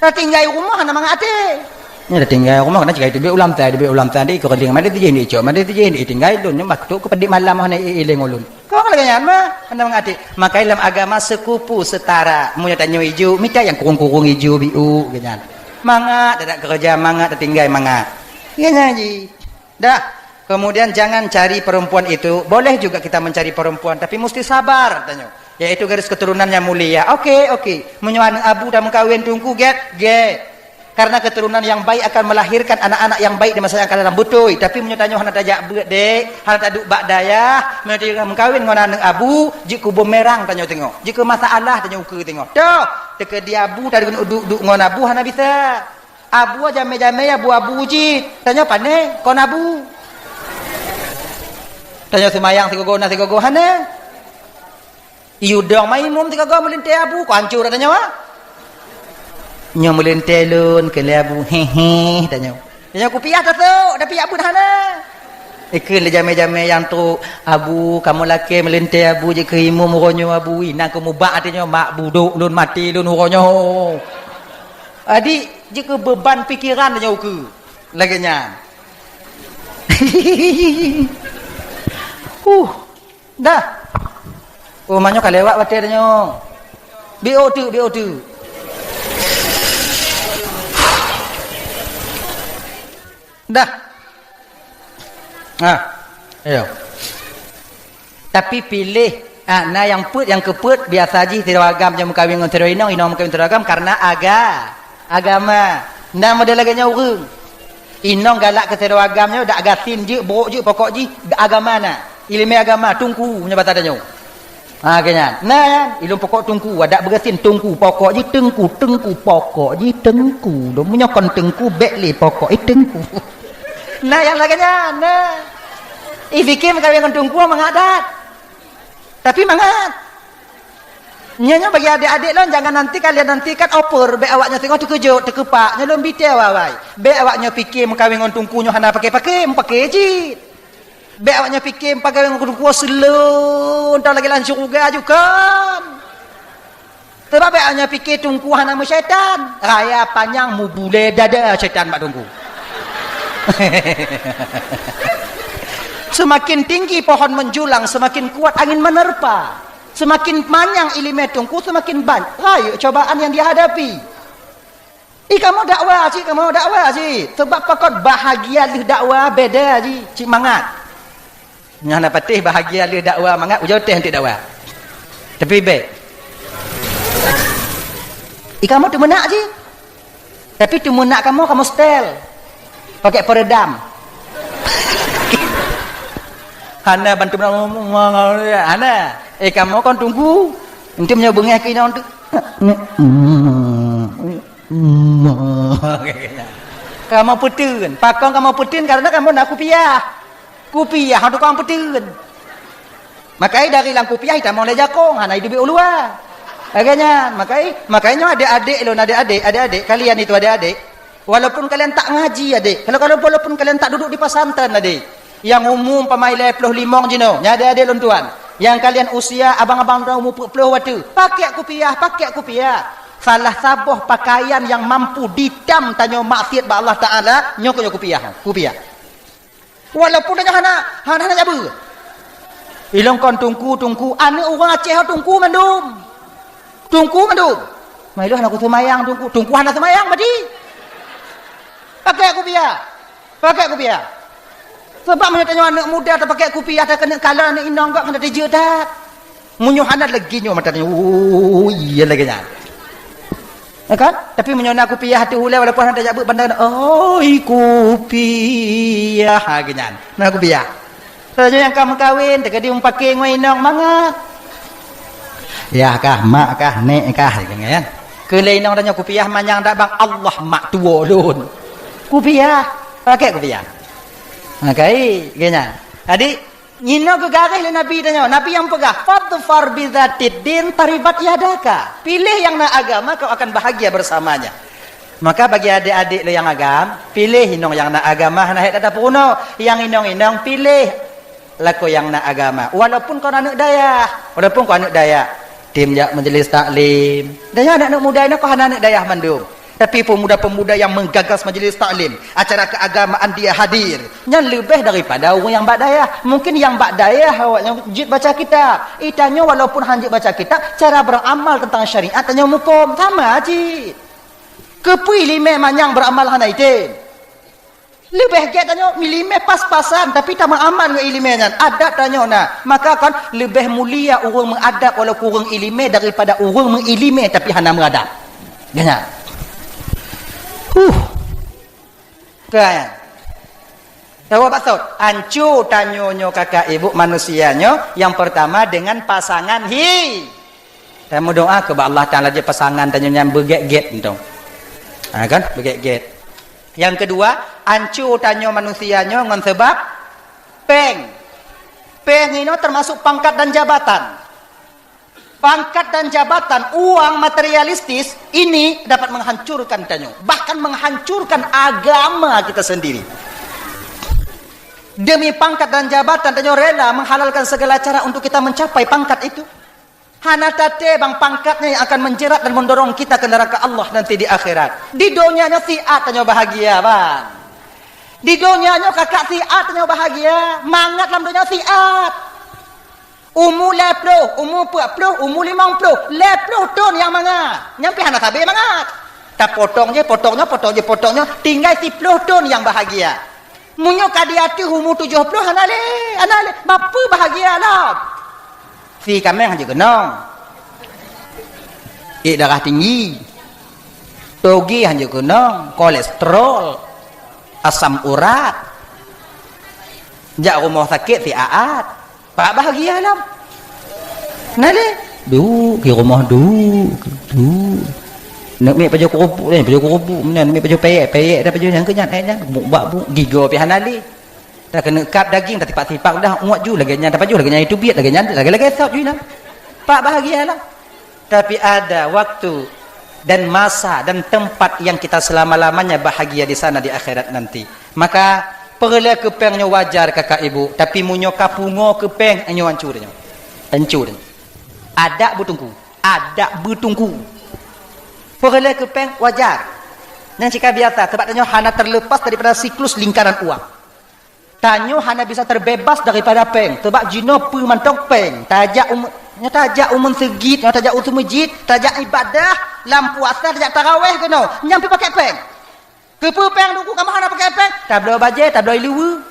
Tatinggai rumoh hana mangat até. Nyoe tatinggai rumoh, kana cit ka teubiet ulam tai, teubiet ulam tai, di keureudeng, madé tijih ni icok, madé tijih ni tinggai lôn, nyoe bah tok keu peudik malam hana i-, ileng ulôn. Kon lagée nyan mah, hana mangat até. Makanya lam agama sekupu setara. Meunyoe tanyoe ijo, mita nyang kurung-kurung ijo biu, geuh nyan. Mangat, tadak keureuja mangat, tatinggai mangat. Geuh nyan jih. Dah. Kemudian jangan cari perempuan itu. Boleh juga kita mencari perempuan, tapi mesti sabar, tanyoe. Yaitu garis keturunan yang mulia. Oke, oke. Meunyoe aneuk abu tameukawen teungku, gét, gét. Karena keturunan yang baik akan melahirkan anak-anak yang baik di masa yang akan datang. Beutôi. Tapi meunyoe tanyoe hana tajak beuet, dek, hana taduek bak dayah, meunyoe tanyoe meukawen ngon aneuk abu, jeuet keu bumerang tanyoe teungoh. Jeuet keu masalah tanyoe ukeue teungoh. Toh, teukeudi abu taduek duek ngon abu hana bisa. Abu jamé-jamé abu-abu cit. Tanyoe pané kon abu. Tanyoe seumayang sigogo na sigogo hana. Yue dong ma imum sigogo meulintée abu, kon hancô tanyoe, ah. Nyoe meulintée lôn keu lé abu, hehe, tanyoe. Tanyoe kupiah tasok, tapi abu hana. Ikheun lé jamé-jamé nyang trok, "Abu, kamoe lakée meulintée abu jeuet keu imum uroe nyoe abu, inan keu mubak até nyoe mak budok lôn maté lôn uroe nyoe." Adik, jeuet keu beuban pikeran tanyoe ukeue. Lagée nyan. Huh, dah. Oh, manyoe ka lewat watée tanyoe. Biôh teuk, biôh teuk. Dah. Ah, ayo. Tapi piléh Ah, na nyang peuet, nyang keupeuet, biasa jih sidroe agam nyang meukawen ngon sidroe inong, inong meukawen sidroe agam karena aga-, agama. Na model lagèe nyan ureueng. Inong galak keu sidroe agam nyoe, dak gasien jeuet, brok jeuet, pokok jih agama na. Ileumèe agama, teungku, meunyoe basa tanyoe. Ha, keu nyan. Na nyan, ilôn pokok teungku, adak beugasien teungku, pokok jih teungku, teungku, pokok jih teungku. Lôn meunyoe kon teungku, bèk lé pokok, eh, teungku. Na nyang lagèe nyan, na. Ih, pike meukawen ngon teungku mangat that. Tapi mangat. Nyoe, nyoe bagi adék-adék lôn, jangan nanti kalian nantikan over, bèk awak nyoe singoh teukeujot, teukeupak, nyoe lôn bi teu awai-awai. Bèk awak nyoe pike meukawen ngon teungku nyoe hana paké-paké, meupaké cit. Bèk awak nyoe pike meukawen ngon teungku seuleueng, entah lagèe lam syeuruga ju kon. Sabab bèk awak nyoe pike teungku hana meusyaitan, raya panyang meubulèe dada syaitan bak teungku. Seumaken tinggi pohon menjulang, seumaken kuat angin menerpa. Seumaken panyang ileumèe teungku, seumaken ban-, rayeuk cobaan nyang jihadapi. Ih, kamoe dakwa cit, kamoe dakwa cit. Sabab pakon bahagia lheueh dakwa beda cit, cit mangat. Nyan na patéh bahagia lheueh dakwa mangat, ujoe teh eunteuk dakwa. Tapi bèk. Ih, kamoe teumeunak cit. Tapi teumeunak kamoe, kamoe setel. Pakai peredam. Hana bantu, hana. Eh, kamoe kon teungku. Eunteuk meunyoe beungèh keu inong tu. Kamoe peuteun. Pakon kamoe peuteun? Karena kamoe na kupiah. Kupiah tukang peuteun. Makai dari lam kupiah itamong lé jakong, hana iduek u luwa. Lagèe nyan, makai, makai nyoe adék-adék lôn, adék-adék, adék-adék, kalian itu adék-adék. Walaupun kalian tak ngaji, adék. Kalau, kalau walaupun kalian tak duduk di pesantren, adék. Nyang umu umpama lhèe plôh limong jinoe, nyan adék-adék lôn tuan. Nyang kalian usia abang-abang tuan umu peuet plôh watèe. Pakai kupiah, pakai kupiah. Salah saboh pakaian nyang mampu ditam tanyoe maksiat bak Allah Taala, nyoe keuh nyoe kupiah. Kupiah. Walaupun tanyoe hana, hana, hana jabeue. Ilôn kon teungku, teungku, aneuk ureueng Aceh ho teungku mandum. Teungku mandum. Mai lôn hana kuseumayang teungku, teungku hana seumayang berarti. Pakai kupiah. Pakai kupiah. Sabab meunyoe tanyoe aneuk muda tapakai kupiah, takeuneuk kalon aneuk inong gak hana teujeuet that. Meunyoe hana lagèe nyoe mata tanyoe, oh, iya lagèe nyan. Ya kan? Tapi meunyoe na kupiah ateueh ulèe walaupun hana tajak beuet banda, "Oi kupiah," ha, lagèe nyan. Na kupiah. Tanyoe nyang ka meukawen, teukeudi meupaké ngon inong mangat. Yah kah, mak kah, nèk kah, lagèe nyan. Keu lé inong tanyoe kupiah manyang dak bang, Allah mak tuwo lôn. Kupiah, pakai kupiah. Makai, lagèe nyan. Jadi, Inoe geugaréh lé Nabi tanyoe, Nabi nyang peugah, "Fadfar bizatid din taribat yadaka." Piléh nyang na agama, kau akan bahagia bersamanya. Maka bagi adék-adék lé nyang agam, piléh inong nyang na agama, hana hék that tapeurunoe. Nyang inong-inong, piléh lakoe nyang na agama. Walaupun kon aneuk dayah, walaupun kon aneuk dayah, tem jak majlis taklim. Dayah aneuk-aneuk muda inoe kon hana aneuk dayah mandum. Tapi pemuda-pemuda nyang menggagas majlis taklim, acara keagamaan dia hadir, nyan leubeh daripada ureueng nyang bak dayah. Mungkin nyang bak dayah awaknyan jeuet baca kitab. Ih, tanyoe walaupun han jeuet baca kitab, cara beramal tentang syariat tanyoe muphom. Sama cit. Keupeue ileumèe manyang beramal hana item? Leubeh gèt tanyoe meuileumèe pas-pasan, tapi tameuamal ngon ileumèe nyan. Adab tanyoe na. Maka kan leubeh mulia ureueng meuadab walaupun ureueng ileumèe daripada ureueng meuileumèe tapi hana meuadab. Nyan. Huh. Kan. Tahu apa maksud? Anco tanyoe nyoe kakak ibu manusia nyoe yang pertama dengan pasangan hi. Tameudoa keu bak Allah Taala jih pasangan tanyoe nyan beugèt-gèt entong. Ha kan? Beugèt-gèt. Nyang keudua, anco tanyoe manusia nyoe ngon sabab péng. Péng inoe termasuk pangkat dan jabatan. Pangkat dan jabatan, uang materialistis ini dapat menghancurkan tanyoe, bahkan menghancurkan agama kita sendiri. Demi pangkat dan jabatan, tanyoe rela menghalalkan segala cara untuk kita mencapai pangkat itu. Hana taté bang pangkat nyan yang akan menjerat dan mendorong kita ke neraka Allah nanti di akhirat. Di donya nyoe siat tanyoe bahagia, bang. Di donya nyoe kakak siat tanyoe bahagia, mangat lam donya siat. Umu lhèe plôh, umu peuet plôh, umu limong plôh, lhèe plôh thôn nyang mangat. Nyan pih hana sabé mangat. Tapotong jih, potong nyoe, potong jih, potong nyoe, tinggai siplôh thôn nyang bahagia. Meunyoe ka di ateueh umu tujoh plôh, hana lé, hana lé. Bapeue bahagia lom? Pi kaméng hanjeuet keunong. Ék darah tinggi. Toge hanjeuet keunong, kolesterol, asam urat. Jak rumoh sakét siat-at. Pak bahagia lom. Nah lé, duek di rumoh, duek, duek. Neuk miet pajoh keurupuk, eh, pajoh keurupuk, meunan miet pajoh pèyèk, pèyèk dah pajoh nyang keu nyan, eh, nyan, buk bak buk, gigoe pih hana lé. Dah keuneuk kap daging, dah tipak-tipak dah, uet ju lagèe nyan, dah pajoh lagèe nyan, itu biet lagèe nyan, lagèe-lagèe sop ju nyan. Pak bahagia lah. Tapi ada waktu dan masa dan tempat yang kita selama-lamanya bahagia di sana di akhirat nanti. Maka peureulèe keu péng nyoe wajar kakak ibu, tapi meunyoe ka pungo keu péng, nyoe hancô nyoe. Hancô nyoe. Adak beutungku, adak beutungku. Peureulèe keu péng wajar. Nyang cit ka biasa, sebab tanyoe hana terlepas daripada siklus lingkaran uang. Tanyoe hana bisa terbebas daripada péng, sebab jinoe peue mantong péng. Tajak u, nyoe tajak u meuseujid, nyoe tajak u meuseujid, tajak ibadah, lam puasa tajak taraweh keunoe, nyan pih pakè péng. Keupeue péng Teungku, kamoe hana pakè péng? Tabloe bajèe, tabloe ié liweue.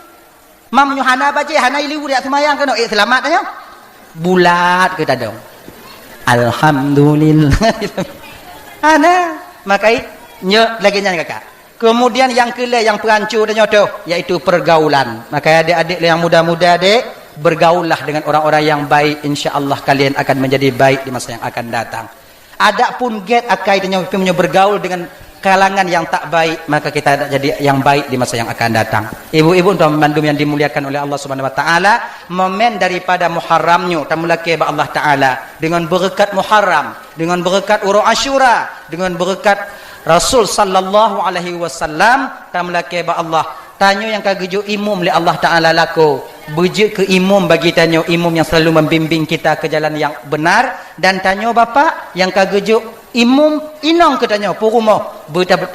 Meunyoe hana bajèe, hana ié liweue, tajak seumayang keunoe, ék seulamat tanyoe? Bulat keu tadong. Alhamdulillah. Hana. Maka i, nyoe lagèe nyan kakak. Kemudian nyang keulhèe nyang peuhanco tanyoe toh, yaitu pergaulan. Maka adék-adék nyang muda-muda dek, bergaullah dengan orang-orang yang baik, insya Allah kalian akan menjadi baik di masa yang akan datang. Adapun gét akai tanyoe, meunyoe bergaul dengan kalangan yang tak baik, maka kita tak jadi yang baik di masa yang akan datang. Ibu-ibu dan bandum yang dimuliakan oleh Allah Subhanahu wa taala, momen daripada Muharram nyoe tameulakèe bak Allah Taala dengan berkat Muharram, dengan berkat uroe Asyura, dengan berkat Rasul sallallahu alaihi wasallam, tameulakèe bak Allah. Tanyoe nyang ka geujok imum lé Allah Taala lakoe, beujeuet keu imum bagi tanyoe, imum nyang selalu membimbing kita ke jalan yang benar, dan tanyoe bapak nyang ka geujok imum inong keu tanyoe, peurumoh, beuta-,